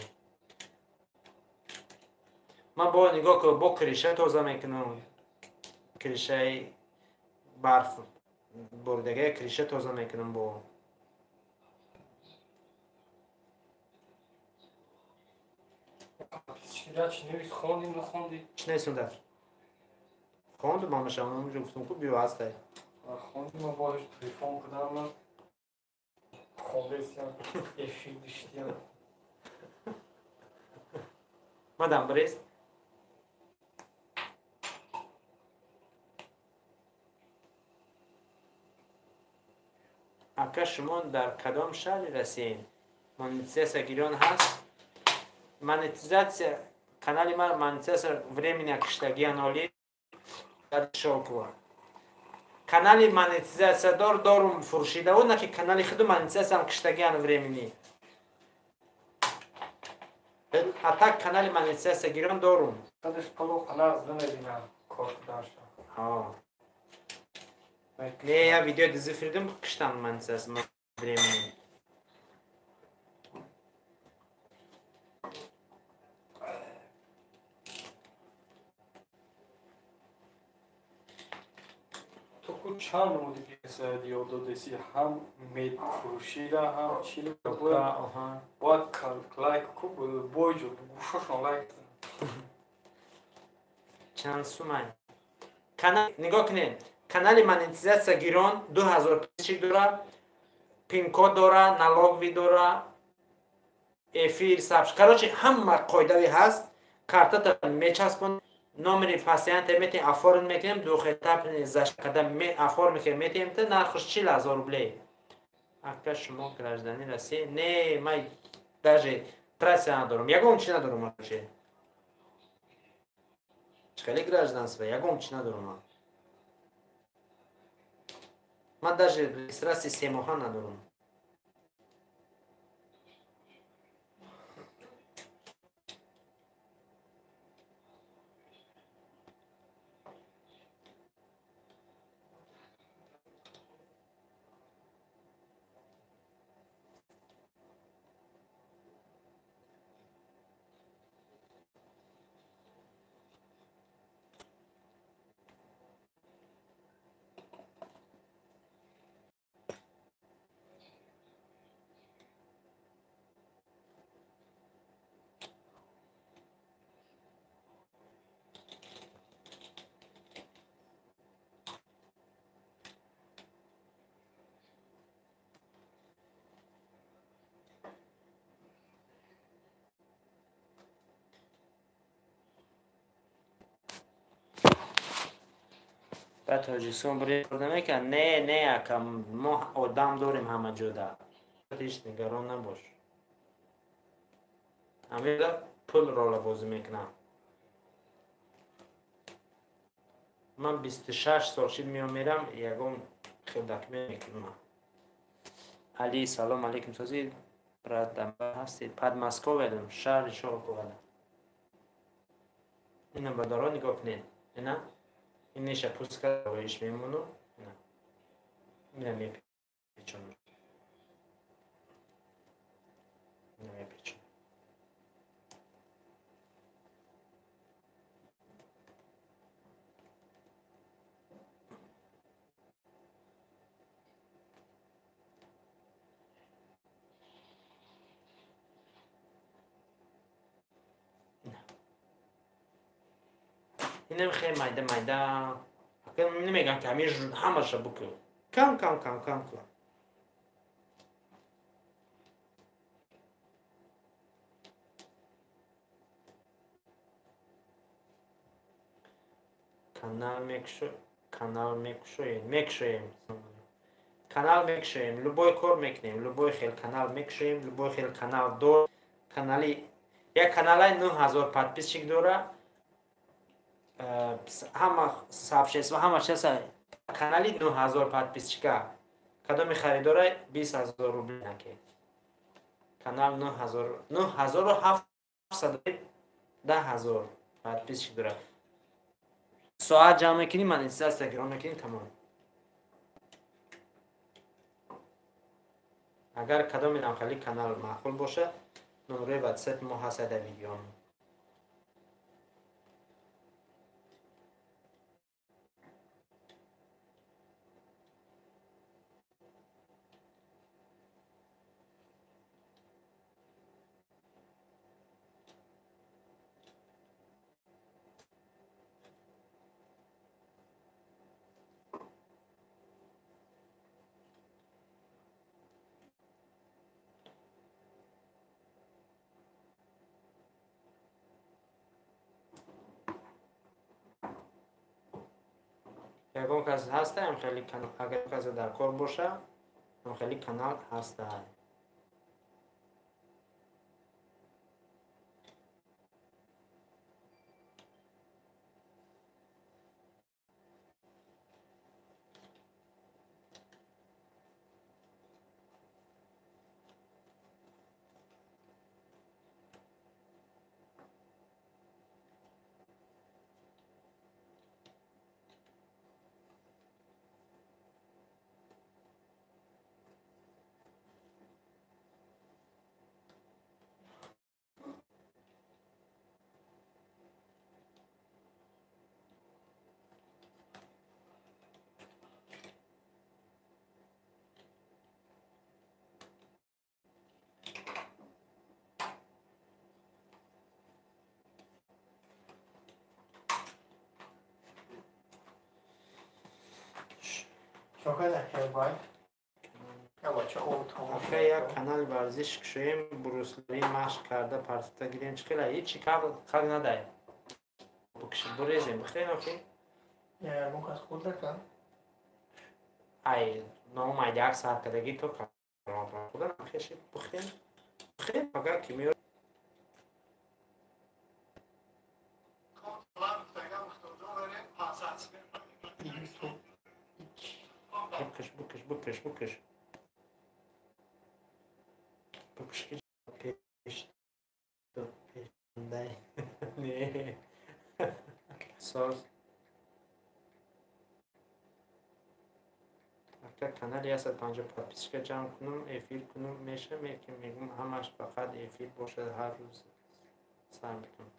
Ман бо нигоҳ кун, бо криша тоза мекунам. Кришаи барф бурдага криша тоза мекунам бо. Чӣ навис, хонди, нахонди? Чӣ нависонда? Хонду ман машам, онҷо гуфтам ку биё ҳастай. Хонди, ман бош телефон кардам, хондесиям, эфир диштиям. Мадам брез. Ака, шумо дар кадом шаҳри Россияем? Монетизатсия гирён ҳаст? Монетизатсия канали ман монетизатсия временно киштагиян оли Шокова. Канали монетизатсиядор дорум фурӯшида, на ки канали худу монетизатсиям киштагиян временно. А так канали монетизатсия гирён дорум. Садаш палу қаназ намебинам кор кудаша. Ҳо. Не, я видео дизи фирдим, киштам монетизатсия временно. Ту ку чанд намуди бизнес ёд додеси, ҳам медфурӯшира, ҳам чила, бояд лайк ку бойҷо гӯшошон лайк. Чанд сумай? Канал нигоҳ кунед. Канали монетизатсия гирон 2000 подписчик дора, пин-код дора, налоговый дора, эфир сабш. Короче, ҳама қоидави ҳаст. Картата мечаспон, номери пациента метем, оформ мекунем, двухэтапный зашкада оформ мекунем, метем, та нархш 40,000 рублей. Ака шумо гражданин России? Не, ман даже трасса надорам, ягон чи надорам вообще. Хеле гражданство, ягон чи надорам ман. Ман даже регистрация семоҳа надорам. Ба Тоҷикистон бурда намекунад? Не, не, ака, мо одам дорем ҳама ҷода. Ҳеҷ нигарон набош. Ҳамин пул рола бозӣ мекунам. Ман 26 сол шид меом мерам, ягон хел документ мекунам. Али, салом алейкум, сози брат, ҳастед? Подмосковье, шаҳри Шолково. Ина бародарон нигоҳ кунед. Ина иниша пуска воиш мемону. Ина мепечонам. Ина мепечонам. Инам хеле майда майда. Намегам ки ҳамин ҳамаша букун. Кам кам кам кам кун. Канал мекушоем, мекушоем. Канал мекушоем, любой кор мекунем, любой хел канал мекушоем, любой хел канал дор. Канали як каналай 9000 подписчик дора. Ҳама сообщество, ҳама чиза канали 9000 подписчика. Кадоми харидора 20000 рубл наке. Канал 9000, 9700 10000 подписчик дора. Соат ҷамъ мекунӣ, монетизатсия гирон мекунӣ, тамом. Агар кадоми намхали канал маъқул боша, номерои WhatsApp мо ҳаст дар видеомо. Ягон кас ҳаста, хеле агар касе дар кор боша, хеле канал ҳаста. Шоколадка бой. Ака як канали варзиш кушоем, Бруслӣ машқ карда партофта гирем, чӣ хела? Ҳечи қал надай. Бурезем, бихӯрем охи? Ягон кас хӯрда кан? Ай, ном айдяк сар кардагӣ то хӯрдан хеши бихӯрем. Бихӯрем, агар ки меёр. Букаш, букаш, букаш, букаш. Букаш ки пеш пешдай. Не. Соз. Ака канали 150 подписчика ҷамъ кунум, эфир кунум, мешам, ки мегум ҳамаш фақат эфир бошад, ҳар рӯз сар мекунам.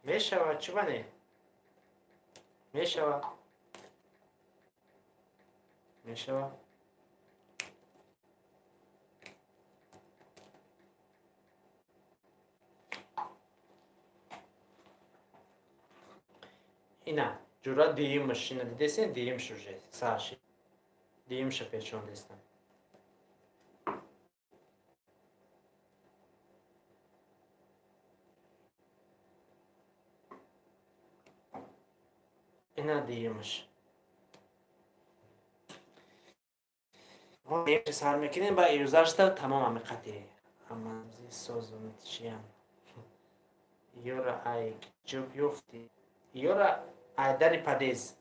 Мешавад, чӣ ба не? Мешавад. Мешавад. Ина, ҷура дуюмаш, ина дидесен, дуюмш уже сар шид. Дуюмша печондестам. Ина дуюмаш. Сар мекунем, ба ирӯзашта тамом ами қатъи. Амази созум чиям. Ёра ай ҷоб ёфти. Ёра ай дари падез.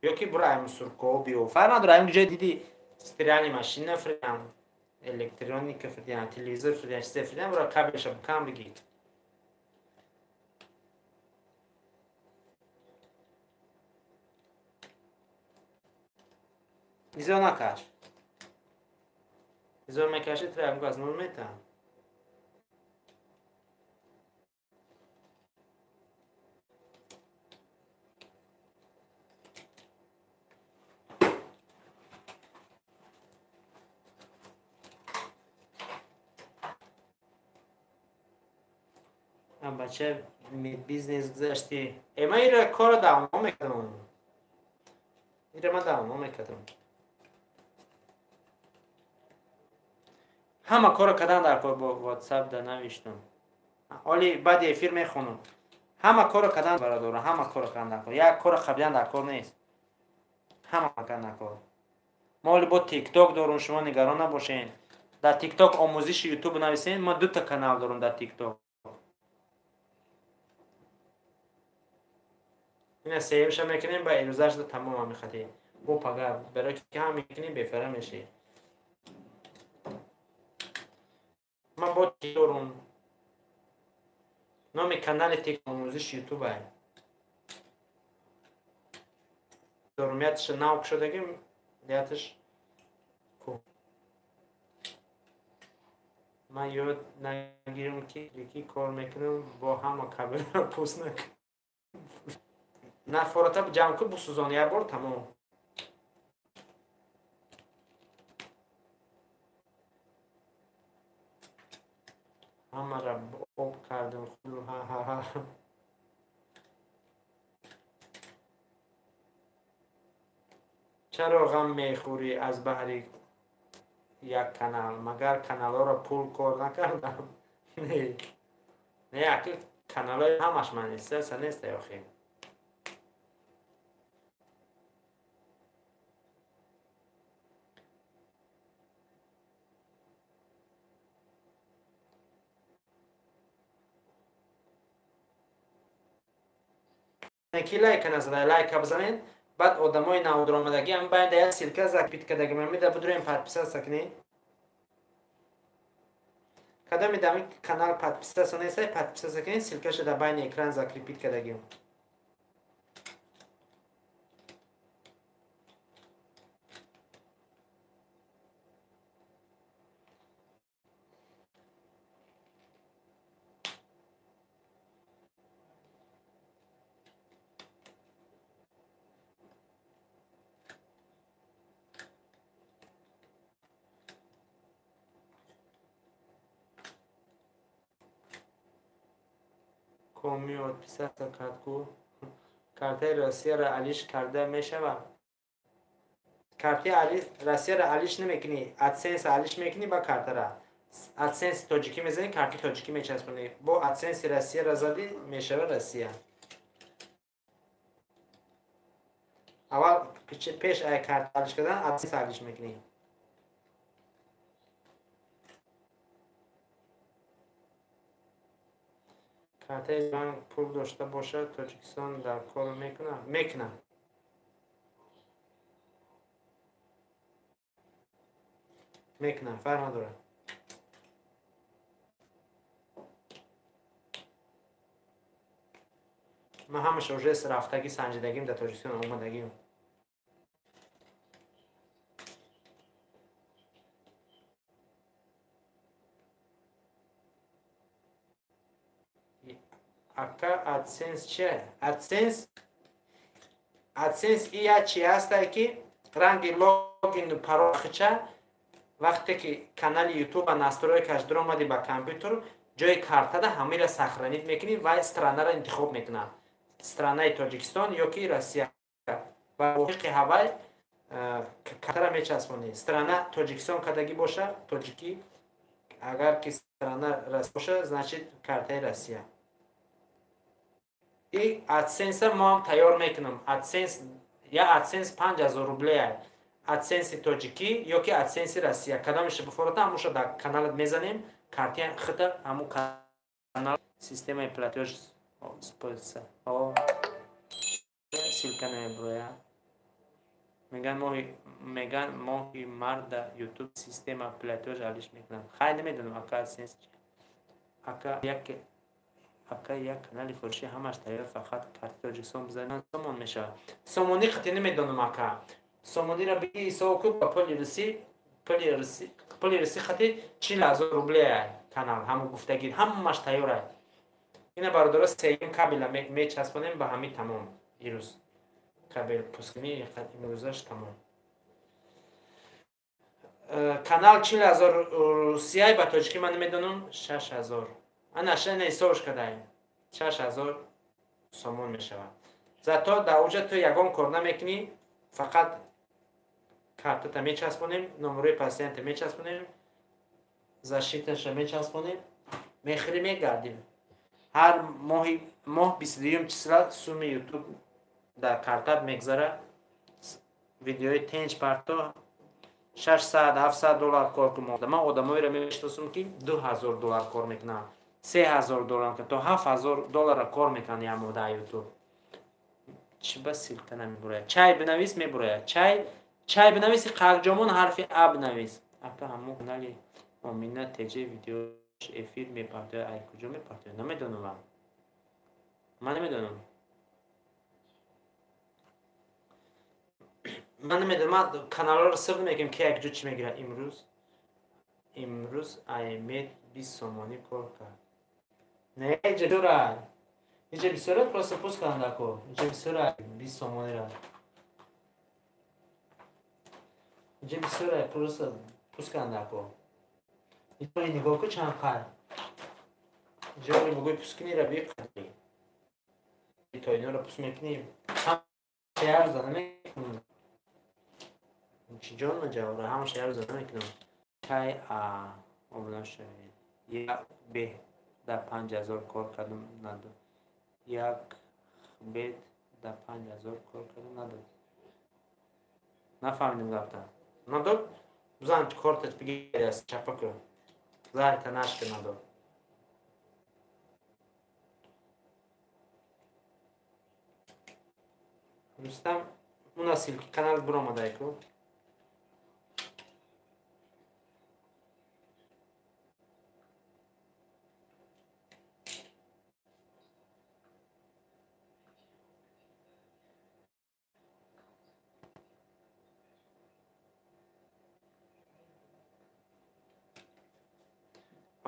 Ё ки бура ай мусуркоо биё. Фарқ надора, ай ҷой диди стиральный машина фирдям, электроника фирдям, телевизор фирдям, чизе фирдям, бура кабелша букам бигир. Изо накаш. Изо мекаши, тра ягон газ нур метам. Бача бизнес гузашти. Ма ира кора давно мекардам. Ира ма давно мекардам. Ҳама корро кардан дар кор бо WhatsApp да навиштам. Оли баъди эфир мехонам. Ҳама корро кардан бародаро, ҳама корро кардан дар кор. Як корро қаблан дар кор нест. Ҳама кардан дар кор. Мо оли бо TikTok дорум, шумо нигарон набошед. Дар TikTok омӯзиши YouTube нависен, мо дута канал дорум дар TikTok. Ина сеюмша мекунем, ба ирӯзашда тамом мехатем. Бо пага барои ки ҳам мекунем бефара меши. Ман бо дорум. Номи канали тик омӯзиш YouTube ай. Дорум ятша нав кушодагим, ятш ку. Ман ёд нагирам ки ки кор мекунам бо ҳама кабелро пӯст накунам. Нафората ҷамъ кун, бусӯзон як бор тамом. Ҳамаро об кардам, хулу ҳа-ҳа-ҳа. Чаро ғам мехӯрӣ аз баҳри як канал? Магар каналҳоро пул кор накардам? Не. Не, аки каналҳои ҳамаш ман нест, са нест охи. Ки лайка назадай, лайка бизанед, баъд одамои навдуромадагӣ ҳам байда як ссылка закрепить кардагӣ мемида будурем подписаться кунед. Кадоми дами канал подписаться нестай, подписаться кунед, ссылкаша дар байни экран закрепить кардагӣ. Комиот писата кардку картаи Россияро алиш карда мешавад? Карти Россияра алиш намекунӣ, AdSense алиш мекунӣ ба картара. AdSense тоҷикӣ мезанӣ, карти тоҷикӣ мечаспонӣ. Бо AdSense Россияра задӣ, мешава Россия. Аввал пеш ай карта алиш кардан AdSense алиш мекунӣ. Картаи банк пул дошта бошад, Тоҷикистон дар кор мекунад? Мекунад. Мекунад, фарқ надорад. Ман ҳамаша уже рафтагӣ санҷидагим дар Тоҷикистон омадагим. Ака AdSense че? AdSense AdSense ия чи ҳастае ки ранги логину парол хича вақте ки канали YouTube настройкаш даромадӣ ба компютер, ҷои картада ҳамира сохранить мекунӣ ва странаро интихоб мекунад. Странаи Тоҷикистон ё ки Россия. Ва мувофиқи ҳавай картара мечаспонӣ. Страна Тоҷикистон кадагӣ боша, тоҷикӣ. Агар ки страна Россия боша, значит картаи Россия. И AdSense мо ҳам тайёр мекунам. AdSense я AdSense 5000 рубле. AdSense тоҷикӣ ё ки AdSense Россия. Кадомиша бифората, ҳамуша дар каналат мезанем. Карти хита ҳаму канал системаи платёж споиса. О ссылка намеброя. Меган моҳи марда YouTube система платёж алиш мекунам. Хай намедонам ака AdSense. Ака як канали фурӯшӣ ҳамаш тайёр, фақат карти Тоҷикистон бизанем сомон мешавад. Сомонӣ қати намедонам ака. Сомониро биги ҳисоб кун ба пули русӣ, пули русӣ қати 40,000 рубле канал ҳаму гуфтагӣ ҳамаш тайёр аст. Ина бародаро сеюм кабела мечаспонем ба ҳамин тамом. Ирӯз кабел пускунӣ имрӯзаш тамом. Канал 40,000 русия ба тоҷикӣ ман намедонам 6,000. Ана шана ҳисобш кардаем. 6,000 сомон мешавад. Зато дар оҷа ту ягон кор намекунӣ, фақат картата мечаспонем, номерои пациента мечаспонем, защиташа мечаспонем, мехӯрӣ мегардем. Ҳар моҳ 22 числа суми YouTube дар картат мегзара. Видеои тенч парто 600-700 доллар кор кун. Ман одамоеро мешиносам ки 2000 доллар кор мекунанд, 3000 доллар то 7000 доллара кор мекунанд як моҳ дар YouTube. Чӣ ба ссылка намебурояд? Чай бинавис мебурояд. Чай бинависи қарҷомон ҳарфи А бинавис. Ака ҳамон канали Омина ТЖ видеош эфир мепартояд. Ай куҷо мепартояд? Намедонам. Ман намедонам. Ман намедонам. Ман каналҳоро сир намекунам ки якҷо чӣ мегирад. Имрӯз Аймед 20 сомонӣ кор кард. Не, иҷа дура. Иҷа бисёра просто пуст карданд ко. Иҷа бисёра 20 сомонира. Иҷа бисёра просто пуст карданд ко. Иҷа нигоҳ кун чанд қад. Иҷа нигоҳ пускунира биқадри. То инора пуст мекунӣ. Ҳамаша як рӯза намекунам. Чӣ ҷон маҷавра, ҳамаша як рӯза намекунам. Чай а обуна шавед. Як беҳ дар 5000 кор кардам надод. Як бет дар 5000 кор кардам надод. Нафаҳмидем гапта. Надод? Бизан кортат бигир аз чапа кун. Зарта нашка надод. Рустам, уна ссылки канал буромадай ку.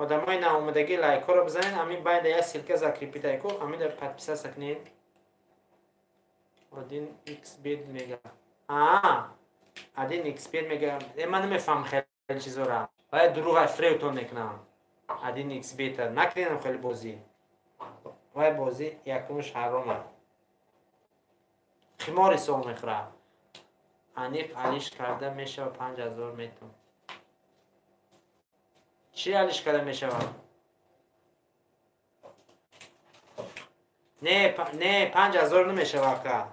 Одамои наомадагӣ лайкҳоро бизанед, ҳамин байда як ссылка закрепитай ку, ҳамин дар подписаться кунед. Один xbet мега. Один xbet мега. Ман намефаҳмам хеле чизора. Вай дурӯғ фревтон мекунам. Один xbet накунем хеле бозӣ. Вай бозӣ якумш ҳаром аст. Химори сол мехӯрад. Аниқ алиш карда мешава 5000 метум. Чӣ алиш карда мешавад? Не, не, 5000 намешава ака.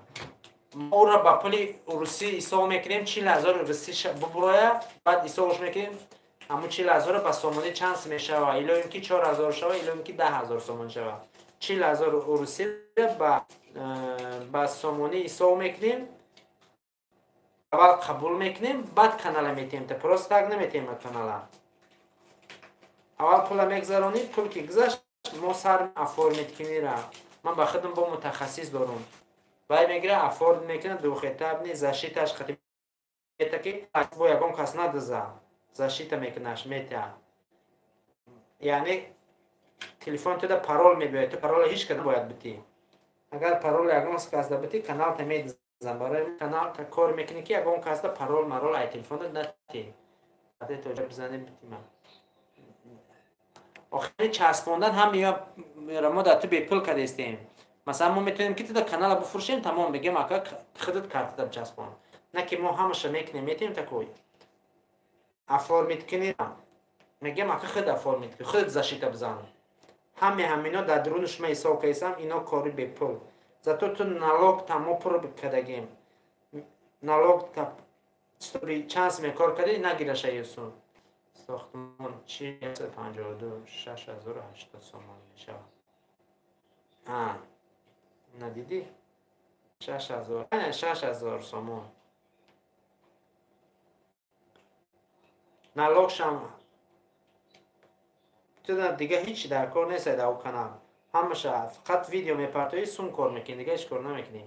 Мо ӯро ба пули русӣ ҳисоб мекунем, 40000 русӣ бубуроя, баъд ҳисобш мекунем, ҳамун 40000 ба сомонӣ чанд мешава? Ило ин ки 4000 шава, ило ин ки 10000 сомон шава. 40000 русӣ ба сомонӣ ҳисоб мекунем, аввал қабул мекунем, баъд канала метиҳем. Та просто так наметиҳем канала. Аввал пула мегзаронӣ, пул ки гузашт, мо сар оформить кунира. Ман ба худам бо мутахассис дорум. Вай мегира, оформ мекунад, двухэтапный, защиташ хати ки бо ягон кас надиза. Защита мекунаш, метиҳа. Яъне телефон туда парол мебиёяд, ту парола ҳеҷ када бояд битӣ. Агар парол ягон касда битӣ, канал та медизан. Барои канал та кор мекунӣ ки ягон касда парол марол ай телефонда натӣ. Тоҷа бизанӣ битӣ ман. Охири часпондан ҳам мо дар ту бепул кардестем. Масалан, мо метавонем ки туда канала бифурӯшем, тамом бигем, ака худат картада бичаспон. На ки мо ҳамаша мекунем, метавонем такой. Оформить кунӣ, мегем, ака худ оформить кун, худат защита бизан. Ҳаме ҳамино дар дарунаш ма ҳисоб кардесам, ино кори бепул. Зато ту налог та мо пур кардагем. Налог та чанд сме кор кардӣ, нагираша юсум. Сохтмон 452 6080 сомон мешавад. Надидӣ? 6000, 6000 сомон. Налогшам ту дига ҳеҷ дар кор нест дар он канал. Ҳамаша фақат видео мепартоӣ, сум кор мекунӣ, дига ҳеҷ кор намекунӣ.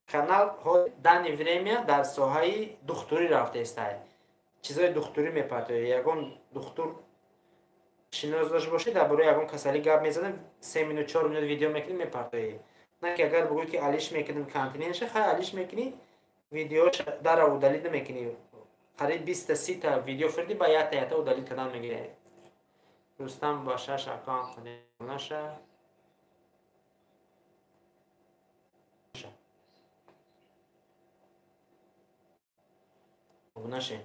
Канал данный время дар соҳаи духтурӣ рафтаистай. Чизои духтурӣ мепартоӣ. Ягон духтур шинос дошта бошӣ, дар бораи ягон касалӣ гап мезанем, 3 минут 4 минут видео мекунӣ, мепартоӣ. На ки агар бигӯӣ ки алиш мекунем континентша, хай алиш мекунӣ, видеоша дара удалить намекунӣ. Қариб 20-30 та видео фирдӣ, ба якта якта удалить кардан мегирӣ. Рустам ба 6 аккаунт наша. Наши.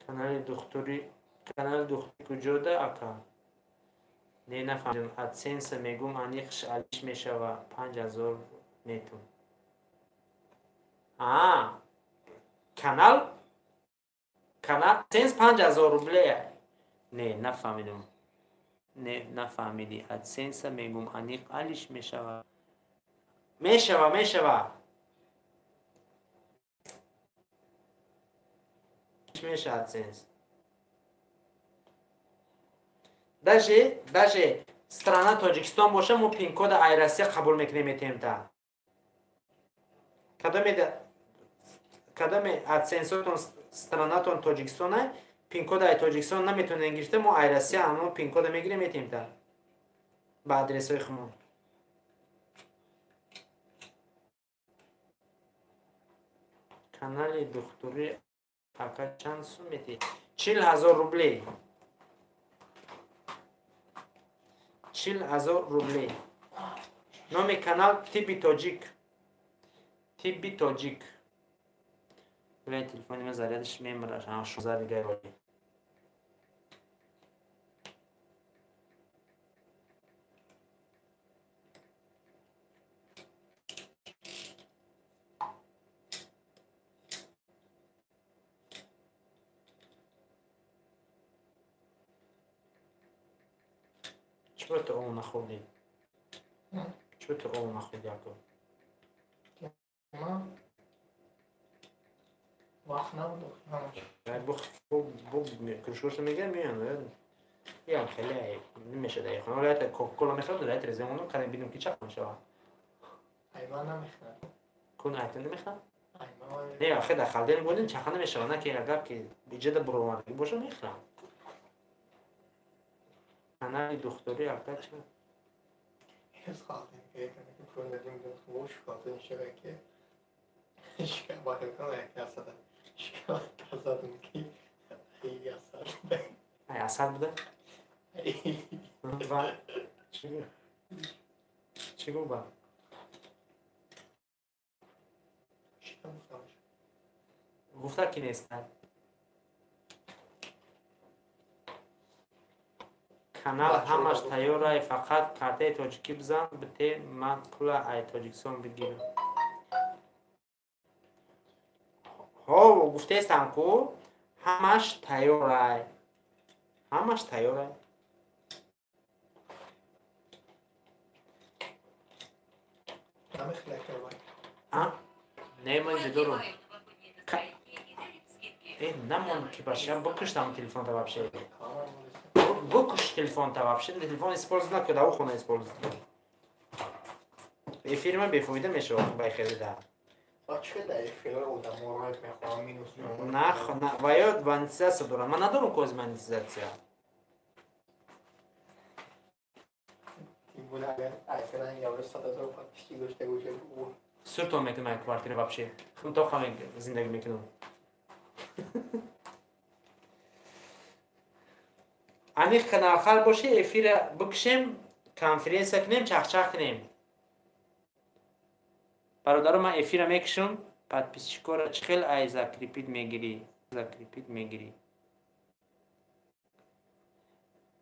Канали духтури, канали духтури куҷода ака? Не, нафаҳмидам. Адсенса мегум, аниқш алиш мешава 5000 метум. Канал? Канал Адсенс 5000 рубле. Не, нафаҳмидам. Не, нафаҳмидӣ. Адсенса мегум, аниқ алиш мешава. Мешава, мешава. Меша Адсенс. Даже страна Тоҷикистон боша, мо пин-кода ай Россия қабул мекунем, метиҳем та. Кадоме адсенсотон странатон Тоҷикистона, пин-кода ай Тоҷикистон наметонем гирифта, мо ай Россия ҳамон пин-кода мегирем, метиҳем та. Ба адресҳои хумон. Канали духтури ака чанд сум метиҳед? 40000 рублей. 40000 рублей. Номи канал Тибби Тоҷик. Тибби Тоҷик. Бля, телефони ман зарядаш мемирад. 16 дига роли. Чего ты ов нахӯрдӣ? Чего ты ов нахӯрдӣ, Яков? Вақт набуд. Кружкошо мегирам, меоянд. Ям хеле намешад. Хона ята Кока-кола мехӯрд, ята реземонам, кардем бинем ки чақ мешавад. Айма намехӯрд. Кун айта намехӯрд? Не, охир дар халдени будем, чақа намешавад, на ки агар ки иҷода буровардагӣ боша мехӯрам. Канали духтури ака чӣ? Ай асад буда? Ва чӣ гуфт ба? Гуфта ки нестад. Канал ҳамаш тайёрай, фақат картаи тоҷикӣ бизан, бите ман пула ай Тоҷикистон бигирам. Ҳо, гуфтаестам ку, ҳамаш тайёрай. Ҳамаш тайёрай. А? Не, ман инҷа дорум. Э, намон ки башам, бикуштам телефонта вообще. Бикуш телефонта вообще, телефон использовать накун, дар хона использовать кун. Эфири ман бефоида мешавад бай хелида. На, ва ё монетизатсия дорам. Ман надорам коз монетизатсия. Суртон мекунам як квартира вообще. Худам то хона зиндагӣ мекунам. Аниқ каналхар боши, эфира бикушем, конференсия кунем, чахчах кунем. Бародаро, ман эфира мекушам, подписчикора чӣ хел ай закрепить мегирӣ? Закрепить мегирӣ.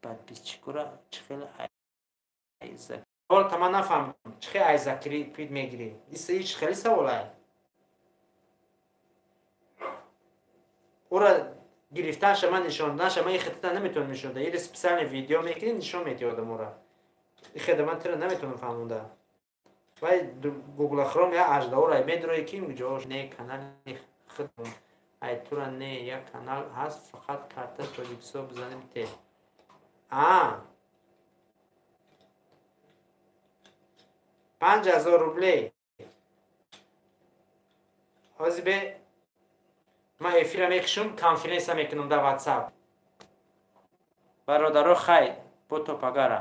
Подписчикора чӣ хел ай савол та ман нафаҳмидам. Чӣ хел ай закрепить мегирӣ? Ис хеле савол ай. Ура гирифтанша ман нишонданша ман ихетита наметавонам нишон дада. Или специально видео мекунӣ, нишон медиҳӣ одамора. Ихеда ман тира наметавонам фаҳмонда. Вай Google Chrome я аждаҳора медрои ки ҷош не канали худмон. Ай тура не як канал ҳаст, фақат карта Тоҷикистон бизанем те. А 5000 рублей. Ҳозир бе ман эфира мекушам, конференсия мекунам дар WhatsApp. Бародаро, хай, бо то пагара.